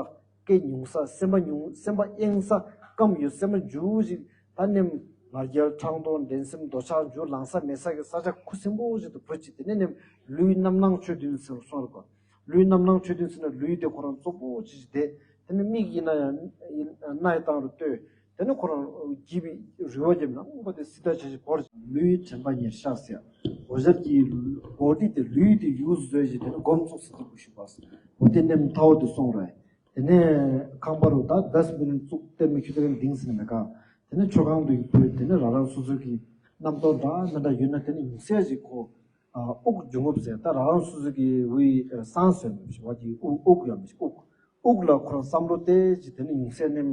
སྐད་ཉུང་ས་སེམས་པ་ཉུང་སེམས་པ་གཡེང་ས་སྐམ་ཡོད་སེམས་པ་འཇུ་ཞིག་ད་ནི་ང་རྒྱལ་ཕྲག་དོག་འགྲན་སེམས་འདོད་ཆགས་འཇུ་ལང་ས་མེད་ས་གི་ས་ཆ་ཁུ་སིམ་པོ་ཞིག་ཏུ་བུད་ཅིག་དེ་ནས་ནི་ལུས་རྣམ་སྣང་ཆོས་བདུན་ཟེར་སོང་ར་གོ་ལུས་རྣམ་སྣང་ཆོས་བདུན་ཟེར་ན་ལུས་དེ་ཁོ་རང་བཙོག་པོ་ཅིག་བསྡད་དེ་ནི་མིག་ཡིན་ན་ཡང་སྣ་ཡི་སྟེང་རུ་ལྟོས། དེ་ནི་ཁོ་རང་སྐྱིད་པའི་རི་བོ་རྒྱབ་ནང་པ་དེ་སི་ཏ་ཆ་ཞིག་བོར། ལུས་དྲན་པ་ཉེར་བཞག་ཟེར། འོ་ཞབས་ཀྱི་སྒོ་ཏི་དེ་ལུས་དེ་ཡུག་བཟོས་ཞིག་དེ་ནི་སྒོམ་ཚུགས་སུ་ཐུག་པ་ཞུ་བ། འོ་དེ་ནེམ་ཐའོ་དེ་སོང་རེད། དེ་ནས་ཁང་པ་རུ་ད་དས་མི་ནི་བཙུགས་གཏེར་མི་ཁྱུ་དེ་ག་འདིང་ཟིན་མེད་ཀ་དེ་ནི་མཆོད་ཁང་དུ་ཡིག་ཕུལ་དེ་ནི་རང་རང་སོ་སོ་གི་རྣམ་རྟོག་འདྲ་མི་འདྲ་ཡོད་ན་དེ་ནི་ཉུང་ཤས་ཞིག་གོ་དབུགས་འབྱུང་རྔུབ་ཟེར་ད་རང་རང་སོ་སོ་གི་དབུས་སང་ཟེར་མི་ཞིག་བ་གི་དབུགས་དབུགས་ཡོད་མི་ཞིག་དབུགས། དབུགས་ལ་ཁོ་རང་བསམ་བློ་གཏད་ཅིག་དེ་ནི་ཉུང་ཤས་ནེམ།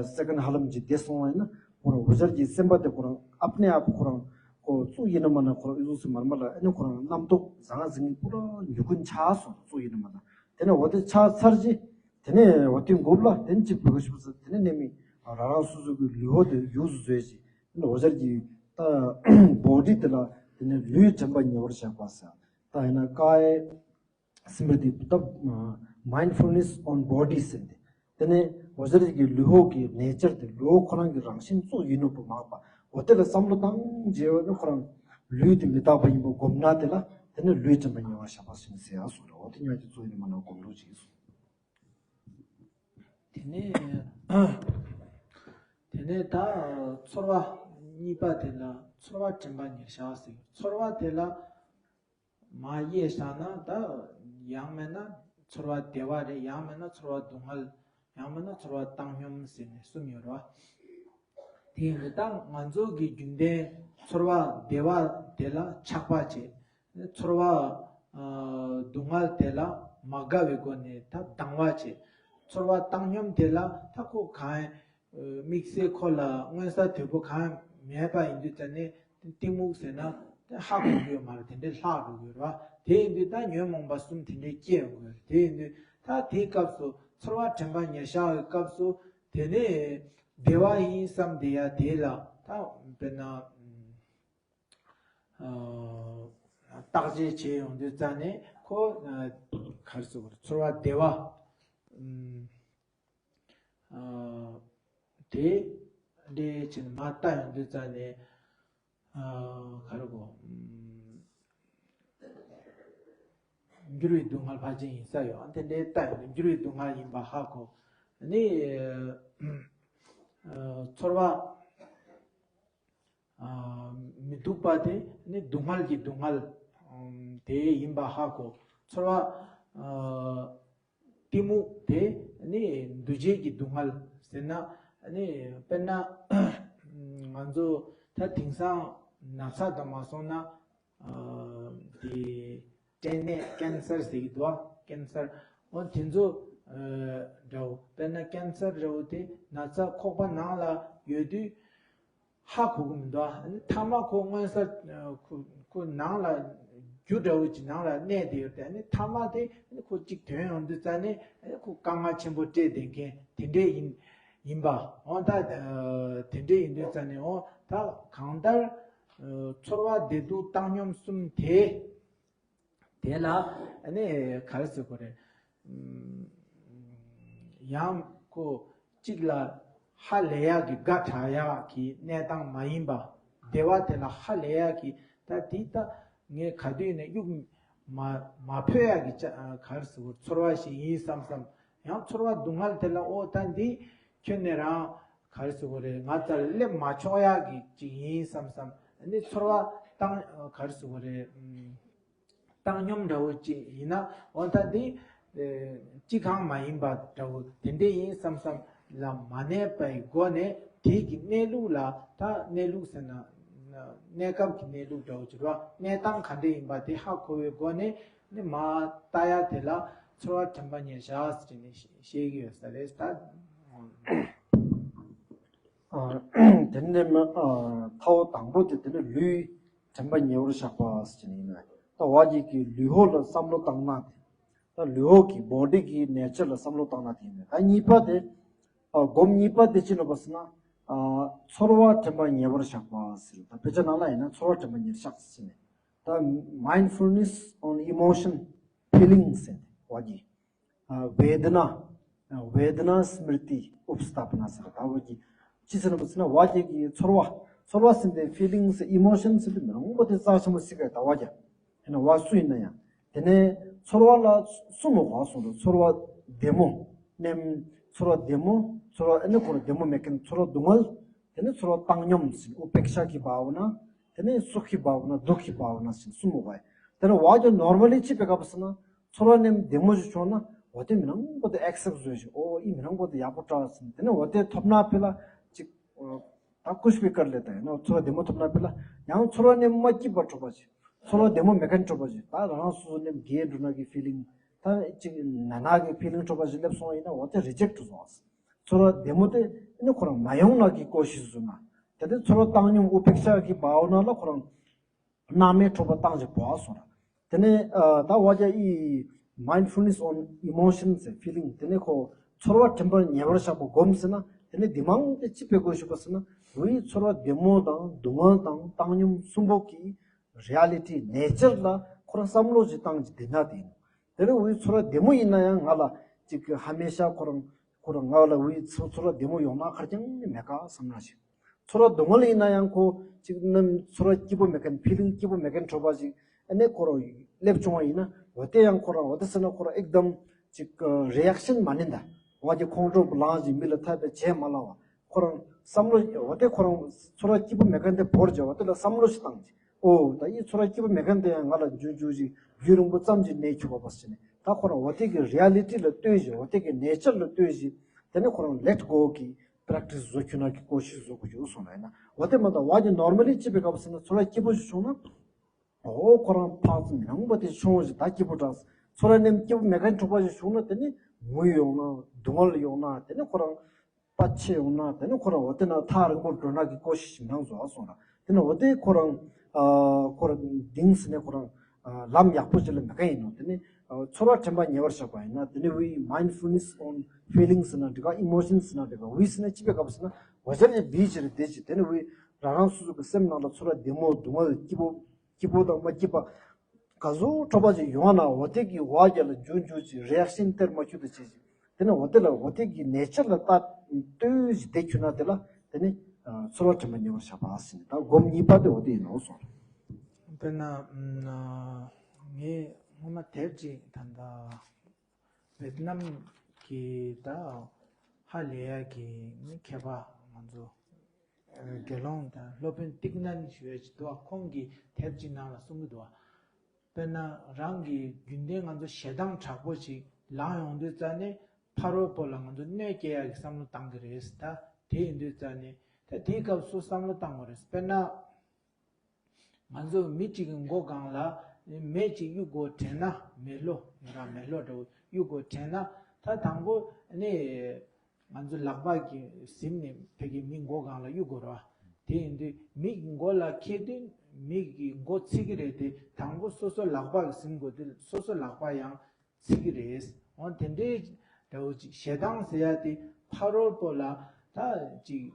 སེ་ཀན་ཧ་ལམ་ཅིག་བསྡད་སོང་བ་ཡིན་ན་ཁོ་རང་འོ་ཞབས་ཀྱི་སེམས་པ་དེ་ཁོ་རང་ཨབ་ནེ་ཨབ་ཁོ་རང་ ཁོ་གཙུག་ཡིན་ན་མ་ན་ཁོ་རང་ཨི་ཟུག་སི་མར་མ་ལ་ཨེ་ནི་ཁོ་རང་རྣམ་རྟོག་ཟང་ཟིང་པུ་ར་མྱུ་གུ་ཆགས་སོང་། གཙུག་ཡིན་ན་མ་ན་དེ་ནས་འོ་དེ་ཆགས་ཚར་རྗེས་དེ་ནས་འོ་དེ་འགོབ་ལ་དེ་ནས་ཅིག་བུ་ག་ཤི་བ་ས་དེ་ནས་ནས་མི་རང་རང་སོ་སོ་གི་ལུས་འོ་དེ་ཡུག་སུ་བཟོས་ཤིག་འོ་ཟེར་གྱི་ད་བོ་ཌི་དེ་ལ་དེ་ནས་ལུས་དྲན་པ་ཉེ་བར་བཞག་པ་ཟེར། ད་ཡིན་ན་ཀའི་སི་མི་རི་ཏི་ད་mindfulness on body ཟེར་ཏེ། དེ་ནས་འོ་ཟེར་གྱི་ལུས་འོ་གི་ནེ་ཅར་དེ་ལུས་འོ་ཁོ་རང་གི་རང་བཞིན་གཙུག་ཡིན་ནོ་བུ་མང་པ་འོ་དེ་ལ་བསམ་བློ་བཏང་རྗེས་ནི་ཁོ་རང་ལུས་དེ་མི་རྟག་པ་ཡིན་པ་སྒོམ་ན་དེ་ལ་དེ་ནས་ལུས་དྲན་པ་ཉེ་བར་བཞག་པ་ཟེར་ཟེར་ཡ་སོ་རེད། འོ་དེ་ཉག་གི་གཙུག་ཡིན་ནོ་མ་ན་སྒོམ་ལུགས་ཅིག་སོ། དེ་ནས་དེ་ནས་ད་ཚོར་བ་གཉིས་པ་དེ་ལ་ཚོར་བ་དྲན་པ་ཉེར་བཞག་ཟེར། ཚོར་བ་དེ་ལ་མ་དབྱེ་བཞག་ན་ད་ཡང་མེད་ན་ཚོར་བ་བདེ་བ་རེད། ཡང་མེད་ན་ཚོར་བ་སྡུག་བསྔལ། ཡང་མེད་ན་ཚོར་བ་བཏང་སྙོམས་ཟེར་ནས་གསུམ་ཡོད་རེད་བ། དེ་ཡིན་དུས་ད་ང་ཚོ་གི་རྒྱུན་ལྡན་ཚོར་བ་བདེ་བ་དེ་ལ་ཆགས་པ་བྱེད། ཚོར་བ་ཨ་སྡུག་བསྔལ་དེ་ལ་མ་དགའ་བའི་སྒོ་ནས་ད་སྡང་བ་བྱེད། ཚོར་བ་བཏང་སྙོམས་དེ་ལ་ད་ཁོ་གང་ཡང་དམིགས་བསལ་ཁོ་ལ་མངོན་གསལ་དོད་པོ་གང་ཡང་མེད་པ་ཡིན་དུས་ཙ་ནས་གཏི་མུག་ཟེར་ན་ཧ་གོ་གི་ཡོད་མ་རེད། དེ་འདྲའི་ལྷག་འགྲོ་གི་ཡོད་རེད་བ། དེ་ཡིན་དུས་ད་ཉོན་མོངས་པ་གསུམ་དེ་འདྲའི་སྐྱེ་ཡོང་གི་ཡོད་རེད། དེ་ཡིན་དུས་ད་དེའི་སྐབས་སུ་ཚོར་བ་དྲན་པ་ཉེར་བཞག་གི་སྐབས་སུ་དེ་ནས་བདེ་བ་ཡིན་བསམ་བསྡད་ཡ་དེ་ལ་ད་དཔེར་ན་ཨ་བརྟག་དཔྱད་བྱེད་ཡོང་དུས་ཙ་ནས་ཁོ་ཨ་ག་རེ་ཟེར་དགོས་རེད། ཚོར་བ་བདེ་བ་ཨ་དེ་འདྲའི་ཕྱིར་མ་བལྟ་ཡོང་དུས་ཙ་ནས་ཨ་ག་རེ་གོ་ཨ་འགྱུར་བའི་སྡུག་བསྔལ་ཕལ་ཆེར་ཡིན་ས་ཡོད། ཨ་དེ་འདྲའི་བལྟ་ཡོང་དུས་འགྱུར་བའི་སྡུག་བསྔལ་ཡིན་པ་ཧ་གོ། ཨ་ནི་ཨ་ཚོར་བ་ཨ་མི་སྡུག་པ་དེ་ནི་སྡུག་བསྔལ་གྱི་སྡུག་བསྔལ་ཨམ་དེ་ཡིན་པ་ཧ་གོ། ཚོར་བ་ཨ་གཏི་མུག་དེ་ནི་འདུ་བྱེད་ཀྱི་སྡུག་བསྔལ་ཟེར་ན་ནི་དཔེར་ན་ང་ཚོ་ད་དེང་སང་ན་ཚ་དང་མ་སོང་ན་ཨ་དེ་སྐྲན་ནད་ཀན་སར་ཟེར་གྱི་འདུག་ཨ། ཀན་སར་འོ་དེ་ཚོ་ཨ་འདྲ་བོ་དཔེར་ན་ཀན་སར་འདྲ་བོ་དེ་ན་ཚ་ཁོག་པ་ནང་ལ་ཡོད་དུས། ཧ་གོ་གི་མི་འདུག་ཨ་ནི་མཐའ་མ་ཁོ་མངོན་གསལ་ཁོ་ཁོ་ནང་ལ་རྒྱུ་འདྲ་བོ་ཅིག་ནང་ལ་གནས་བསྡད་ཡོད་དེ། ཨ་ནི་མཐའ་མ་དེ་ཨ་ནི་ཁོ་གཅིག་ཐོན་ཡོང་དུས་ཙ་ནས་ཨ་ནི་ཁོ་དཀའ་ངལ་ཆེན་པོ་སྤྲད་བསྡད་མཁན་དེ་འདྲས་ཡིན་ཡིན་པ། འོ་ད་དེ་འདྲས་ཡིན་དུས་ཙ་ནས་འོ་ད་གང་ལྟར་ཚོར་བ་བདེ་སྡུག་བཏང་སྙོམས་གསུམ་དེ། དེ་ལ་ཨ་ནི་ག་རེ་ཟེར་དགོས་རེད། ཨམ་ཡང་ཁོ་གཅིག་ལ་ཧ་ལས་ཡག་གི་དགའ་དྲག་ཡག་གི་གནས་སྟངས་མ་ཡིན་པ། བདེ་བ་དེ་ལ་ཧ་ལས་ཡག་གི་ད་དེ་ད་ངས་ག་དུས་ནས་གཡུག་མ་མ་ཕོད་ཡག་གི་ཅ་ག་རེ་ཟེར་དགོས་རེད། ཚོར་བ་ཞིག་ཡིན་བསམ་བསམ། ཡང་ཚོར་བ་སྡུག་བསྔལ་དེ་ལ་ཨོ་ད་འདི་ཁྱོན་ནས་རང་ག་རེ་ཟེར་དགོས་རེད། ང་ལྟར་སླེབས་མ་ཆོག་ཡག་གི་ཅིག་ཡིན་བསམ་བསམ། ཨ་ནི་ཚོར་བ་བཏང་ག་རེ་ཟེར་དགོས་རེད། ཨམ། བཏང་སྙོམས་འདྲ་བོ་ཅིག་ཡིན་ན་འོ་ད་འདི་ཨེ་ཅི་གང་མ་ཡིན་པ་འདྲ་བོ་དེ་འདྲས་ཡིན་བསམ་བསམ་ལ་མ་གནས་པའི་སྒོ་ནས་དེ་གི་གནས་ལུགས་ལ་ད་གནས་ལུགས་ཟེར་ན་གནས་སྐབས་ཀྱི་གནས་ལུགས་འདྲ་བོ་ཅིག་རེད་བ། གནས་སྟངས་ག་འདྲས་ཡིན་པ་དེ་ཧ་གོ་བའི་སྒོ་ནས་ནི་མ་ལྟ་ཡ་དེ་ལ་ཚོར་བ་དྲན་པ་ཉེར་བཞག་ཟེར་ནས་བཤད་ཀྱི་ཡོད་ས་རེད་ད། ཨ་དེ་ནས་མ་ཨ་ཐའོ་དང་པོ་དེ་དེ་ནས་ལུས་དྲན་པ་ཉེ་བར་བཞག་པ་ཟེར་ནས་ཡིན་ནོ། ད་བ་ཡིག་གི་ལུས་འོ་ལ་བསམ་བློ་བཏང་ན་དེ། ད་ལུས་འོ་གི་བོ་ཌི་གི་ནེ་ཅར་ལ་བསམ་བློ་བཏང་ན་དེ་ཡིན་ནོ། ད་གཉིས་པ་དེ་ཨ་སྒོམ་གཉིས་པ་དེ་ཅི་ནོ་པ་ཟེར་ན་ཨ་ཚོར་བ་དྲན་པ་ཉེ་བར་བཞག་པ་ཟེར། ད་དཔེ་ཆ་ནང་ལ་ཡིན་ན་ཚོར་བ་དྲན་པ་ཉེར་བཞག་ཟེར་ནས། ད་mindfulness on emotion feeling ཟེར་ནས་བ་ཡིག་ཨ་ཝེ་དི་ན། ཝེ་དི་ན་སི་མི་རི་ཏི་ཨུབ་སི་ཐ་པ་ན་ཟེར་བ་ད་བོད་ཀྱི་ཅི་ཟེར་ན་བ་ཟེར་ན་བ་ཀྱི་གི་ཚོར་བ། ཚོར་བ་ཟེར་ཏེ་ཕི་ལིང་སི་ཨི་མོ་ཤན་ཟེར་ཏེ་མི་རང་པོ་དེ་རྩ་ཆེན་པོ་ཟེར་གི་ད་བ་ཀྱ། ཡིན་ན་བ་སུ་ཡིན་ན་ཡང་དེ་ནས་ཚོར་བ་ལ་གསུམ་ཡོད་པ་གསུངས་འདུག་ཚོར་བ་བདེ་མོ། ནེམ། ཚོར་བ་བདེ་མོ། ཚོར་བ་ཨེ་ནི་ཁོ་ར་བདེ་མོ་མེད་མཁན། ཚོར་བ་སྡུག་བསྔལ། དེ་ནས་ཚོར་བ་བཏང་སྙོམས་ཟེར་ཨུ་པེ་ཀ་ཤ་གི་བྷ་བ་ན། དེ་ནས་སུ་ཁི་བྷ་བ་ན་དུ་ཁི་བྷ་བ་ན་ཟེར་གསུམ་ཡོད་པ། དེ་ནས་བ་ཀྱ་ནོར་མ་ལི་ཅི་པེ་ཀ་པ་ཟེར་ན། ཚོར་བ་ནི་བདེ་མོ་ཞིག་བྱུང་ན་འོ་དེ་མི་རང་པོ་དེ་ཨེག་སེབ་བཟོས་ཤིག་འོ་ཨི་མི་རང་པོ་དེ་ཡག་པོ་དྲག་ཟིན། དེ་ནས་འོ་དེ་ཐོབ་ན་ཕི་ལ་ཅིག་ད་ཀུཤ་པི་ཀར་ལེ་ད་ཡིན་ན་ཚོར་བ་བདེ་མོ་ཐོབ་ན་ཕི་ལ་ཡང་ཚོར་བ་ནི་མ་སྐྱིད་པ་འཕྲོག་པ་ཞིག་ཚོར་བ་བདེ་མོ་མེད་མཁན་འཕྲོག་པ་ཞིག་ད་རང་སོ་སོ་ནི་རྒས་འགྲོ་ན་གི་ཕི་ལིང་ད་ཅིག་ན་ན་གི་ཕི་ལིང་འཕྲོག་པ་ཞིག་སླེབས་སོང་ཡིན་ན་འོ་དེ་རི་ཇེག་ཊི་བཟོ་བ་ཟིན། ཚོར་བ་བདེ་མོ་དེ་ནི་ཁོ་རང་མ་ཡོང་ན་གི་ཀོ་ཤིས་བཟོ་ན། དེ་ཚོར་བ་བཏང་སྙོམས་ཨུ་པེག་ཤ་གི་བའོ་ན་ལ་ཁོ་རང་སྣང་མེད་འཕྲོག་པ་བཏང་ཅིག་བོ་ཨ་སོང་ར། དེ་ནས་ཨ་ད་བ་རྒྱ་ཨི་mindfulness on emotions and feeling དེ་ནས་ཁོ་ཚོར་བ་དྲན་པར་ཉེ་བར་བཞག་པ་སྒོམ་ཟེར་ན། དེ་ནས་འདི་མང་དེ་ཅི་སྤེལ་དགོས་ཞུ་བ་ཟེར་ན། འུའི་ཚོར་བ་བདེ་མོ་དང་སྡུག་བསྔལ་དང་བཏང་སྙོམས་གསུམ་པོ་གི་reality nature ལ་ཁོ་རང་བསམ་བློ་ཞིག་བཏང་ཅིག་དེ་ན་དེ་ཡིན། དེ་ནས་འུའི་ཚོར་བ་བདེ་མོ་ཡིན་ན་ཡང་ང་ལ་ཅིག་ཧ་མེ་ཤ་ཁོ་རང་ཁོ་རང་ང་ལ་འུའི་ཚོ་ཚོར་བ་བདེ་མོ་ཡོང་ན་ཁར་ཀྱང་མེད་ཀ་བསམ་ན་ཞིག་ཚོར་བ་སྡུག་བསྔལ་ཡིན་ན་ཡང་ཁོ་ཅིག་ནམ་ཚོར་བ་སྐྱིད་པོ་མེད་མཁན་feeling སྐྱིད་པོ་མེད་མཁན་འཕྲོག་པ་ཅིག་ཨ་ནི་ཁོ་རང་སླེབས་བྱུང་བ་ཡིན་ན་འོ་དེ་ཡང་ཁོ་རང་འོ་དེ་ཟེར་ན་ཁོ་རང་ཨེག་དམ་ཅིག་reaction མ་ནི་ད་བ་གི་ཁོང་ཁྲོ་ལངས་ཅིག་མི་ལ་ཐད་པའི་བྱས་མ་ལ་བ་ཁོ་རང་བསམ་བློ་འོ་དེ་ཁོ་རང་ཚོར་བ་སྐྱིད་པོ་མེད་མཁན་དེ་བོར་བྱས་འོ་དེ་ལ་བསམ་བློ་ཞིག་བཏང་ཅིག་འོ་ད་ཡིད་ཚོར་བ་སྐྱིད་པོ་མེད་མཁན་དེ་ཡང་ང་ལ་འཇུ་འཇུ་ཅིག་རྒྱུན་རིང་པོ་ཙམ་ཅིག་གནས་ཁྱུག་པ་བ་ཟེར་ནས་ད་ཁོ་རང་འོ་དེ་གི་reality ལ་ལྟོས་ཤིག་འོ་དེ་གི་nature ལ་ལྟོས་ཤིག་དེ་ནས་ཁོ་རང་let go གི་practice བཟོ་ཁྱུ་ན་གི་ཀོ་ཤིས་བཟོ་དགོས་ཀྱི་སོང་ལ་ཡིན་ན་འོ་དེ་མ་ད་བ་གི་normally ཅི་བའི་སྐབས་ཟེར་ན་ཚོར་བ་སྐྱིད་པོ་ཞིག་བྱུང་ན། འོ་ཁོ་རང་ཕག་ཙམ་མི་རང་པོ་དེ་ཆུང་བ་ཞིག་ད་སྐྱིད་པོ་དྲགས། ཚོར་བ་ནེམ་སྐྱིད་པོ་མེད་མཁན་འཁྲུག་པ་ཞིག་བྱུང་ན་དེ་ནི་ངུ་ཡོང་ན་སྡུག་བསྔལ་ཡོང་ན་དེ་ནི་ཁོ་རང་དཔའ་ཆེ་ཡོང་ན་དེ་ནི་ཁོ་རང་འོ་དེ་ན་ཐག་རིང་པོར་འགྲོ་ན་གི་ཀོ་ཤིས་མི་རང་བཟོ་བ་སོང་ར། དེ་ནི་འོ་དེ་ཁོ་རང་ཨ་ཁོ་རང་དིང་སི་ནས་ཁོ་རང་ཨ་ལམ་ཡག་པོ་ཅིག་ལ་མེད་མཁན་ཡིན་ནོ། དེ་ནི་ཨ་ཚོར་བ་དྲན་པ་ཉེ་བར་བཞག་པ་ཡིན་ན་དེ་ནི་we mindfulness on feelings ཟེར་ན་འགྲིག་ག emotions ཟེར་ན་འགྲིག་ག we ཟེར་ན་ཅི་བའི་སྐབས་ཟེར་ན་འོ་ཞར་ཡེ་བི་ཅི་རེ་དེ་ཅི་དེ་ནི་we རང་རང་སོ་སོ་གི་སེམས་ནང་ལ་ཚོར་བ་བདེ་མོ་སྡུག་བསྔལ་སྐྱིད་པོ། སྐྱིད་པོ་དང་མ་སྐྱིད་པ། ག་ཟུག་འཕྲོག་པ་ཅིག་ཡོང་བ་ན་འོ་དེ་གི་བ་རྒྱ་ལ་འཇུ་འཇུ་ཅིག་reaction སྟེར་མ་ཁྱུ་དུ་བྱེད་ཅིག་དེ་ནས་འོ་དེ་ལ་འོ་དེ་གི་nature ལ་ལྟ་ལྟོས་ཅིག་དེ་ཁྱུ་ན་དེ་ལ་དེ་ནི་ཚོར་བ་དྲན་པ་ཉེ་བར་བཞག་པ་ཟེར་ནས་ད་སྒོམ་གཉིས་པ་དེ་འོ་དེ་ཡིན་ནོ་སོང་། དཔེར་ན་ངས་སྔོན་མ་དེབ་ཅིག་ད་ལྟ་ཝེ་ཏི་ནམ་གྱི་ད་ཧ་ལས་ཡ་གི་མཁས་པ་ང་ཚོ་དགེ་སློང་དང་སློབ་དཔོན་ཏིག་ནན་ཞུ་ཡ་ཅིག་འདུག་བ། ཁོང་གིས་དེབ་ཅིག་ནང་ལ་གསུང་གི་འདུག་བ། དཔེར་ན་རང་གི་རྒྱུན་ལྡན་ང་ཚོ་ཞེ་སྡང་དྲག་པོ་ཅིག་ལངས་ཡོང་དུས་ཙ་ནས་ཕ་རོལ་པོ་ལ་ང་ཚོ་གནོད་སྐྱེལ་ཡ་གི་བསམ་བློ་བཏང་གི་རེད། ད་དེ་ཡིན་དུས་ཙ་ནས་ད་དེའི་སྐབས་སུ་བསམ་བློ་བཏང་དགོས་རེད། དཔེར་ན། ང་ཚོ་མི་གཅིག་གི་མགོ་སྒང་ལ་མེ་གཅིག་གཡུག་དགོས་དྲན་ན་མེ་ལོ་ཡིན་ར་མེ་ལོ་འདྲ་བོ་གཡུག་དགོས་དྲན་ན་ད་དང་པོ་ནི་ང་ཚོ་ལག་པ་གི་ཟིམ་ནས་ཕ་གི་མི་མགོ་སྒང་ལ་གཡུག་དགོས་ར། དེ་ཡིན་དུས་མི་གི་མགོ་ལ་ཁེལ་དུས་མི་གི་མགོ་ཚིག་གི་རེད་དེ་དང་པོ་སོ་སོ་ལག་པ་གི་ཟིམ་དགོས་དུས་སོ་སོ་ལག་པ་ཡང་ཚིག་གི་རེད། འོ་དེ་འདྲའི་འདྲ་བོ་ཅིག་ཞེ་སྡང་ཟེར་ཡ་དེ་ཕ་རོལ་པོ་ལ་ད་ཅིག་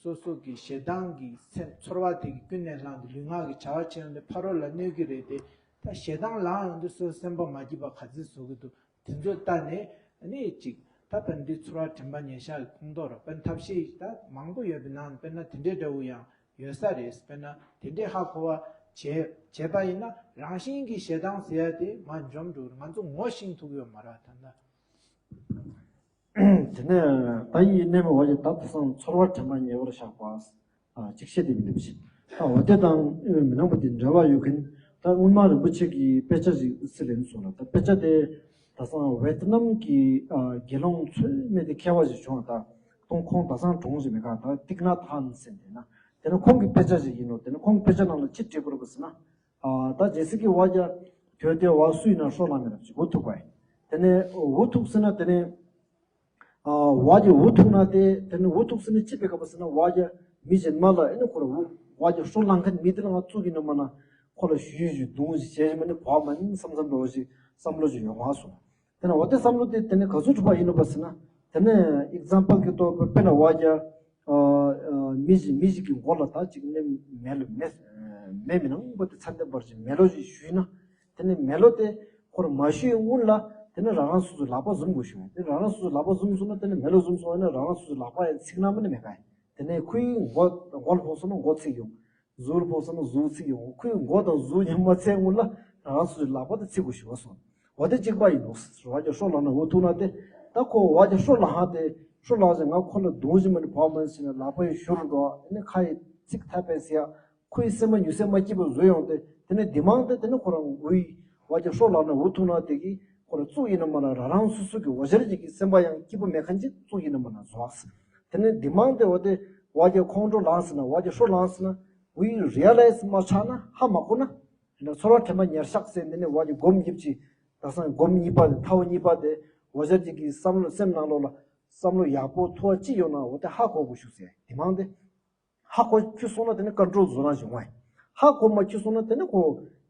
སོ་སོ་གི་ཞེ་སྡང་གི་སེམས་ཚོར་བ་དེ་གི་ཀུན་ནས་བསླངས་ཏེ་ལུས་ངག་གི་བྱ་བ་བྱེད་ཡོང་དུས་ཕ་རོལ་ལ་གནོད་ཀྱི་རེད་དེ། ད་ཞེ་སྡང་ལངས་ཡོང་དུས་སོ་སོ་སེམས་པ་མ་སྐྱིད་པ་ག་ཚོད་བཟོ་གི་འདུག་དེ་ཚོ་ལྟ་ནས་ནི་ཅིག་ད་དཔེར་འདི་ཚོར་བ་དྲན་པ་ཉེར་བཞག་གི་ཁོངས་གཏོགས་ར་དཔེར་ཐབས་ཤེས་ད་མང་པོ་ཡོད་པའི་ནང་དཔེར་ན་དེ་འདྲའི་འདྲ་བོ་ཡང་ཡོད་ས་རེད། དཔེར་ན་དེ་འདྲའི་ཧ་གོ་བ་བྱས་བྱས་པ་ཡིན་ན་རང་བཞིན་གྱིས་ཞེ་སྡང་ཟེར་ཡ་དེ་མར་འཇོམས་འགྲོ་གི་རེད། ང་ཚོ་ངོ་ཤེས་ཐུབ་ཡོད་མ་རེད་ད་ལྟ། དེ་ནས་ད་ཡིན་ནས་མ་བ་ཡི་ད་དེ་སང་ཚོར་བ་དྲན་པ་ཉེ་བར་བཞག་པ་ཅིག་བཤད་དེ་མི་འདུག་ཅིག་ད་འོ་དེ་དང་མི་སྣང་བ་དེ་འབྲེལ་བ་ཡོད་མཁན་ད་སྔོན་མ་རིན་པོ་ཆེ་གི་དཔེ་ཆ་ཞིག་ཟེར་ལེན་སོང་ལ། ད་དཔེ་ཆ་དེ་ད་སང་ཝེ་ཏི་ནམ་གྱི་དགེ་སློང་ཚོད་མེད་དེ་མཁས་པ་ཞིག་བྱུང་བ། ད་ཁོང་ཁོང་ད་སང་གྲོངས་ཞིག་མེད་ག་ད་ཏིག་ན་ཐན་ཟེར་འདི་ན་དེ་ནི་ཁོང་གི་དཔེ་ཆ་ཞིག་ཡིན་ནོ། དེ་ནི་ཁོང་གི་དཔེ་ཆ་ནང་ལ་ཅི་བྲིས་པ་རེད་ཟེར་ན། ཨ་ད་རྗེས་སུ་གི་བ་རྒྱ་དོལ་དེ་བ་སུ་ཡིན་ན་ཧྲོ་ལ་མེ་རབ་ཅིག་འུ་ཐུག་པ་ཡིན། དེ་ནས་འུ་ཐུག་ཟེར་ན་དེ་ནས་ཨ་བ་རྒྱ་འུ་ཐུག་ན་དེ་དེ་ནས་འུ་ཐུག་ཟེར་ན་ཅི་བེ་ག་པ་ཟེར་ན་བ་རྒྱ་མི་གཞན་མ་ལ་ཨེ་ནི་ཁོ་ར་འུ་བ་རྒྱ་ཧྲོ་ལང་མཁན་མི་དེ་ལ་ང་བཙུགས་ཡིན་ན་མ་ན་ཁོ་ལ་ཞུ་ཞུ་རྡུང་ཞིག་བྱས་ཞིག་མ་ནི་བ་མ་ནི་བསམ་བསམ་འགྲོ་ཞིག་བསམ་བློ་ཞིག་ཡོང་བ་སོང་། དེ་ནས་འོ་དེ་བསམ་བློ་དེ་དེ་ནས་ག་ཚོད་གྲུབ་པ་ཡིན་ནོ་པ་ཟེར་ན། དེ་ནས་ཨིག་ཛམ་པལ་གྱི་ཐོག་དཔེར་ན་བ་རྒྱ་ཨ་ཨ་མི་ཞིག་མི་ཞིག་གི་མགོ་ལ་ད་ཅིག་ནས་མེ་ལོ་མེ་མེ་མི་ནང་པ་དེ་ཚན་ཏན་པར་ཅིག་མེ་ལོ་ཞིག་གཞུས་ན། དེ་ནས་མེ་ལོ་དེ་ཁོར་མ་གཞུས་སྔོན་ལ་དེ་ནས་རང་རང་སོ་སོའི་ལག་པ་བཟུང་དགོས་ཞུ། དེ་རང་རང་སོ་སོའི་ལག་པ་བཟུང་སོང་ན་དེ་ནས་མེ་ལོ་བཟུང་སོང་ན་རང་རང་སོ་སོའི་ལག་པ་ཡང་ཚིག་ན་མ་ནི་མེད་ག་ཡིན། དེ་ནས་ཁོའི་མགོ་མགོ་ལ་ཕོག་སོང་ན་མགོ་ཚིག་ཡོང་། གཟུགས་ལ་ཕོག་སོང་ན་གཟུགས་ཚིག་ཡོང་། ཁོའི་མགོ་དང་གཟུགས་ཉམས་མ་ཚད་སྔོན་ལ་རང་སོའི་ལག་པ་དེ་ཚིག་དགོས་ཞུ་བ་སོང་། འོ་དེ་གཅིག་པ་ཡིན་ནོ། བ་རྒྱ་ཧྲོ་ལངས་ན་འུ་ཐུག་ན་དེ་ད་ཁོ་བ་རྒྱ་ཧྲོ་ལངས་ཧ་དེ་ཧྲོ་ལངས་ཟེར་ང་ཁོ་ལ་རྡུང་ཞིག་མ་ནི་བ་མ་ནི་ཟེར་ན་ལག་པ་ཡི་ཞུ་རུ་འགྲོ་ཨ་ནི་ཁ་ཡི་ཚིག་ཐ་པའི་ཟེར་ཡ། ཁོའི་སེམས་པ་ཉུ་སེམས་མ་སྐྱིད་པ་བཟོ་ཡོང་སྟེ་དེ་ནས་འདི་མང་སྟེ་དེ་ནས་ཁོ་རང་འུའི་བ་རྒྱ་ཧྲོ་ལངས་ན་འུ་ཐུག་ན་དེ་གི་ཁོ་རང་བཙུགས་ཡིན་ན་མ་ན་རང་རང་སོ་སོ་གི་འོ་ཞར་ཅིག་གི་སེམས་པ་ཡང་སྐྱིད་པོ་མེད་མཁན་ཅིག་བཙུགས་ཡིན་ན་མ་ན་བཟོ་བ་ཟེར། དེ་ནས་འདི་མང་སྟེ་འོ་དེ་བ་རྒྱ་ཁོང་ཁྲོ་ལངས་ཟེར་ན་བ་རྒྱ་ཧྲོ་ལངས་ཟེར་ན་འུའི་རི་ཡ་ལའི་ཛི་མ་ཆགས་ན་ཧ་མ་གོ་ན། ཚོར་བ་དྲན་པ་ཉེར་བཞག་ཟེར་འདི་ནས་བ་རྒྱ་སྒོམ་ཡིབ་ཅིག་ད་སང་སྒོམ་གཉིས་པ་དེ་ཐའོ་གཉིས་པ་དེ་འོ་ཞར་ཅིག་གི་བསམ་བློ་སེམས་ནང་ལོགས་ལ་བསམ་བློ་ཡག་པོ་ཐུ་བ་ཅི་ཡོང་ན་འོ་དེ་ཧ་གོ་དགོས་ཞུ་ཟེར་འདི་མང་སྟེ། ཧ་གོ་ཁྱུ་སོང་ན་དེ་ནི་ཀོན་ཊོལ་བཟོ་རང་ཞིག་ཡོང་བ་ཡིན། ཧ་གོ་མ་ཁྱུ་སོང་ན་དེ་ནི་ཁོ་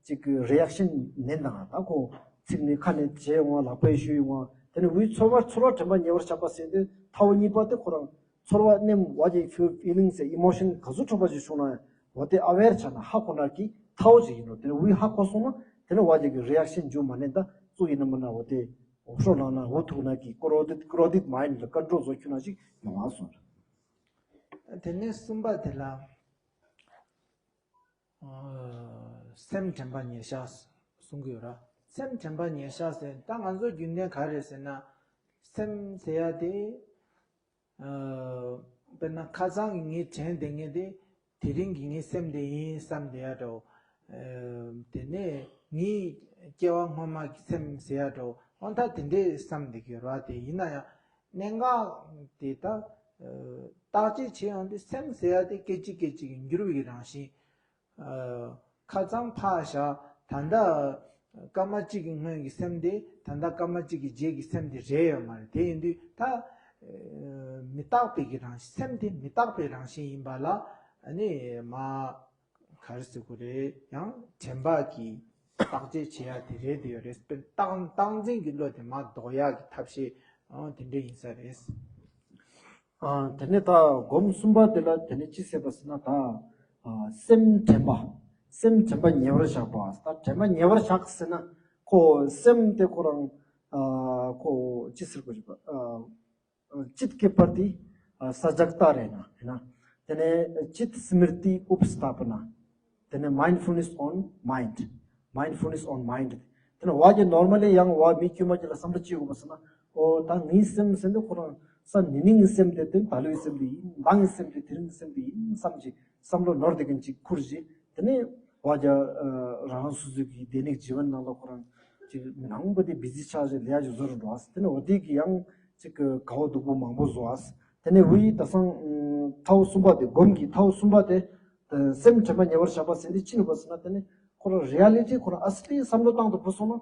ཅིག་གི་རི་ཨེག་ཤན་ནན་དང་ད་ཁོ་ཚིག་ནི་ཁ་ནས་བྱས་ཡོང་བ་ལག་པས་གཞུ་ཡོང་བ་དེ་ནི་འུའི་ཚོར་བ་ཚོར་བ་དྲན་པ་ཉེ་བར་བཞག་པ་ཟེར་དུས་ཐའོ་གཉིས་པ་དེ་ཁོ་རང་ཚོར་བ་སྣེམ་བ་ཅིག་ཕིལ་ལིང་ཟེར་ཨི་མོ་ཤན་ག་ཚོད་འཁྲུག་པ་ཅིག་བྱུང་ན་འོ་དེ་ཨ་ཝེར་ཆགས་ན་ཧ་གོ་ན་གི་ཐའོ་ཅིག་ཡིན་ནོ། དེ་ནི་འུའི་ཧ་གོ་སོང་ན་དེ་ནི་བ་ཅིག་གི་རི་ཨེག་ཤན་འཇུ་མ་ནན་ད་ཙུ་ཡིན་ན་མིན་ན་འོ་དེ་འོ་ཤོ་ལང་ན་འོ་ཐུག་ན་གི་ཀོ་རོ་དིད་ཀོ་རོ་དིད་མ་ཡིན་ལ་ཀོན་ཊོལ་བཟོ་ཁྱུ་ན་ཅིག་ཡོང་བ་སོང་། དེ་ནས་གསུམ་པ་དེ་ལ། ཨ། སེམས་དྲན་པ་ཉེར་བཞག་གསུང་གི་ཡོད་ར། སེམས་དྲན་པ་ཉེར་བཞག་ཟེར་ད་ང་ཚོ་རྒྱུན་ལྡན་ག་རེ་ཟེར་ན། སེམས་ཟེར་ཡ་དེ། ཨ། དཔེར་ན་ཁ་སང་གི་ངའི་དྲན་བསྡད་མཁན་དེ་དེ་རིང་གི་ངའི་སེམས་དེ་ཡིན་བསམ་བསྡད་ཡ་འདྲ་བོ། ཨ། དེ་ནས་ངའི་སྐྱེ་བ་སྔོན་མ་གི་སེམས་ཟེར་ཡ་འདྲ་བོ་འོ་ད་དེ་འདྲས་བསམ་བསྡད་ཀྱི་ཡོད་ར། དེ་ཡིན་ན་ཡང་གནད་འགག་དེ་ད། ཨ། བརྟག་དཔྱད་བྱེད་ཡོང་དུས་སེམས་ཟེར་ཡ་དེ་སྐད་ཅིག་སྐད་ཅིག་གི་འགྱུར་བའི་རང་བཞིན། ཨ། ཁ་སང་ཕར་བཞག་ད་ལྟ་སྐར་མ་གཅིག་གི་སྔོན་གྱི་སེམས་དེ་ད་ལྟ་སྐར་མ་གཅིག་གི་རྗེས་ཀྱི་སེམས་དེ་རེད་ཡོད་མ་རེད། དེ་ཡིན་དུས་ད། ཨ། མི་རྟག་པའི་གི་རང་བཞིན་སེམས་དེ་མི་རྟག་པའི་རང་བཞིན་ཡིན་པ་ལ་ཨ་ནི་མ། ག་རེ་ཟེར་དགོས་རེད། ཡང་དྲན་པ་གི་བརྟག་དཔྱད་བྱེད་ཡ་དེ་རེད་དེ་ཡོད་རེད། རྟག་རྟག་འཛིན་གྱི་བློ་དེ་མ་ལྡོག་ཡ་གི་ཐབས་ཤེས་ཨང་དེ་འདྲ་ཡིན་ས་རེད། ཨ། དེ་ནས་ད་སྒོམ་གསུམ་པ་དེ་ལ་དེ་ནས་ཅི་ཟེར་བ་ཟེར་ན་ད། ཨ། སེམས་དྲན་པ། སེམས་དྲན་པ་ཉེ་བར་བཞག་པ། ད་དྲན་པ་ཉེ་བར་བཞག་ཟེར་ན་ཁོ་སེམས་དེ་ཁོ་རང་། ཨ། ཁོ་ཅི་ཟེར་དགོས་རེད་པ། ཨ། चित्त के प्रति सजगता रहना है ना। དེ་ནས་चित्त स्मृति उपस्थापना དེ་ནས mindfulness on mind, mindfulness on mind དེ་ནས་བ་གི་normally ཡང་བ་མི་དཀྱུས་མ་གི་ལ་བསམ་བློ་ཅི་ཡོང་བ་ཟེར་ན། ཨོ་ད་ངའི་སེམས་ཟེར་འདི་ཁོ་རང་ས་ནི་ནིང་གི་སེམས་དེ་དེ་ད་ལོའི་སེམས་དེ་ཡིན། མདང་གི་སེམས་དེ་དེ་རིང་གི་སེམས་དེ་ཡིན་བསམ་གྱི་བསམ་བློ་ནོར་དེ་གིན་ཅིག་ཁུར་གྱི་དེ་ནས་བ་ག་རང་རང་སོ་སོ་གི་ལྟས་ངན་གྱི་བྱ་བའི་ནང་ལ་ཁོ་རང་ཅིག་མི་ནང་པ་དེ་བི་ཟི་ཆགས་ཅིག་ལས་ཀྱི་བཟོ་རུ་འགྲོ་བ་དེ་ནས་འོ་དེ་གི་ཡང་ཅིག་གི་དགའ་བོ་སྡུག་པོ་མང་པོ་བཟོ་བ། དེ་ནས་ཝི་ད་སང་ཐའོ་གསུམ་པ་དེ་སྒོམ་གྱི་ཐའོ་གསུམ་པ་དེ་སེམས་དྲན་པ་ཉེ་བར་བཞག་པ་ཟེར་དེ་ཅི་ནུས་པ་ཟེར་ན་དེ་ནས་ཁོ་རང་རི་ཨ་ལི་ཊི་ཁོ་རང་ཨ་སི་ལི་བསམ་བློ་བཏང་དུ་བུ་སོང་ན།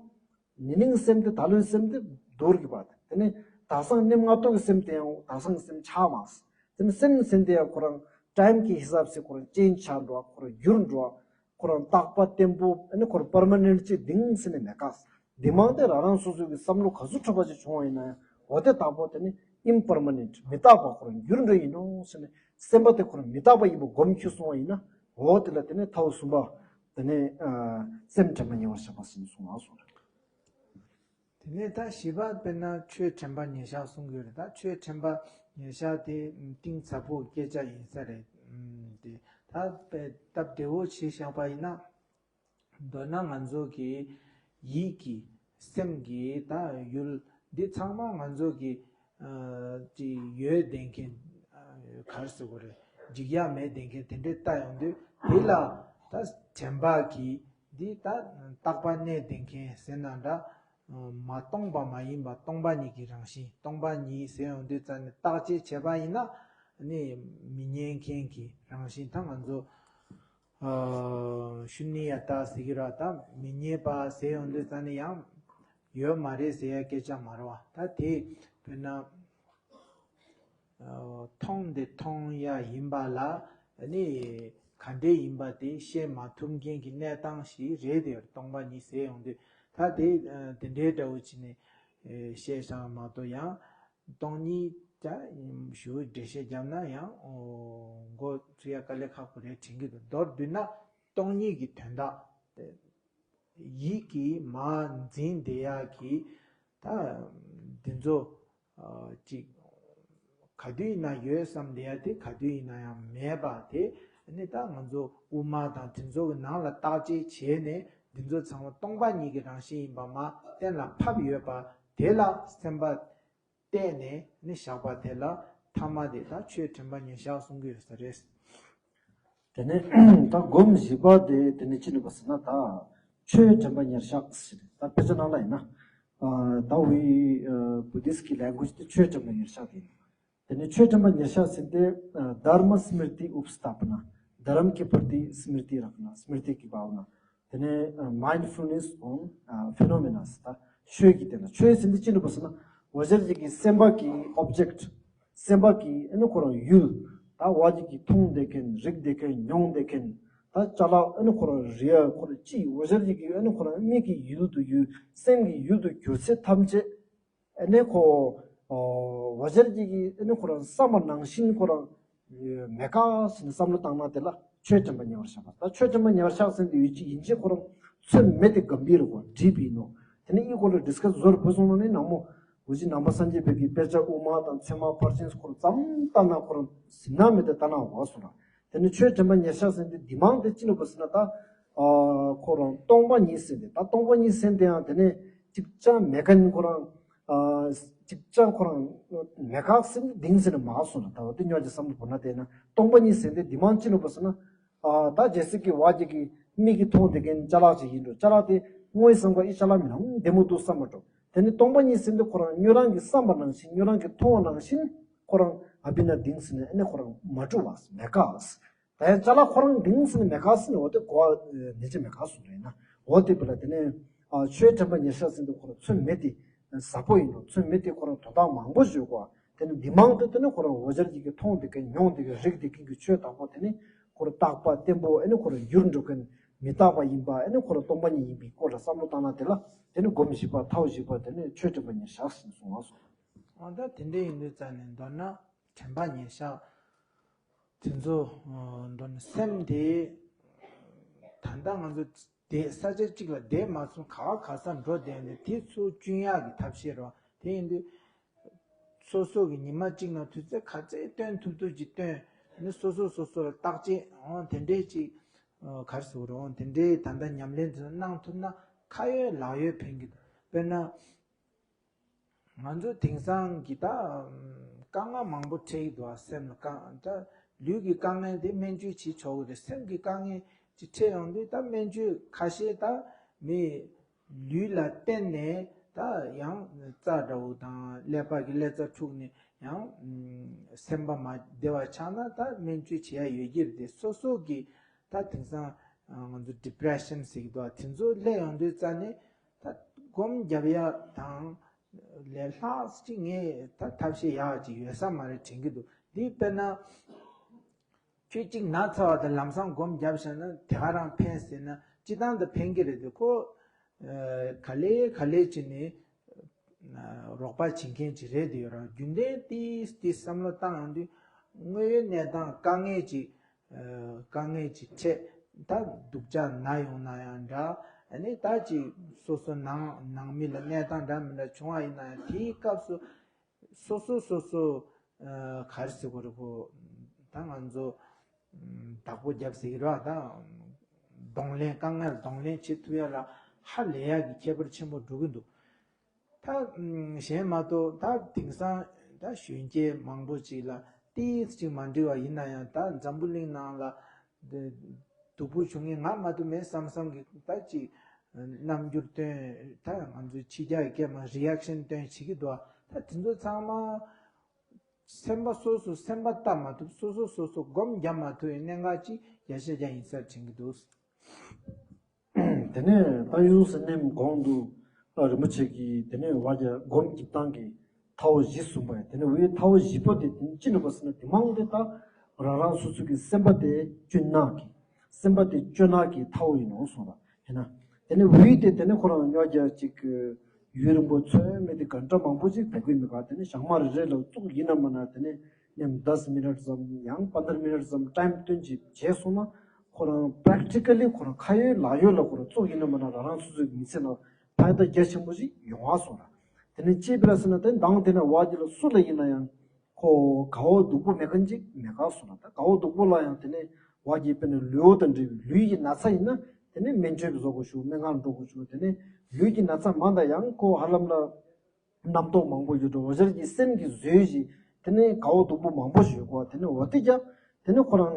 ཉི་ནིང་སེམས་དེ་ད་ལོའི་སེམས་དེ་རྡོར་གི་པ། དེ་ནས་ད་སང་ནེམ་ང་ཏོག་གི་སེམས་དེ་ཡང་ད་སང་གི་སེམས་ཆགས་མ་སོང་། དེ་ནས་སེམས་སེམས་དེ་ཡང་ཁོ་རང་ཊའིམ་གི་ཧི་སབ་སེ་ཁོ་རང་ཅེན་ཇི་ཆགས་འགྲོ་བ། ཁོ་རང་འགྱུར་འགྲོ་བ། ཁོ་རང་རྟག་པ་བརྟན་པོ་ཨ་ནི་ཁོ་རང་པར་མ་ནེན་ཊི་ཅིག་དེང་སེ་ནས་མེད་ཀ། དེ་མང་དེ་རང་རང་སོ་སོ་གི་བསམ་བློ་ག་ཚོད་འཁྲུག་པ་ཅིག་བྱུང་བ་ཡིན་ན་ཡང་འོ་དེ་དག་པོ་དེ་ནི་ཨིམ་པར་མ་ནེན་ཊི་མི་རྟག་པ་ཁོ་རང་འགྱུར་འགྲོ་ཡིན་ནོ་ཟེར་ནས་སེམས་པ་དེ་ཁོ་རང་མི་རྟག་པ་ཡིན་པ་སྒོམ་ཁྱུ་སོང་བ་ཡིན་ན་འོ་དེ་ལ་དེ་ནི་ཐའོ་གསུམ་པ། དེ་ནས་ཨ་སེམས་དྲན་པ་ཉེ་བར་བཞག་པ་ཟིན་གསུངས་ལ་གསུངས་རེད། དེ་ནས་ད་བཞི་པ་དཔེར་ན་ཆོས་དྲན་པ་ཉེར་བཞག་གསུང་གི་ཡོད་རེད། ད་ཆོས་དྲན་པ་ཉེར་བཞག་དེ་གཏིང་ཟབ་པོ་སྐད་ཆ་ཡིན་ས་རེད། ཨུམ། དེ་ད་དཔེ་སྟབས་བདེ་བོ་བྱས་བཞག་པ་ཡིན་ན། མདོར་ན་ང་ཚོ་གི་ཡིད་ཀྱི་སེམས་ཀྱི་ད་ཡུལ་འདི་ཚང་མ་ང་ཚོ་གི་ཨ་ཅིག་ཡོད་བསྡད་མཁན་ཨ་ག་རེ་ཟེར་དགོས་རེད། འཇིག་ཡ་མེད་བསྡད་མཁན་དེ་འདྲས་ལྟ་ཡོང་དུས་དེ་ལ་ད་དྲན་པ་གི་འདི་ད་རྟག་པ་གནས་བསྡད་མཁན་ཟེར་ན་འདྲ། མ་སྟོང་པ་མ་ཡིན་པ་སྟོང་པ་ཉིད་ཀྱི་རང་བཞིན། སྟོང་པ་ཉིད་ཟེར་ཡོང་དུས་ཙམ་ནས་བརྟག་དཔྱད་བྱས་པ་ཡིན་ན་ནི་མི་རྙེད་མཁན་གྱི་རང་བཞིན་ད་ང་ཚོ། ཨ་ཤུ་ནི་ཡ་ཏ་ཟེར་གྱི་ར། ད་མི་རྙེད་པ་ཟེར་ཡོང་དུས་ཙམ་ནས་ཡང་ཡོད་མ་རེད་ཟེར་ཡ་སྐད་ཆ་མ་རེད་བ། ད་དེ་དཔེར་ན་ཨ་མཐོང་དེ་མཐོང་ཡ་ཡིན་པ་ལ་ནི་ག་འདྲས་ཡིན་པ་དེ་ཤེས་མ་ཐུབ་མཁན་གྱི་གནས་སྟངས་ཤིག་རེད་དེ། སྟོང་པ་ཉིད་ཟེར་ཡོང་དུས་ད་དེ་དེ་འདྲའི་འདྲ་བོ་བྱས་ནས་བཤད་བཞག་མ་གཏོགས་ཡང་། སྟོང་ཉིད་ད་ཞུ་འགྲེལ་བཤད་བརྒྱབ་ན་ཡང་མགོ་ཚོས་ཡ་དཀའ་ལས་ཁག་པོ་རེད་དྲན་གྱི་འདུག་མདོར་བསྡུས་ན་སྟོང་ཉིད་ཀྱི་དོན་དག་དེ་ཡིད་ཀྱིས་མ་འཛིན་བསྡད་ཡག་གི་ད་འདི་ཚོ་ཅིག་ག་དུས་ཡིན་ན་ཡོད་བསམ་བསྡད་ཡ་དེ་ག་དུས་ཡིན་ན་ཡང་མེད་པ་དེ་ནི་ད་ང་ཚོ་དབུ་མ་དང་དེ་ཚོ་གི་ནང་ལ་བརྟག་དཔྱད་བྱས་ནས་འདི་ཚོ་ཚང་མ་སྟོང་པ་ཉིད་ཀྱི་རང་བཞིན་ཡིན་པ་མ་གཏན་ལ་ཕབ་ཡོད་པ་དེ་ལ་སེམས་པ། བལྟས་ནས་ནི་བཞག་པ་དེ་ལ་ཐ་མ་དེ་དག་ཆོས་དྲན་པ་ཉེར་བཞག་གསུང་གི་ཡོད་ས་རེད། དེ་ནས་ད་སྒོམ་བཞི་པ་དེ་དེ་ནས་ཅི་ནུས་པ་ཟེར་ན་ད་ཆོས་དྲན་པ་ཉེར་བཞག་ཟེར་ད་དཔེ་ཆ་ནང་ལ་ཡིན་ན་ད་ཝི་བུ་དིསྟ་གི་ལེང་གུ་ཨེཇ་དེ་ཆོས་དྲན་པ་ཉེར་བཞག་དེ་ཡིན། དེ་ནས་ཆོས་དྲན་པ་ཉེར་བཞག་ཟེར་ཏེ་དྷརྨ་སྨྲི་ཏི་ཨུཔ་སྟ་པ་ན། धर्म के प्रति स्मृति रखना, स्मृति की भावना དེ་ནས་mindfulness on phenomena ད་ཆོས་ཀྱི་དེ་ན་ཆོས་ཟེར་ཏེ་ཅི་ནུས་པ་ཟེར་ན་འོ་ཟེར་གྱི་གི་སེམས་པ་གི་ཨོབ་ཇེག་སེམས་པ་གི་ཨེ་ནི་ཁོ་རང་ཡུལ་ ད་བ་ཅིག་གིས་མཐོང་བསྡད་མཁན། རིག་བསྡད་མཁན། མྱོང་བསྡད་མཁན། ད་ཅ་ལག་ཨ་ནི་ཁོ་རང་རེད་ཡ། ཁོ་རང་ཅི་འོ་ཞར་ཅིག་གིས་ཨ་ནི་ཁོ་རང་མིག་གི་ཡུལ་དུ་ཡུལ། སེམས་ཀྱི་ཡུལ་དུ་གྱུར་ཚད་ཐམས་ཅད་ཨ་ནི་ཁོ་འོ་ཞར་ཅིག་གིས་ཨ་ནི་ཁོ་རང་བསམ་པ་ནང་བཞིན་ཁོ་རང་མེད་ཀ་ཟེར་ནས་བསམ་བློ་བཏང་ན། དེ་ལ་ཆོས་དྲན་པ་ཉེ་བར་བཞག་པ། ད་ཆོས་དྲན་པ་ཉེ་བར་བཞག་ཟེར་དེ་ཡོད་ཅིག་ཡིན་ཅིག་ཁོ་རང་ཚོད་མེད་དེ་གམ་བིར་གོ་འགྲིབ་ཡིན་ནོ། དེ་ནས་ཨི་སྐོར་ལ་ཌིས་ཀ་སི་བཟོ་རུ་བུད་སོང་ནོ་ནི་ནང་མོ། འུ་ཅི་ནང་པ་སངས་རྒྱས་པའི་གི་དཔེ་ཆ་དབུ་མ་དང་ཚད་མ་ཕར་ཕྱིན་སྐོར་ཙམ་ལྟ་ན་ཁོ་རང་ཟིན་ན་མེད་དེ་ལྟ་ན་འོ་སོང་ར། དེ་ནས་ཆོས་དྲན་པ་ཉེར་བཞག་ཟེར་དེ་འདི་མང་དེ་ཅི་ནོ་བ་ཟེར་ན། ད་ཨ་ཁོ་རང་སྟོང་པ་ཉིད་ཟེར་དེ། ད་སྟོང་པ་ཉིད་ཟེར་དེ་ཡང་དེ་ནས་ཅིག་ཅང་མེད་མཁན་ཁོ་རང་ཨ་ཅིག་ཅང་ཁོ་རང་མེད་ཀ་ཟེར་ནས་གདིང་ཟེར་ནས་མ་སོང་ར། ད་འོ་དེ་ཉོ་ཅི་བསམ་བློ་བོར་ན་དེ་ན་སྟོང་པ་ཉིད་ཟེར་དེ་འདི་མང་ཅི་ནོ་བ་ཟེར་ན། ཨ་ད་རྒྱལ་སྲས་ཀྱི་བ་ཅིག་གི་མིག་གིས་མཐོང་བསྡད་མཁན་ཅ་ལག་ཅིག་ཡིན་འགྲོ། ཅ་ལག་དེ་དངོས་སུ་བསམ་པ་ཨི་ཅ་ལག་མིན་ནམ་བདེ་མོ་འདུག་བསམ་མ་འགྲོ། དེ་ནི་སྟོང་པ་ཉིད་ཟེར་དུས་ཁོ་རང་ཉོ་རང་གི་བསམ་པ་ནང་བཞིན། ཉོ་རང་གི་མཐོང་བ་ནང་བཞིན་ཁོ་རང་ཨ་བི་ན་གདིང་ཟེར་ནས་ཨ་ནི་ཁོ་རང་མ་གྲུབ་པ་མེད་ཀ། ད་ཡང་ཅ་ལག་ཁོ་རང་གདིང་ཟེར་ནས་མེད་ཀ་ཟེར་ནས་འོ་དེ་གོ་བ་ནེ་ཅི་མེད་ཀ་སོང་རེད་ན། འོ་དེ་བུ་ལ་དེ་ནས་ཨ་ཆོས་དྲན་པ་ཉེར་བཞག་ཟེར་དུས་ཁོ་རང་ཚོད་མེད་དེ་ཟབ་པོ་ཡིན་ནོ། ཚོད་མེད་དེ་ཁོ་རང་དོན་དག་མང་པོ་ཡོད་གོ། དེ་ནི་འདི་མང་དུ་དེ་ནི་ཁོ་རང་འོ་ཞར་གྱི་གི་མཐོང་བསྡད་མཁན། མྱོང་བསྡད་མཁན། རིག་བསྡད་མཁན་གྱི་ཆོས་དག་པོ་དེ་ནི་ཁོ་རང་རྟག་པ་བརྟན་པོ་ཨ་ནི་ཁོ་རང་འགྱུར་འགྲོ་མཁན། མི་རྟག་པ་ཡིན་པ་ཨ་ནི་ཁོ་རང་སྟོང་པ་ཉིད་ཡིན་པའི་སྐོར་ལ་བསམ་བློ་བཏང་ན། དེ་ལ་དེ་ནི་སྒོམ་བཞི་པ། ཐའོ་བཞི་པ། དེ་ནི་ཆོས་དྲན་པ་ཉེར་བཞག་ཟེར་གསུངས་པ་སོང་། འོ་ད་དེ་འདྲ་ཡིན་དུས་ཙང་ནས་མདོར་ན་དྲན་པ་ཉེར་བཞག་དེ་ཚོ་མདོར་ན་སེམས་དེ་ད་ལྟ་ང་ཚོ་དེ་ས་ཆ་གཅིག་ལ་བསྡད་མ་སོང་། ག་བ་ག་ས་འགྲོ་བསྡད་ནས་དེ་ཚུར་གཅུན་ཡག་གི་ཐབས་ཤེས་རོགས། དེ་ཡིན་དུས་སོ་སོ་གི་ཉི་མ་གཅིག་ནང་དུས་ཚོད་ག་ཚད་བཏོན་ཐུབ་ཐུབ་ཅིག་བཏོན་ནས་སོ་སོ་སོ་སོ་ལ་བརྟག་དཔྱད་འོང་དེ་འདྲའི་ཅིག་ག་རེ་ཟེར་དགོས་རེད། འོང་དེ་འདྲའི་ད་ལྟ་ཉམས་ལེན་དེ་ཚོ་གནང་ཐུབ་ན་ཁ་ཡོད་ལག་ཡོད་ཕན་གི་འདུག་དཔེར་ན། ང་ཚོ་དེང་སང་གི་ད་དཀའ་ངལ་མང་པོ་འཕྲད་ཀྱི་འདུག་ཨ། སེམས་ལ་དཀའ་ད་ལུས་ཀྱི་དཀའ་ངལ་དེ་སྨན་བཅོས་བྱེད་ཆོག་གི་རེད། སེམས་ཀྱི་དཀའ་ངལ་ཅིག་འཕྲད་ཡོང་དུས་ད་སྨན་བཅོས་ཁ་ཤས་ད་མི་ལུས་ལ་བརྟེན་ནས་ད་ཡང་རྩ་འདྲ་བོ་དང་ཀླད་པ་གི་ཀླད་རྩ་འཁྲུགས་ནས་ཡང་སེམས་པ་མ་བདེ་བ་ཆགས་ན་ད་སྨན་བཅོས་བྱེད་ཡ་ཡོད་ཀྱི་རེད་དེ། སོ་སོ་གི་ད་དེང་སང་ང་ཚོ་ཌི་པི་རེ་ཤན་ཟེར་གྱི་འདུག་ཨ། དེ་ཚོ་སླེབས་ཡོང་དུས་རྩ་ནས། ད་སྒོམ་རྒྱབ་ཡ་དང་ལས་ལྷག་ཅིག་ངས་ད་ཐབས་ཤེས་ཡག་ཅིག་ཡོད་ས་མ་རེད་དྲན་གྱི་འདུག་འདི་དཔེར་ན་ཁྱོད་གཅིག་ན་ཚ་བ་དང་ལམ་སང་སྒོམ་རྒྱབ་བཞག་ན་དེ་ག་རང་ཕན་ཟེར་ན་སྤྱི་བཏང་དུ་ཕན་གྱི་རེད་དེ། ཁོ་ག་ལེ་ག་ལེ་བྱས་ནས་རོགས་པ་བྱེད་མཁན་ཅིག་རེད་དེ། ཡོད་རང་རྒྱུན་ལྡན་ཏིས་ཏིས་བསམ་བློ་བཏང་ཡོང་དུས་དངོས་ཡོད་གནས་སྟངས་དཀའ་ངལ་ཅིག་དཀའ་ངལ་ཅིག་འཕྲད། ད་སྡུག་ཅག་ན་ཡོང་ན་ཡང་འདྲ། ཨ་ནི་ད་ཅིག་སོ་སོ་ནང་ནང་མི་ལ་གནས་སྟངས་འདྲ་མི་འདྲ་བྱུང་བ་ཡིན་ན་ཡང་དེའི་སྐབས་སུ་སོ་སོ་སོ་སོ་ག་རེ་ཟེར་དགོས་རེད། ཁོ་ད་ང་ཚོ་བདག་པོ་རྒྱབ་ཟེར་གྱི་རེད་བ། ད་གདོང་ལེན་དཀའ་ངལ་གདོང་ལེན་བྱེད་ཐུབ་ཡ་ལ་ཧ་ལས་ཡ་གི་ཁྱད་པར་ཆེན་པོ་འགྲོ་གི་འདུག་ད་གཞན་མ་གཏོགས་ད་དེང་སང་ད་གཞོན་སྐྱེས་མང་པོ་ཅིག་ལ་ཏིས་ཅིག་མ་འགྲིག་པ་ཡིན་ན་ཡང་ད་འཛམ་བུ་གླིང་ནང་ལ་སྡུག་པོ་བྱུང་མཁན་ང་མ་གཏོགས་མེད་བསམ་བསམ་གི་ད་ཅིག་རྣམ་འགྱུར་སྟོན། ད་ང་ཚོའི་ཕྱི་རྒྱལ་གྱི་སྐད་མ་རི་ཨེག་ཤན་སྟོན་བྱེད་ཀྱི་འདུག་ད་དེ་ཚོ་ཚང་མ་སེམས་པ་སོ་སོ་སེམས་པ་ལྟ་མ་ཐུབ། སོ་སོ་སོ་སོ་སྒོམ་རྒྱབ་མ་ཐུབ་པའི་གནད་འགག་ཅིག་རྒྱ་ཆེ་རྒྱ་ཡིན་ས་དྲན་གྱི་འདུག་དེ་ནས་ད་ཡུ་སི་ནེམ་གོང་དུ་རིན་པོ་ཆེ་གིས་དེ་ནས་བ་རྒྱ་སྒོམ་གྱི་སྟངས་ཀྱི་ཐའོ་བཞི་གསུངས་པ་ཡིན། དེ་ནས་འི་ཐའོ་བཞི་པོ་དེ་དེ་ནས་ཅི་ནུས་པ་ཟེར་ན་དེ་མང་དེ་ད་རང་རང་སོ་སོ་གི་སེམས་པ་དེ་གཅུན་ན་གི་སེམས་པ་དེ་གཅུན་ན་གི་ཐའོ་ཡིན་ནོ་གསུངས་པ་ཡིན་ན། དེ་ནས་འི་དེ་དེ་ནས་ཁོ་རང་ཉོ་རྒྱ་ཅིག་ཡུན་རིང་པོ་ཚོད་མེད་དེ་གན་ཊ་མང་པོ་ཅིག་བེད་སྐུལ་མི་དགའ། དེ་ནས་ཞག་མ་རེ་རེ་ལ་བཙུགས་ཡིན་ན་མ་ན་དེ་ནས་ནེམ་དཱས་མི་ནཊ་ཙམ་ཡང་པནྡར་མི་ནཊ་ཙམ་ཊའིམ་བཏོན་ཅིག་བྱས་སོང་ན། ཁོ་རང་པེ་རེག་ཊི་ཀ་ལི་ཁོ་རང་ཁ་ཡོད་ལག་ཡོད་ལ་ཁོ་རང་བཙུགས་ཡིན་ན་མ་ན་རང་རང་སོ་སོའི་མི་ཚེ་ནང་ཕ་ཡ་ད་རྒྱ་ཆེན་པོ་ཞིག་ཡོང་བ་སོང་ར། དེ་ནས་ཅི་ཕི་ར་ཟེར་ན་དེ་མདང་དེ་ན་བ་ཅི་ལ་སུ་ལ་ཡིན་ན་ཡང་ཁོ་དགའ་བོ་སྡུག་པོ་མེད་མཁན་ཅིག་མེད་ག་སོང་ར། ད་དགའ་བོ་སྡུག་པོ་ལ་ཡང་དེ་ནས་བ་ཅི་དཔེར་ན་ལུས་པོ་དང་འབྲེལ་བའི་ལུས་ཀྱི་ན་ཚ་ཡིན་ན་དེ་ནས་སྨན་བཅོས་བཟོ་དགོས་ཞུ། སྨན་ཁང་འགྲོ་དགོས་ཞུ། དེ་ནས་ལུས་ཀྱི་ན་ཚ་མ་ད་ཡང་ཁོ་ཧ་ལམ་ལ། རྣམ་རྟོག་མང་པོ་ཡོད་འགྲོ། འོ་ཞར་གྱི་སེམས་ཀྱི་བཟོས་ཤིག་དེ་ནས་དགའ་བོ་སྡུག་པོ་མང་པོ་ཞིག་ཡོད་གོ། དེ་ནས་འོ་དེ་ཀྱང་དེ་ནས་ཁོ་རང་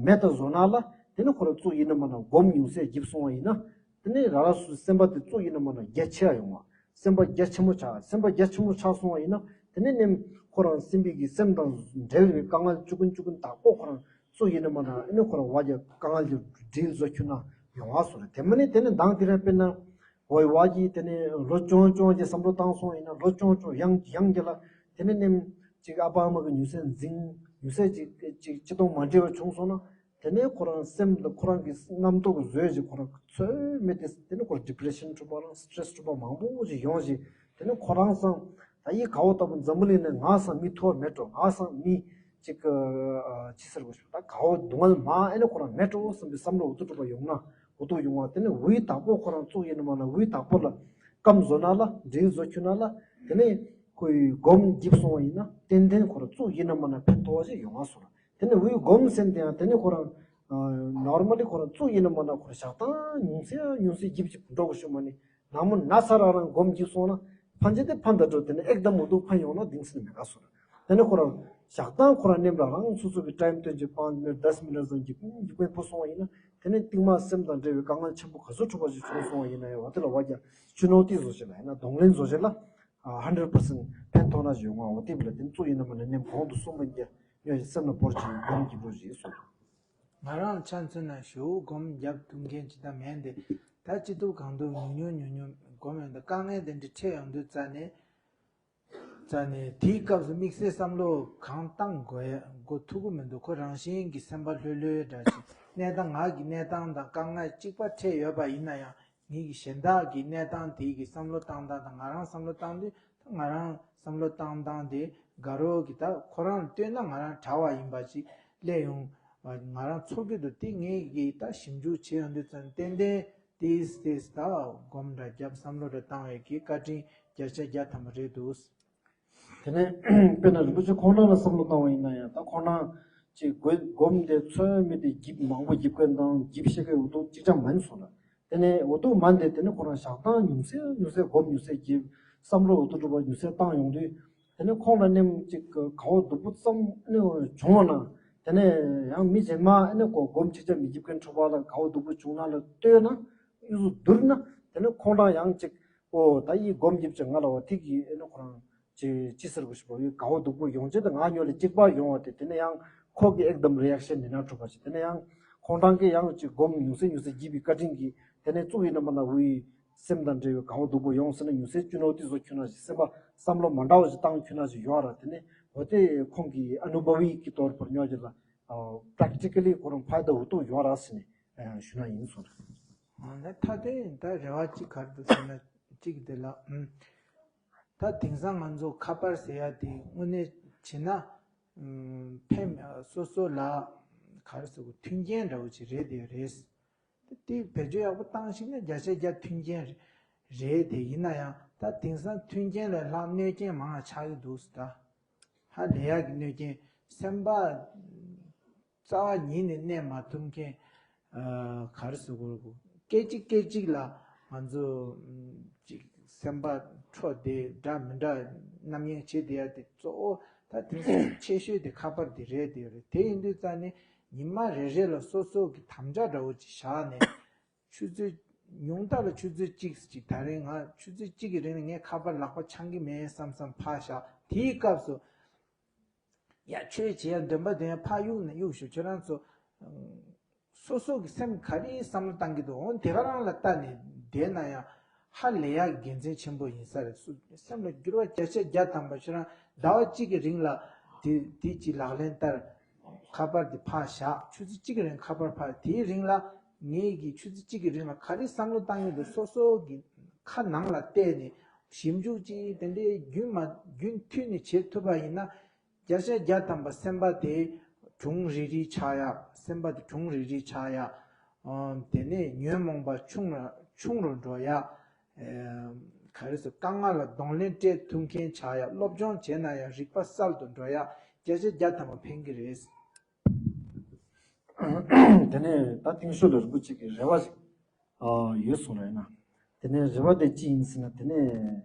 མེད་དུ་བཟོ་ན་ལ་དེ་ནས་ཁོ་རང་བཙུགས་ཡིན་ན་མ་ན་སྒོམ་ཉུང་ཟད་འཇིབ་སོང་བ་ཡིན་ན། དེ་ནས་ར་ར་སུ་སེམས་པ་དེ་བཙུགས་ཡིན་ན་མ་ན་རྒྱ་ཆེ་བ་ཡོང་བ། སེམས་པ་རྒྱ་ཆེན་པོ་ཆགས། སེམས་པ་རྒྱ་ཆེན་པོ་ཆགས་སོང་བ་ཡིན་ན་དེ་ནས་ནེམ་ཁོ་རང་སེམས་པའི་གི་སེམས་དང་འབྲེལ་བའི་དཀའ་ངལ་ཅུ་ཀུན་ཅུ་ཀུན་དག་པོ་ཁོ་རང་བཙུགས་ཡིན་ན་མ་ན་ཨེ་ནས་ཁོ་རང་བ་རྒྱ་དཀའ་ངལ་གྱི་སྒྲིལ་བཟོ་ཁྱུ་ན་ཡོང་བ་སོང་ར། དེ་མ་ནི་དེ་ནས་མདང་དེ་རིང་དཔེར་ན། འོ་ཡི་བ་གི་དེ་ནས་ལོ་ཆུང་ཆུང་གི་བསམ་བློ་བཏང་སོང་ཡིན་ན་ལོ་ཆུང་ཆུང་ཡང་ཡང་གི་ལ་དེ་ནས་ནེམ་ཅིག་ཨ་ཕ་ཨ་མ་གི་ཉུང་ཟད་འཛིང་ མྱུར་ཚད་ཅིག་ཅིག་སྤྱི་སྟོང་མ་འདྲ་བ་བྱུང་སོང་ན། དེ་ནས་ཁོ་རང་སེམས་དང་ཁོ་རང་གི་རྣམ་རྟོག་བཟོས་ཅིག་ཁོ་རང་ཚོད་མེད་དེ། དེ་ནས་ཁོ་རང་ཌི་པི་རེ་ཤན་འཁྲུག་པ་རང་སི་ཊེ་རེ་སི་འཁྲུག་པ་མང་པོ་ཅིག་ཡོང་ཞིག་དེ་ནས་ཁོ་རང་སང་ད་ཡི་གའོ་ལྟ་བུ་འཛམ་བུ་གླིང་ནས་ང་སང་མི་ཐུ་བ་མེད་འགྲོ། ང་སང་མི་ཅིག་ཅི་ཟེར་དགོས་ཤོག་ད་གའོ་སྡུག་བསྔལ་མ་ཨེ་ནས་ཁོ་རང་མེད་འགྲོ་བསམ་པའི་བསམ་བློ་འུ་ཐུག་འཁྲུག་པ་ཡོང་ན། འུ་ཐུག་ཡོང་བ་དེ་ནས་འུའི་བདག་པོ་ཁོ་རང་བཙུགས་ཡིན་ན་མ་ན་འུའི་བདག་པོ་ལ་སྐམ་བཟོ་ན་ལ་འབྲས་བུ་བཟོ་ཁྱུ་ན་ལ། དེ་ནས་ཁོའི་སྒོམ་རྒྱབ་སོང་བ་ཡིན་ན་ཏན་ཏན་ཁོ་རང་བཙུགས་ཡིན་ན་མ་ན་ཕན་ཐོགས་པ་ཞིག་ཡོང་བ་སོང་། དེ་ནས་འུའི་སྒོམ་སེམས་དེ་ཡང་དེ་ནས་ཁོ་རང་ནོར་མལ་ལི་ཁོ་རང་བཙུགས་ཡིན་ན་མ་ན་ཁོ་རང་ཞག་དང་ཉུང་ཚེ་ཉུང་ཚེ་རྒྱབ་ཅིག་འགྲོ་དགོས་ཤོག་མ་ནི། ནང་མོ་ན་ཚ་རང་རང་སྒོམ་རྒྱབ་སོང་ན་ཕན་ཆད་དེ་ཕན་ད་འགྲོ། དེ་ནས་ཨེག་དམ་འུ་ཐུག་ཕན་ཡོང་ན་དིང་སི་ནས་མེད་ག་སོང་། དེ་ནས་ཁོ་རང་ཞག་དང་ཁོ་རང་ནེམ་ར་རང་སོ་སོ་གི་ཊའིམ་སྟོན་གྱི་པང་མེར་དཱས་མི་ནར་ཙམ་གྱི་གྱི་ཀོན་ཕོ་སོང་བ་ཡིན་ན། དེ་ནས་རྟིང་མ་སེམས་དང་འབྲེལ་བའི་དཀའ་ངལ་ཆེན་པོ་ག་ཚོད་འཁྲུག་པ་ཞིག་བྱུང་སོང་བ་ཡིན་ན་ཡང་བ་དེ་ལ་བ་རྒྱ་ཆུ་ནོར་ཏི་བཟོ་བྱེད་ལ་ཡིན་ན་གདོང་ལེན་བཟོ་བྱེད་ལ་ཧན་ཌེ་རེད་པར་སེན་ཕན་ཐོགས་ན་ཞིག་ཡོང་བ་འོ་དེ་བ་ལ་དེ་ཚོ་ཡིན་ན་མ་ན་ནེམ་གོང་དུ་གསུངས་པ་འདི་ཉོ་ཞིག་སེམས་ལ་བོར་ཅིག་སྒོམ་གྱི་འགྲོ་ཞིག་སོང་། ང་རང་ཆ་མཚོན་ན་ཞུ་སྒོམ་རྒྱབ་ཐུབ་མཁན་ཅི་ད་མེད་འདི། ད་ཅི་ཐུབ་གང་ཐུབ་ཉུང་ཉུང་ཉུང་ཉུང་སྒོམ་ཡོང་དུས་དཀའ་ངལ་དེ་འདྲ་འཕྲད་ཡོང་དུས་རྩ་ནས། རྩ་ནས་དེའི་སྐབས་སུ་དམིགས་བསལ་བསམ་བློ་གང་བཏང་དགོས་ཡ་དགོས་ཐུབ་ཀྱི་མི་འདུག་ཁོ་རང་བཞིན་གྱི་སེམས་པ་ལྷོད་ལྷོད་འདྲ་ཅིག་གནས་སྟངས་ང་གི་གནས་སྟངས་དང་དཀའ་ངལ་གཅིག་པ་འཕྲད་ཡོད་པ་ཡིན་ན་ཡང་། ངེད་ཀྱི་གཞན་དག་གི་གནས་སྟངས་དེ་གི་བསམ་བློ་བཏང་སྟངས་དང་ང་རང་བསམ་བློ་བཏང་དུས་ད་ང་རང་བསམ་བློ་བཏང་སྟངས་དེ་དགའ་རོགས་ཀྱི་ད་ཁོ་རང་ལ་ལྟོས་ན་ང་རང་གྲྭ་བ་ཡིན་པ་ཅིག་སླེབས་ཡོང་ང་རང་ཚོར་གྱི་འདུག་དེ་ངེད་ཀྱིས་ད་ཞིབ་འཇུག་བྱེད་ཡོང་དུས་ཙམ་ཏན་ཏན་ཏིས་ཏིས་ད་སྒོམ་འདྲ་རྒྱབ་བསམ་བློ་འདྲ་བཏང་བའི་གི་བཀའ་དྲིན་བརྒྱ་ཆ་བརྒྱ་ཐམ་པ་རེད་འདུག་དེ་ནས་དཔེར་ན་རིན་པོ་ཆེ་ཁོང་རང་ལ་བསམ་བློ་བཏང་བ་ཡིན་ན་ཡང་ད་ཁོང་རང་ཅིག་སྒོམ་སྒོམ་དེ་ཚོད་མེད་དེ་འགྱིབ་མང་པོ་འགྱིབ་མཁན་དང་འགྱིབ་ཤེས་མཁན་འུ་ཐུག་ཅིག་ཅང་མིན་སོང་ལ། དེ་ནས་འུ་ཐུག་མ་འདི་དེ་ནས་ཁོ་རང་ཞག་དང་ཉུང་ཚེ་ཉུང་ཚེ་སྒོམ་ཉུང་ཚེ་གྱིས་བསམ་བློ་འུ་ཐུག་སྒྲུབ་པ་ཉུང་ཚེ་བཏང་ཡོང་དུས། དེ་ནས་ཁོང་ལ་ནེམ་ཅིག་ག་བོ་སྡུག་པོ་ཙམ་ནས་བྱུང་བ་ན། དེ་ནས་ཡང་མི་གཞན་མ་ནས་ཁོ་སྒོམ་ཅིག་ཅང་མི་འཇིབ་མཁན་འཁྲུག་པ་ལ་ག་བོ་སྡུག་པོ་བྱུང་ན་ལ་ལྟོས་ན་ཡུ་སུ་བསྡུར་ན། དེ་ནས་ཁོང་རང་ཡང་ཅིག་ཨོ་ད་ཡི་སྒོམ་འཇིབ་ཅིག་ང་ལ་བ་ཐིག་གི་ནས་ཁོ་རང་། ཅི་ཅི་ཟེར་དགོས་ཤེས་པ་ཡོད་ག་བོ་སྡུག་པོ་ཡོང་ཆེད་དུ་ང་ཉོ་ལ་གཅིག་པ་ཡོང་བ་དེ་དེ་ནས་ཡང་ཁོ་གི་ཨེག་དམ་རི་ཨེག་ཤན་ནི་ན་གྲུབ་པ་ཞིག་དེ་ནས་ཡང་ཁོང་རང་གིས་ཡང་ཅིག་སྒོམ་ཉུང་ཚེ་ཉུང་ཚེ་བགྱིས་པའི་བཀའ་དྲིན་གྱིས་དེ་ནས་བཙུགས་ཡིན་ན་མ་ན་འུའི་སེམས་དང་འབྲེལ་བའི་ག་བོ་སྡུག་པོ་ཡོང་ཟེར་ན་ཉུང་ཚེ་ཅུ་ནོ་ཏི་བཟོ་ཁྱོད་ན་ཞིག་སེམས་པ་བསམ་བློ་མ་འདྲ་བ་ཞིག་བཏང་ཁྱོད་ན་ཞིག་ཡོང་བ་ར་དེ་ནས་འོ་དེ་ཁོང་གི་ཨ་ནུ་བ་བི་གི་དོར་པར་ཉོ་རྒྱུ་ལ་པྲེག་ཊི་ཀ་ལི་ཁོ་རང་ཕ་ད་འུ་ཏུ་ཡོང་ར་ཟེར་ནས་ཞུ་ན་ཡིན་སོང་ར། ད་ཐ་དེ་ད་རེ་བ་གཅིག་ག་རེ་འདུག་ཟེར་ན་གཅིག་དེ་ལ། ད་དེང་སང་ང་ཚོ་ཁ་པར་ཟེར་ཡ་དེ་དངོས་གནས་བྱས་ན་ཕན་སོ་སོ་ལ་ག་རེ་ཟེར་དགོས་མཐུན་རྐྱེན་འདྲ་བོ་ཅིག་རེད་དེ་རེད། དེ་བེད་སྤྱོད་ཡག་པོ་བཏང་ཤེས་ན་བརྒྱ་ཆ་བརྒྱ་མཐུན་རྐྱེན་རེད་དེ། ཡིན་ན་ཡང་ད་དེང་སང་མཐུན་རྐྱེན་ལས་ལྷག་གནོད་རྐྱེན་མང་ང་ཆགས་ཀྱི་འདུག་ཟེར། ད་ཧ་ལས་ཡག་གི་གནོད་རྐྱེན་སེམས་པ་རྩ་བ་ཉིད་ནས་གནས་མ་ཐུབ་མཁན། ག་རེ་ཟེར་དགོས་རེད། སྐད་ཅིག་སྐད་ཅིག་ལ་ང་ཚོ་ཅིག་སེམས་པ་འཕྲོ་བསྡད་འདྲ་མི་འདྲ་རྣམ་གཡེང་བྱེད་བསྡད་ཡ་དེ་གཙོ་བོ་ད་དེང་སང་ཆེ་ཤོས་དེ་ཁ་པར་དེ་རེད་དེ་རེད། དེ་ཡིན་དུས་རྩ་ནས་ཉི་མ་རེ་རེ་ལ་སོ་སོ་གི་དམ་བཅའ་འདྲ་བོ་ཅིག་བཞག་ནས་ཆུ་ཚོད་ཉུང་མཐའ་ལ་ཆུ་ཚོད་གཅིག་ཅིག་ད་རེས་ང་ཆུ་ཚོད་གཅིག་གི་རིང་ལ་ངས་ཁ་པར་ལག་པ་འཆང་གི་མེད་བསམ་བསམ་ཕར་བཞག་དེའི་སྐབས་སུ། ཡ་ཆོས་བྱེད་ཡ་འདོན་པ་འདོན་ཡ་ཕ་གཡུག་ནས་གཡུག་ཞུ་ཁྱོད་རང་ཚོ། སོ་སོ་གི་སེམས་ག་རེ་བསམ་བློ་བཏང་གི་འདུག་འོ་དེ་ག་རང་ལ་ལྟ་ནས་བསྡད་ན་ཡང་ཧ་ལས་ཡ་དགེ་མཚན་ཆེན་པོ་ཡིན་ས་རེད། སུ་སེམས་ལ་འགྱུར་བ་བརྒྱ་ཆ་བརྒྱ་ཐམ་པ་ཁྱོད་རང་ཟླ་བ་གཅིག་གི་རིང་ལ་དེ་དེ་ཅི་ལག་ལེན་བསྟར། ཁ་པར་དེ་ཕར་བཞག་ཆུ་ཚོད་གཅིག་གི་རིང་ཁ་པར་ཕར་དེའི་རིང་ལ་ངེད་ཀྱིས་ཆུ་ཚོད་གཅིག་གི་རིང་ལ་ག་རེ་བསམ་བློ་བཏང་གི་འདུག་སོ་སོ་གི་ཁ་ནང་ལ་བལྟས་ནས་ཞིབ་འཇུག་ཅིག་དེ་འདྲའི་རྒྱུན་མ་རྒྱུན་མཐུད་ནས་བྱེད་ཐུབ་པ་ཡིན་ན། བརྒྱ་ཆ་བརྒྱ་ཐམ་པ་སེམས་པ་དེ་གྱོང་རིལ་རིལ་ཆགས་ཡ། སེམས་པ་དེ་གྱོང་རིལ་རིལ་ཆགས་ཡ། ཨ་དེ་ནས་ཉོན་མོངས་པ་ཆུང་ར་ཆུང་རུ་འགྲོ་ཡ། ཨེ་ག་རེ་ཟེར་དཀའ་ངལ་ལ་གདོང་ལེན་སྤྲད་ཐུབ་མཁན་ཆགས་ཡ། སློབ་སྦྱོང་བྱས་ན་ཡང་རིག་པ་གསལ་དུ་འགྲོ་ཡ། བརྒྱ་ཆ་བརྒྱ་ཐམ་པ་ཕན་གི་རེད། དེ་ནས་ད་ཐེངས་ཤོ་ལ་རིན་པོ་ཆེ་གི་རེ་བ་ཞིག་ཨ་ཡོད་སོང་རེད་ན། དེ་ནས་རེ་བ་དེ་ཅི་ཡིན་ཟེར་ན་དེ་ནས་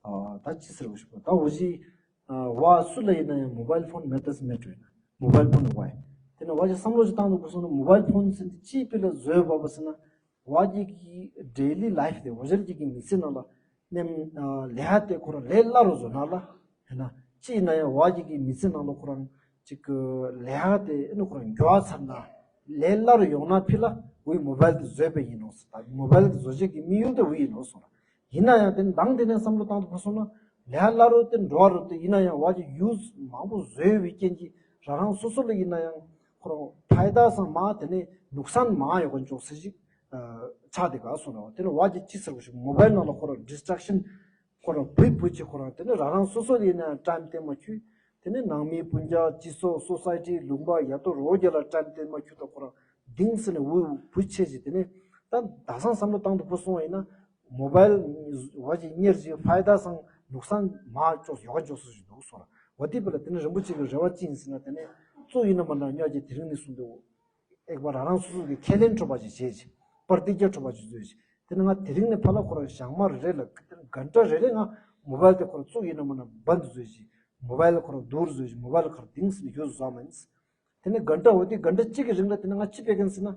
ཨ་ད་ཅི་ཟེར་བ་ཞིག་ད་འོ་ཞིག་ཨ་བ་སུ་ལ་ཡིན་ན་ཡང་མོ་བལ་ཕོན་མེད་ད་སི་མེད་འགྲོ་ཡིན་ན་མོ་བལ་ཕོན་བ་ཡིན། དེ་ནས་བ་ཞིག་བསམ་བློ་ཞིག་བཏང་འདུག་གོ་སོང་ན་མོ་བལ་ཕོན་ཟེར་དེ་ཅི་ཕི་ལ་བཟོས་བ་བ་ཟེར་ན་བ་ཅིག་གི་ཌེ་ལི་ལའིཕ་དེ་འོ་ཞར་ཅིག་གི་མི་ཚེ་ནང་ལ་ནེམ་ལེ་ཧ་དེ་ཁོ་རང་ལས་སླ་རུ་བཟོ་ན་ལ་ཧེ་ན་ཅི་ཡིན་ན་ཡང་བ་ཅིག་གི་མི་ཚེ་ནང་ལ་ཁོ་རང་ཅིག་གི་ལས་ཀ་དེ་ཨེ་ནི་ཁོ་རང་མགྱོགས་ཚར་ན་ལས་སླ་རུ་ཡོང་ན་ཕི་ལ་འོའི་མོ་བལ་དེ་བཟོས་པ་ཡིན་ནོ་ཟེར། ད་མོ་བལ་དེ་བཟོ་བྱེད་ཀྱི་དམིགས་ཡུལ་དེ་འོ་ཡིན་ནོ་སོང་ན། ཡིན་ན་ཡང་དེ་ནི་མདང་དེ་ནས་བསམ་བློ་བཏང་དུ་ཕར་སོང་ན་ལས་སླ་རུ་དེ་འགྲོ་བ་རུ་དེ་ཡིན་ན་ཡང་བ་ཅིག་ཡུས་མང་པོ་བཟོས་པའི་རྐྱེན་གྱིས་ རང་རང་སོ་སོ་ལ་ཡིན་ན་ཡང་ཁོ་རང་ཕའི་ད་སང་མང་དེ་ནས་ནུག་སན་མང་ཡོད་ག་འཇོག་ས་ཞིག་ཆགས་དེ་ག་སོང་ར་བ། དེ་ནས་བ་ཅིག་ཅི་ཟེར་བ་ཞིག་མོ་བལ་ནང་ལ་ཁོ་རང་ཌིས་ཊེག་ཤན་ཁོ་རང་བུ་བུ་ཅིག་ཁོ་རང་དེ་ནས་རང་རང་སོ་སོ་ལ་ཡིན་ན་ཡང་ཊའིམ་སྟེང་མ་ཁྱུད། དེ་ནས་ནང་མི་སྤུན་ཀྱག་སྤྱི་ཚོགས་སོ་སའི་ཊི་ལུང་པ་ཡ་ཏོ་རོ་རྒྱ་ལ་ཊའིམ་སྟེང་མ་ཁྱུད་དང་ཁོ་རང་ལྡིང་ཟེར་ནས་འུ་བུ་ཆེ་ཞིག་དེ་ནས་ད་ད་སང་བསམ་བློ་བཏང་དུ་བུ་སོང་བ་ཡིན་ན། མོ་བལ་བ་ཅིག་གཉེར་ཅིག་ཕའི་ད་སང་ནུག་སན་མ་ཅོག་ཡོ་ག་ཅོག་སུ་ཞིག་འདུག་སོང་ར། འོ་དེ་བས་ལ་དེ་ནས་རིན་པོ་ཆེ་གི་རེ་བ་ཅི་ཡིན་ཟེར་ན། དེ་ནས་གཙོ་ཡིན་ན་མ་ན་ཉོ་རྒྱུ་དེ་རིང་ནས་གསུངས་འདུག་ཨེག་པ་རང་རང་སོ་སོ་གི་ཁས་ལེན་འཕྲོ་བ་ཅིག་བྱེད་ཅིག་པར་ཏི་རྒྱ་འཕྲོ་བ་ཅིག་བཟོས་ཅིག་དེ་ནས་ང་དེ་རིང་ནས་ཕ་ལ་ཁོ་རང་ཞག་མ་རེ་རེ་ལ་ག་འདྲ་རེ་རེ་ང་མོ་བལ་དེ་ཁོ་རང་གཙོ་ཡིན་ན་མ་ན་བན་དུ་བཟོས་ཅིག་མོ་བལ་ཁོ་རང་རྡོ་རུ་བཟོས་ཅིག་མོ་བལ་ཁར་ལྡིང་ཟེར་ནས་ཡོད་བཟོ་མ་ཡིན། དེ་ནས་ག་འདྲ་འོ་དེ་ག་འདྲ་གཅིག་གི་རིང་ལ་དེ་ནས་ང་ཅི་བྱེད་ཀྱིན་ཟེར་ན།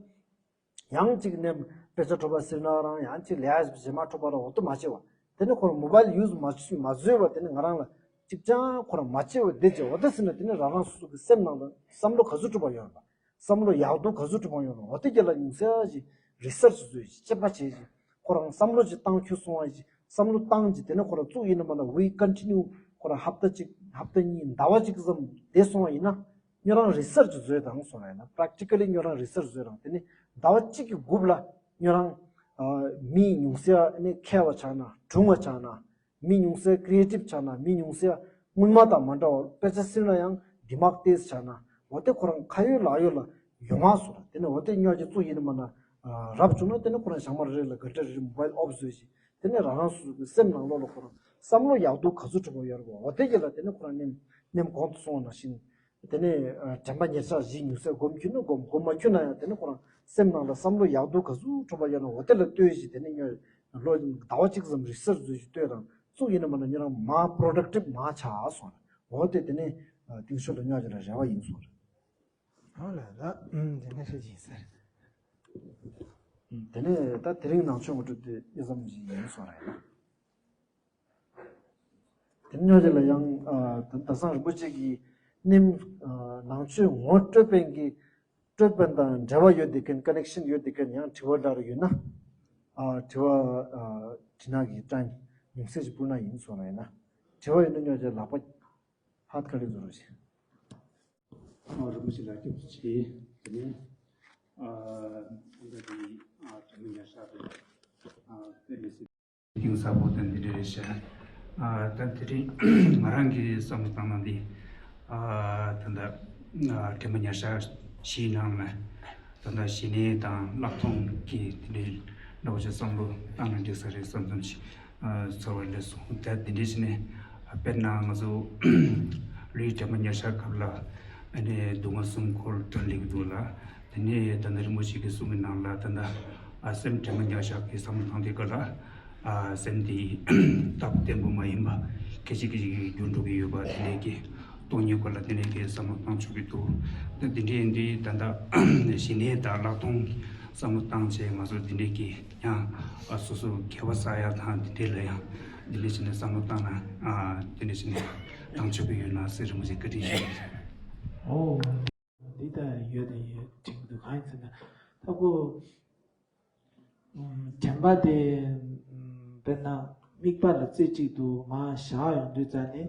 ཡང་གཅིག་ནས་དཔེ་ཆ་འཕྲོ་བ་ཟེར་ན་རང་ཡང་གཅིག་ལས་རྗེས་མ་འཕྲོ་བ་ར་འོ་དེ་མ་བྱེད་བ། དེ་ནས་ཁོ་རང་མོ་བལ་ཡུ་ཟི་མ་བྱེད་མ་བཟོས་བ་དེ་ནས་ང་རང་ལ་གཅིག་ཅང་ཁོ་རང་མ་བྱེད་བ་བསྡད་བྱེད་འོ་དེ་ཟེར་ན། དེ་ནས་རང་རང་སོ་སོ་གི་སེམས་ནང་ལ་བསམ་བློ་ག་ཚོད་འཁྲུག་པ་ཡོད་པ། བསམ་བློ་ཡག་སྡུག་ག་ཚོད་འཁྲུག་པ་ཡོད་པ་འོ་དེ་རྒྱ་ལ་ཉུང་ས་ཞིག་རི་སར་ཆི་བཟོས་ཞིག་དཔྱད་པ་བྱས་ཞིག་ཁོ་རང་བསམ་བློ་ཅིག་བཏང་ཁྱོད་སོང་བ་ཞིག་བསམ་བློ་བཏང་ཅིག་དེ་ནས་ཁོ་རང་བཙུགས་ཡིན་ན་མ་ན་ཝིག་ཀོན་ཊི་ནིའུ་ཁོ་རང་ཧབ་ཏ་གཅིག་ཧབ་ཏ་གཉིས་ཟླ་བ་གཅིག་ཙམ་བསྡད་སོང་བ་ཡིན་ན། ཉོ་རང་རི་སར་ཆི་བཟོས་དང་སོང་ར་ཡིན་ན། པྲེག་ཊི་ཀ་ལི་ཉོ་རང་རི་སར་ཆི་བཟོས་རང་དེ་ནི་ཟླ་བ་གཅིག་གི་རྒྱབ་ལ་ཉོ་རང་མི་ཉུང་ས་ནི་མཁས་པ་ཆགས་ན་གྲུང་བ་ཆགས་ན། མི་ཉུང་ས་ཀི་རི་ཨེ་ཊིབ་ཆགས་ན། མི་ཉུང་ས་སྔོན་མ་དང་མ་འདྲ་བར་དཔེ་ཆ་ཟེར་ན་ཡང་ཌི་མག་ཏེས་ཆགས་ན། འོ་དེ་ཁོ་རང་ཁ་ཡོད་ལག་ཡོད་ལ་ཡོང་ང་སོང་ར། དེ་ནི་འོ་དེ་ཉོ་རྒྱུ་བཙུགས་ཡིན་ན་མ་ན་རབ་བྱུང་ན་དེ་ནི་ཁོ་རང་ཞག་མ་རེ་རེ་ལ་ག་འདྲ་རེ་རེ་མོ་བལ་ཨོབ་བཟོས་ཤིག་དེ་ནས་རང་རང་སོ་སོ་གི་སེམས་ནང་ལོགས་ལ་ཁོ་རང་བསམ་བློ་ཡག་སྡུག་ག་ཚོད་འཁྲུག་པ་ཡོད་རེད་པ། འོ་དེ་གྱད་ལ་དེ་ནས་ཁོ་རང་ནེམ་ནེམ་གོང་དུ་སོང་བ་ནང་བཞིན། དེ་ནས་དྲན་པ་ཉེར་ཆག་བཞི་ཉུང་ས་སྒོམ་ཁྱོད་ན་སྒོམ། སྒོམ་མ་ཁྱོད་ན་ཡང་དེ་ནས་ཁོ་རང་སེམས་ནང་ལ་བསམ་བློ་ཡག་སྡུག་ག་ཚོད་འཁྲུག་པ་ཡོད་ན་འོ་དེ་ལ་ལྟོས་ཤིག་དེ་ནས་ཉོ་ལོ་ཟླ་བ་གཅིག་ཙམ་རི་སར་ཆི་བཟོས་ཤིག་ལྟོས་དང་བཙུགས་ཡིན་ན་མ་ན་ཉོ་རང་མ་པྲོ་ཌག་ཊིབ་མ་ཆགས་སོང་། འོ་དེ་དེ་ནས་ཏིང་ཤོ་ལ་ཉོ་རྒྱུ་ལ་རེ་བ་ཡིན་སོང་། ཨོ་ལ་ལ། ཨུམ། དེ་ནས་ཧྲི་ཅིག་ཟེར། དེ་ནས་ད་དེ་རིང་ནང་ཆོས་ངོ་སྤྲོད་དེ་ཨེ་ཙམ་ཞིག་ཡིན་སོང་ར་ཡིན་ན། དེ་ནས་ཉོ་རྒྱུ་ལ་ཡང་ད་ད་སང་རིན་པོ་ཆེ་གིས་ནེམ་ནང་ཆོས་ངོ་སྤྲོད་པན་གྱི་སྤྲོད་པན་དང་འབྲེལ་བ་ཡོད་དེ་མཁན་ཀ་ནེག་ཤན་ཡོད་དེ་མཁན་ཡང་དྲི་བ་འདྲ་རུ་ཡོད་ན། དྲི་བ་དྲི་ན་གི་ཏྲན་ཉུང་ཤས་ཅིག་སྤུར་ན་ཡིན་སོང་ར་ཡིན་ན། དྲི་བ་ཡོད་ན་ཉོ་རྒྱུ་ལག་པ། ཧད་ཁ་ལི་ཛོ་རོ་ཞེ། ཨ་རིན་པོ་ཆེ་ལ་སྐྱབས་སུ་མཆི། དེ་ནས་ཨ་ད་དེ་ཨ་དྲི་མེད་ཉ་ཤག་དེ་ཨ་དཔེ་མི་སྲིད་གཏིང་ཟབ་པོ་དང་འདི་འདྲ་རེད་ཤག་ཨ་ད་དེ་རིང་ང་རང་གི་བསམ་བློ་བཏང་ན་འདི་ཨ་ད་ད་ཨ་དྲི་མེད་ཉ་ཤག་བཞིའི་ནང་ལ། ད་ལྟ་ཞི་གནས་དང་ལྷག་མཐོང་གི་དེ་འདྲའི་འདྲ་བོ་ཞིག་བསམ་བློ་བཏང་ན་འགྲིག་ས་རེད་བསམ་བསམ་ཞིག་ཨ་ཚོར་བ་སླེབས་སོང་། ད་དེ་འདྲའི་ཞི་གནས་དཔེར་ན་ང་ཚོ་ལུས་དྲན་པ་ཉེར་ཞག་སྐབས་ལ་ཨ་ནི་སྡུག་བསྔལ་གསུམ་འཁོར་དུ་སླེབས་འདུག་ལ། དེ་ནས་ད་ལྟ་རིན་པོ་ཆེ་གི་གསུང་གི་ནང་ལ་ད་ལྟ་ཨ་སེམས་དྲན་པ་ཉེར་ཞག་གི་བསམ་བློ་བཏང་དུས་སྐབས་ལ། ཨ་སེམས་དེ་སྟོབས་བརྟན་པོ་མ་ཡིན་པ་སྐད་ཅིག་སྐད་ཅིག་གིས་འགྱུར་འགྲོ་གི་ཡོད་པ་དེ་འདྲའི་གི་སྟོང་ཉིད་སྐོར་ལ་དེ་འདྲའི་གི་བསམ་བློ་བཏང་ཆོག་གི་འདུག་ད་དེ་འདྲའི་འདི་ད་ལྟ་ཞི་གནས་དང་ལྷག་མཐོང་བསམ་བློ་བཏང་བྱས་ང་ཚོ་དེ་འདྲའི་གི་ཡང་ཨ་སོ་སོ་དགེ་བ་བསགས་ཡག་དང་དེ་འདྲའི་ལ་ཡང་དེ་འདྲའི་བྱས་ནས་བསམ་བློ་བཏང་ན་ཨ་དེ་འདྲའི་བྱས་ནས་བཏང་ཆོག་གི་ཡོད་ན་ཟེར་རིན་པོ་ཆེ་བཀའ་དྲིན་ཞུ། ཨོ། འདི་ལྟར་ཡོད་དང་ཡོད་དྲན་གྱི་འདུག་གང་ཡིན་ཟེར་ན་ད་ཁོ། དྲན་པ་དེ་དཔེར་ན་དམིགས་པ་ལ་རྩེ་གཅིག་ཏུ་མར་བཞག་ཡོང་དུས་ཙ་ནས་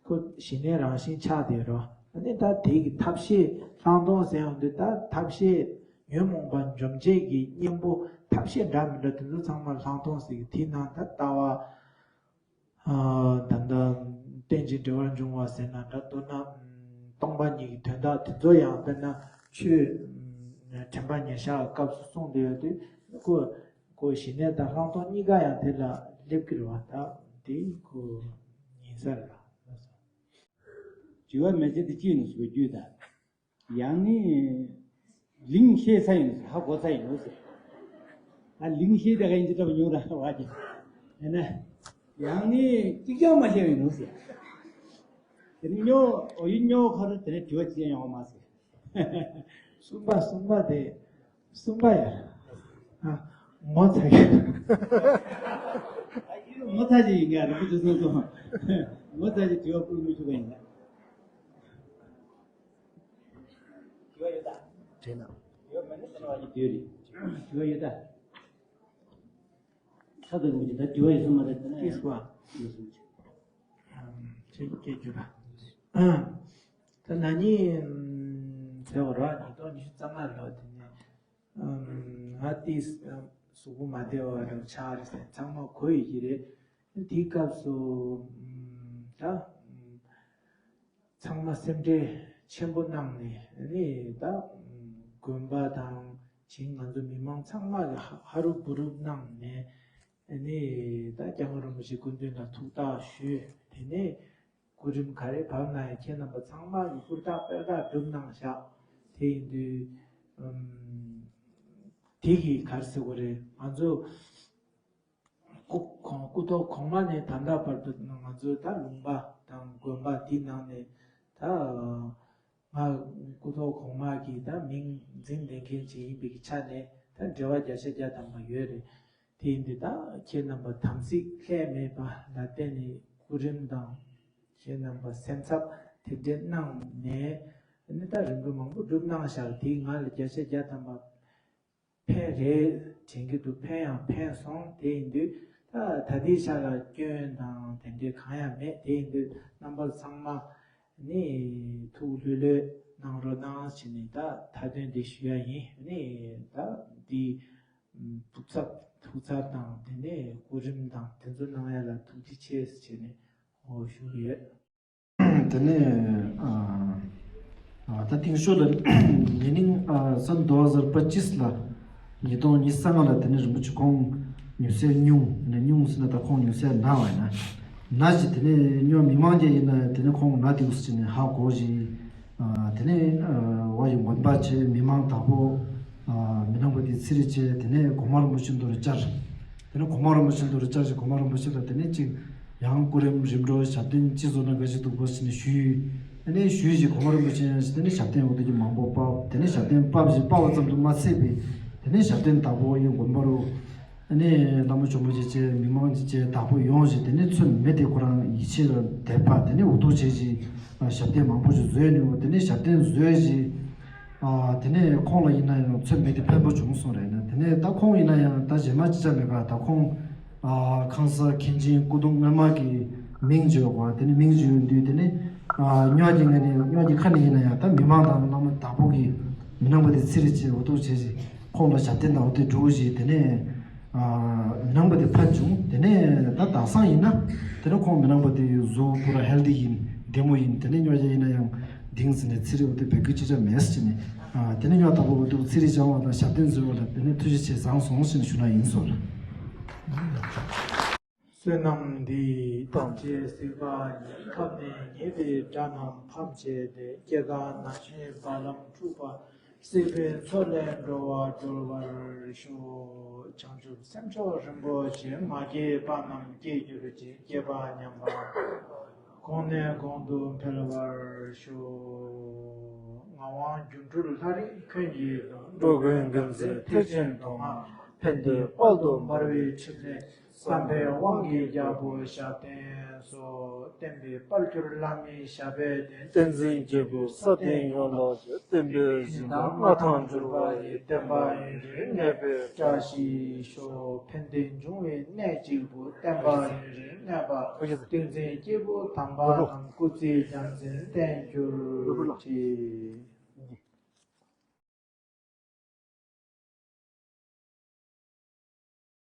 ཁོ་ཞི་གནས་རང་བཞིན་ཆགས་བསྡད་རོ། ཨ་ནི་ད་དེ་གི་ཐབས་ཤེས་ལྷག་མཐོང་ཟེར་ཡོང་དུས་ད་ཐབས་ཤེས་ཉོན་མོངས་པ་འཇོམས་བྱེད་ཀྱི་གཉེན་པོ་ཐབས་ཤེས་འདྲ་མི་འདྲ་དེ་ཚོ་ཚང་མ་ལྷག་མཐོང་ཟེར་གི་དེའི་ནང་ད་ལྟ་བ། ཨ་ད་ལྟ་རྟེན་ཅིང་འབྲེལ་བར་འབྱུང་བ་ཟེར་ན་འདྲ། མདོར་ན་སྟོང་པ་ཉིད་ཀྱི་དོན་དག་དེ་ཚོ་ཡང་དཔེར་ན་ཆོས་དྲན་པ་ཉེར་ཞག་གི་སྐབས་སུ་གསུངས་བསྡད་ཡོད་དུས་ཁོ་ཁོ་ཞི་གནས་དང་ལྷག་མཐོང་གཉིས་ཀ་ཡང་དེ་ལ་སླེབས་ཀྱི་རེད་བ། ད་དེ་ཁོ་ཡིན་ས་རེད་ལ། དྲི་བ་མེད་ཚེ་དེ་ཅི་ཡིན་ནོ་ཟེར་བའི་རྒྱུད་ད། ཡང་ནི་ལིང་ཤེས་ས་ཡིན་ཟེར། ཧ་གོ་ས་ཡིན་ནོ་ཟེར། ད་ལིང་ཤེས་དེ་ག་ཡིན་ཅི་ལྟ་བུ་ཉོ་ར་བ་ཅི། ཡིན་ན་ཡང་ནི་གཅིག་ཀྱང་མ་ཤེས་ཡིན་ནོ་ཟེར། དེ་ནི་ཉོ་འོ་ཡིན་ཉོ་ཁ་རུ་དེ་ནས་དྲི་བ་ཅི་ཡང་ཡོང་བ་མ་ཟེར། གསུམ་པ་གསུམ་པ་དེ། གསུམ་པ་ཡ། ཨ། ངོ་ཚ་གི། ངོ་ཚ་གི་ཡིན་ག་རེད་པོ་ཅི་སོང་སོང་། ངོ་ཚ་གི་དྲི་བ་བསྐུར་མི་ཆོག་ག་ཡིན་ན། དྲི་བ་ཡོད་ད། དྲི་ན། དྲི་བ་མེད་ན་ཟེར་བ་ཡི་དུས་རེད། དྲི་བ་ཡོད་ད། ས་དང་མི་ད་དྲི་བ་ཡོད་སོང་མ་རེད་ད་ན་ཡ། ཨིས་བ། ཡོད་སོང་ཅི། ཨམ། ཅི་སྐད་རྒྱུ་ད། ཨ། ད་ན་ནིང་ཟེར་བ་ར་ཉིས་སྟོང་ཉི་ཤུ་རྩ་ལྔ་ལོ་དེ་ནས་ང་ཏིས་གཟུགས་པོ་མ་བདེ་བ་ར་ཆགས་རེད་ཟེར་ཚང་མ་གོ་ཡི་གི་རེད། དེའི་སྐབས་སུ་ད་ཚང་མ་སེམས་ཁྲལ་ཆེན་པོ་གནང་ནས་ནི་ད་དགོན་པ་དང་བྱིངས་ང་ཚོ་མི་མང་ཚང་མ་གི་ཧ་རུབ་བུ་རུབ་གནང་ནས་ནི་ད་སྐྱབས་མགོན་རིན་པོ་ཆེ་སྐུ་མདུན་ལ་ཐུགས་བརྟག་ཞུས། དེ་ནས་སྐུ་རིམ་ག་རེ་བབས་ན་ཡང་ཁྱེད་རྣམ་པ་ཚང་མ་གི་ཧུར་ཐག་པད་ཐག་སྒྲུབ་གནང་བཞག་དེ་ཡིན་དུས་དེ་གི་ག་རེ་ཟེར་དགོས་རེད། ང་ཚོ་སྐུ་གོང་སྐུ་ཐོག་གོང་མ་ནས་ད་ལྟ་བར་དུ་ང་ཚོ་ད་ལུང་པ་དང་དགོན་པ་འདི་ནང་ནས་ད་ང་སྐུ་ཐོག་གོང་མ་གི་ད་མིང་འཛིན་ལས་མཁན་ཅིག་ཡིན་པའི་གི་ཆ་ནས་ད་འབྲེལ་བ་བརྒྱ་ཆ་བརྒྱ་ཐམ་པ་ཡོད་རེད། དེ་ཡིན་དུས་ད་ཁྱེད་རྣམ་པ་དམ་ཚིག་ལྷད་མེད་པ་ལ་བརྟེན་ནས་སྐུ་རིམ་དང་ཁྱེད་རྣམ་པ་སེམས་འཚབ་དེ་འདྲས་གནང་ནས་ནི་ད་རིམ་གྲོ་མང་པོ་སྒྲུབ་གནང་བཞག་དེ་ང་ལ་བརྒྱ་ཆ་བརྒྱ་ཐམ་པ་ཕན་རེད་དྲན་གྱི་འདུག་ཕན་ཡང་ཕན་སོང་། དེ་ཡིན་དུས་ད་ད་ལྟའི་ཆ་ལ་སྐྱོན་དང་དེ་འདྲས་གང་ཡང་མེད། དེ་ཡིན་དུས་རྣམ་པ་ཚང་མ་ནི་ཐུགས་ལྷོད་ལྷོད་གནང་རོགས་གནང་བྱས་ནས་ད་མཐའ་དོན་འདི་ཞུ་ཡ་ཡིན། ནི་ད་འདི་ཐུགས་འཚབ་ཐུགས་འཚབ་དང་དེ་ནས་སྐུ་རིམ་དང་དེ་ཚོ་གནང་ཡ་ལ་ཐུགས་རྗེ་ཆེ་ཟེར་བྱས་ནས་འོ་ཞུ་གི་ཡོད། དེ་ནས་ཨ་ད་ཐེངས་ཤོ་ལ་ཉེ་ནིང་ཨ་सन दो हज़ार पच्चीस ལ་ཉིས་སྟོང་ཉི་ཤུ་རྩ་ལྔ་ལ་དེ་ནས་རིན་པོ་ཆེ་ཁོང་ཉུང་ཤས་ཉུང་ནས་ཉུང་ཟེར་ན་ད་ཁོང་ཉུང་ཤས་ན་བ་ཡིན་ན་ན་ཞིག་དེ་ནས་སྨྱོ་མི་མང་རྒྱ་ཡིན་ན་དེ་ནས་ཁོང་ན་དེ་འུ་ཟེར་ནས་ཧ་གོ་ཞིག་དེ་ནས་བ་ཡི་དགོན་པ་ཆེ་མི་མང་དག་པོ་མི་སྣང་བ་དེ་ཚེ་རིང་ཆེ་དེ་ནས་གོང་མ་རིན་པོ་ཆེ་མདོ་རུ་བཅར། དེ་ནས་གོང་མ་རིན་པོ་ཆེ་མདོ་རུ་བཅར་ཞིག་གོང་མ་རིན་པོ་ཆེ་ལ་དེ་ནས་ཅིག་ཡང་སྐུ་རིམ་རིམ་གྲོ་ཞབས་བརྟན་ཅི་བཟོ་ན་དགའ་ཞིག་འདུག་པ་ཟེར་ནས་ཞུས། དེ་ནས་ཞུས་ཞིག་གོང་མ་རིན་པོ་ཆེ་ཡང་ཞིག་དེ་ནས་ཞབས་བརྟན་འོ་དེ་ཀྱི་མང་པོ་ཕབ། དེ་ནས་ཞབས་བརྟན་ཕབ་ཞིག་ཕབ་པ་ཙམ་དུ་མ་ཚད་པའི་དེ་ནས་ཞབས་བརྟན་དག་པོ་ཡང་དགོན་པ་རུ། ཨ་ནི་བླ་མ་ཆེན་པོ་ཅིག་བཅས་མི་མང་ཅིག་བཅས་དག་པོ་ཡོང་ཞིག་དེ་ནས་མཚམས་མེད་དེ་ཁོ་རང་ཡིད་ཆེས་ལ་དད་པ་དེ་ནས་འུ་ཐུག་བྱས་ཞིག་ཞབས་བརྟན་མང་པོ་ཞིག་བཟོས་ནས་འོ་དེ་ནས་ཞབས་བརྟན་བཟོས་ཞིག་ཨ་དེ་ནས་ཁོང་ལ་ཡིན་ན་ཡང་མཚམས་མེད་དེ་ཕན་པོ་བྱུང་སོང་རེད་ན། དེ་ནས་ད་ཁོང་ཡིན་ན་ཡང་ད་གཞན་མ་ཅི་ཆ་མེད་པ་ད་ཁོང་ཨ་ཁང་གསར་མཁན་ཆེན་སྐུ་གདུང་སྔོན་མ་གི་མིང་བརྗོད་པ་དེ་ནས་མིང་བརྗོད་ཡོང་དུས་དེ་ནས་ཨ་སྨྱོ་རྒྱུ་ངས་ནས་སྨྱོ་རྒྱུ་ཁ་ནས་ཡིན་ན་ཡང་ད་མི་མང་དང་བླ་མ་དག་པོ་གི་མི་སྣང་བ་དེ་ཚེ་རིང་ཆེ་འུ་ཐུག་བྱས་ཞིག་ཁོང་ལ་ཞབས་བརྟན་དང་འོ་དེ་འགྲོ་བཞིན་དེ་ནས་ཨ་མི་སྣང་བ་དེ་ཕན་བྱུང་། དེ་ནས་ད་དག་སང་ཡིན་ན་དེ་ནས་ཁོང་མི་སྣང་བ་དེ་གཟུགས་པུ་ར་ཧེལ་དི་ཡིན་བདེ་མོ་ཡིན། དེ་ནས་སྨྱོ་རྒྱུ་ཡིན་ན་ཡང་དིང་ཟིན་ནས་ཚེ་རིང་འོ་དེ་བེད་སྐུལ་ཅི་ཆ་མེད་ཟེར་ནས་ཨ་དེ་ནས་སྨྱོ་དག་པོ་འུ་ཐུག་ཚེ་རིང་བྱང་བ་དང་ཞབས་བརྟན་བཟོས་པ་ལ་དེ་ནས་ཐུགས་རྗེ་ཆེ་བཟང་སོང་ཟེར་ནས་ཞུ་ན་ཡིན་སོ། བསོད་ནམས་འདི་ཡིས་ཐམས་ཅད་གཟིགས་པ་ཉིད། ཁམས་ནས་ཉེ་བའི་དགྲ་རྣམས་ཕམ་བྱས་ཏེ། སྐྱེ་རྒ་ན་འཆིའི་རྦ་རླབས་འཁྲུགས་པ། སྲིད་པའི་མཚོ་ལས་འགྲོ་བ་སྒྲོལ་བར་ཤོག་བྱང་ཆུབ་སེམས་མཆོག་རིན་པོ་ཆེ། མ་སྐྱེས་པ་རྣམས་སྐྱེ་གྱུར་ཅིག་སྐྱེས་པ་ཉམས་པ་གོང་ནས་གོང་དུ་འཕེལ་བར་ཤོག་ངག་དབང་སྒྱུ་འཕྲུལ་ལྷ་རིས་མཁན་གྱི་ལུང་། འགྲོ་ཀུན་དགེ་མཚན་ཐེག་ཆེན་མདོ་སྔགས། ཕན་བདེ་དཔལ་དུ་འབར་བའི་ཕྲིན་ལས། བསམ་པའི་དབང་གིས་རྒྱལ་པོ་ཞབས་བརྟན་སོགས། བསྟན་པའི་དཔལ་གྱུར་བླ་མའི་ཞབས་པད་བརྟན། བསྟན་འཛིན་རྒྱལ་པོའི་ས་སྟེང་ཡོངས་ལ། བསྟན་པའི་གཞི་བདག་མངའ་ཐང་འབྱོར་པ་ཡི། བསྟན་པ་ཡུན་རིང་གནས་པའི་བཀྲ་ཤིས་ཤོག་ཕན་བདེ་འབྱུང་བའི་གནས་གཅིག་པུ། བསྟན་པ་ཡུན་རིང་གནས་པ། བསྟན་འཛིན་སྐྱེས་བུ་དམ་པ་རྣམས། སྐུ་ཚེ་རྒྱལ་མཚན་བརྟན་གྱུར་ཅིག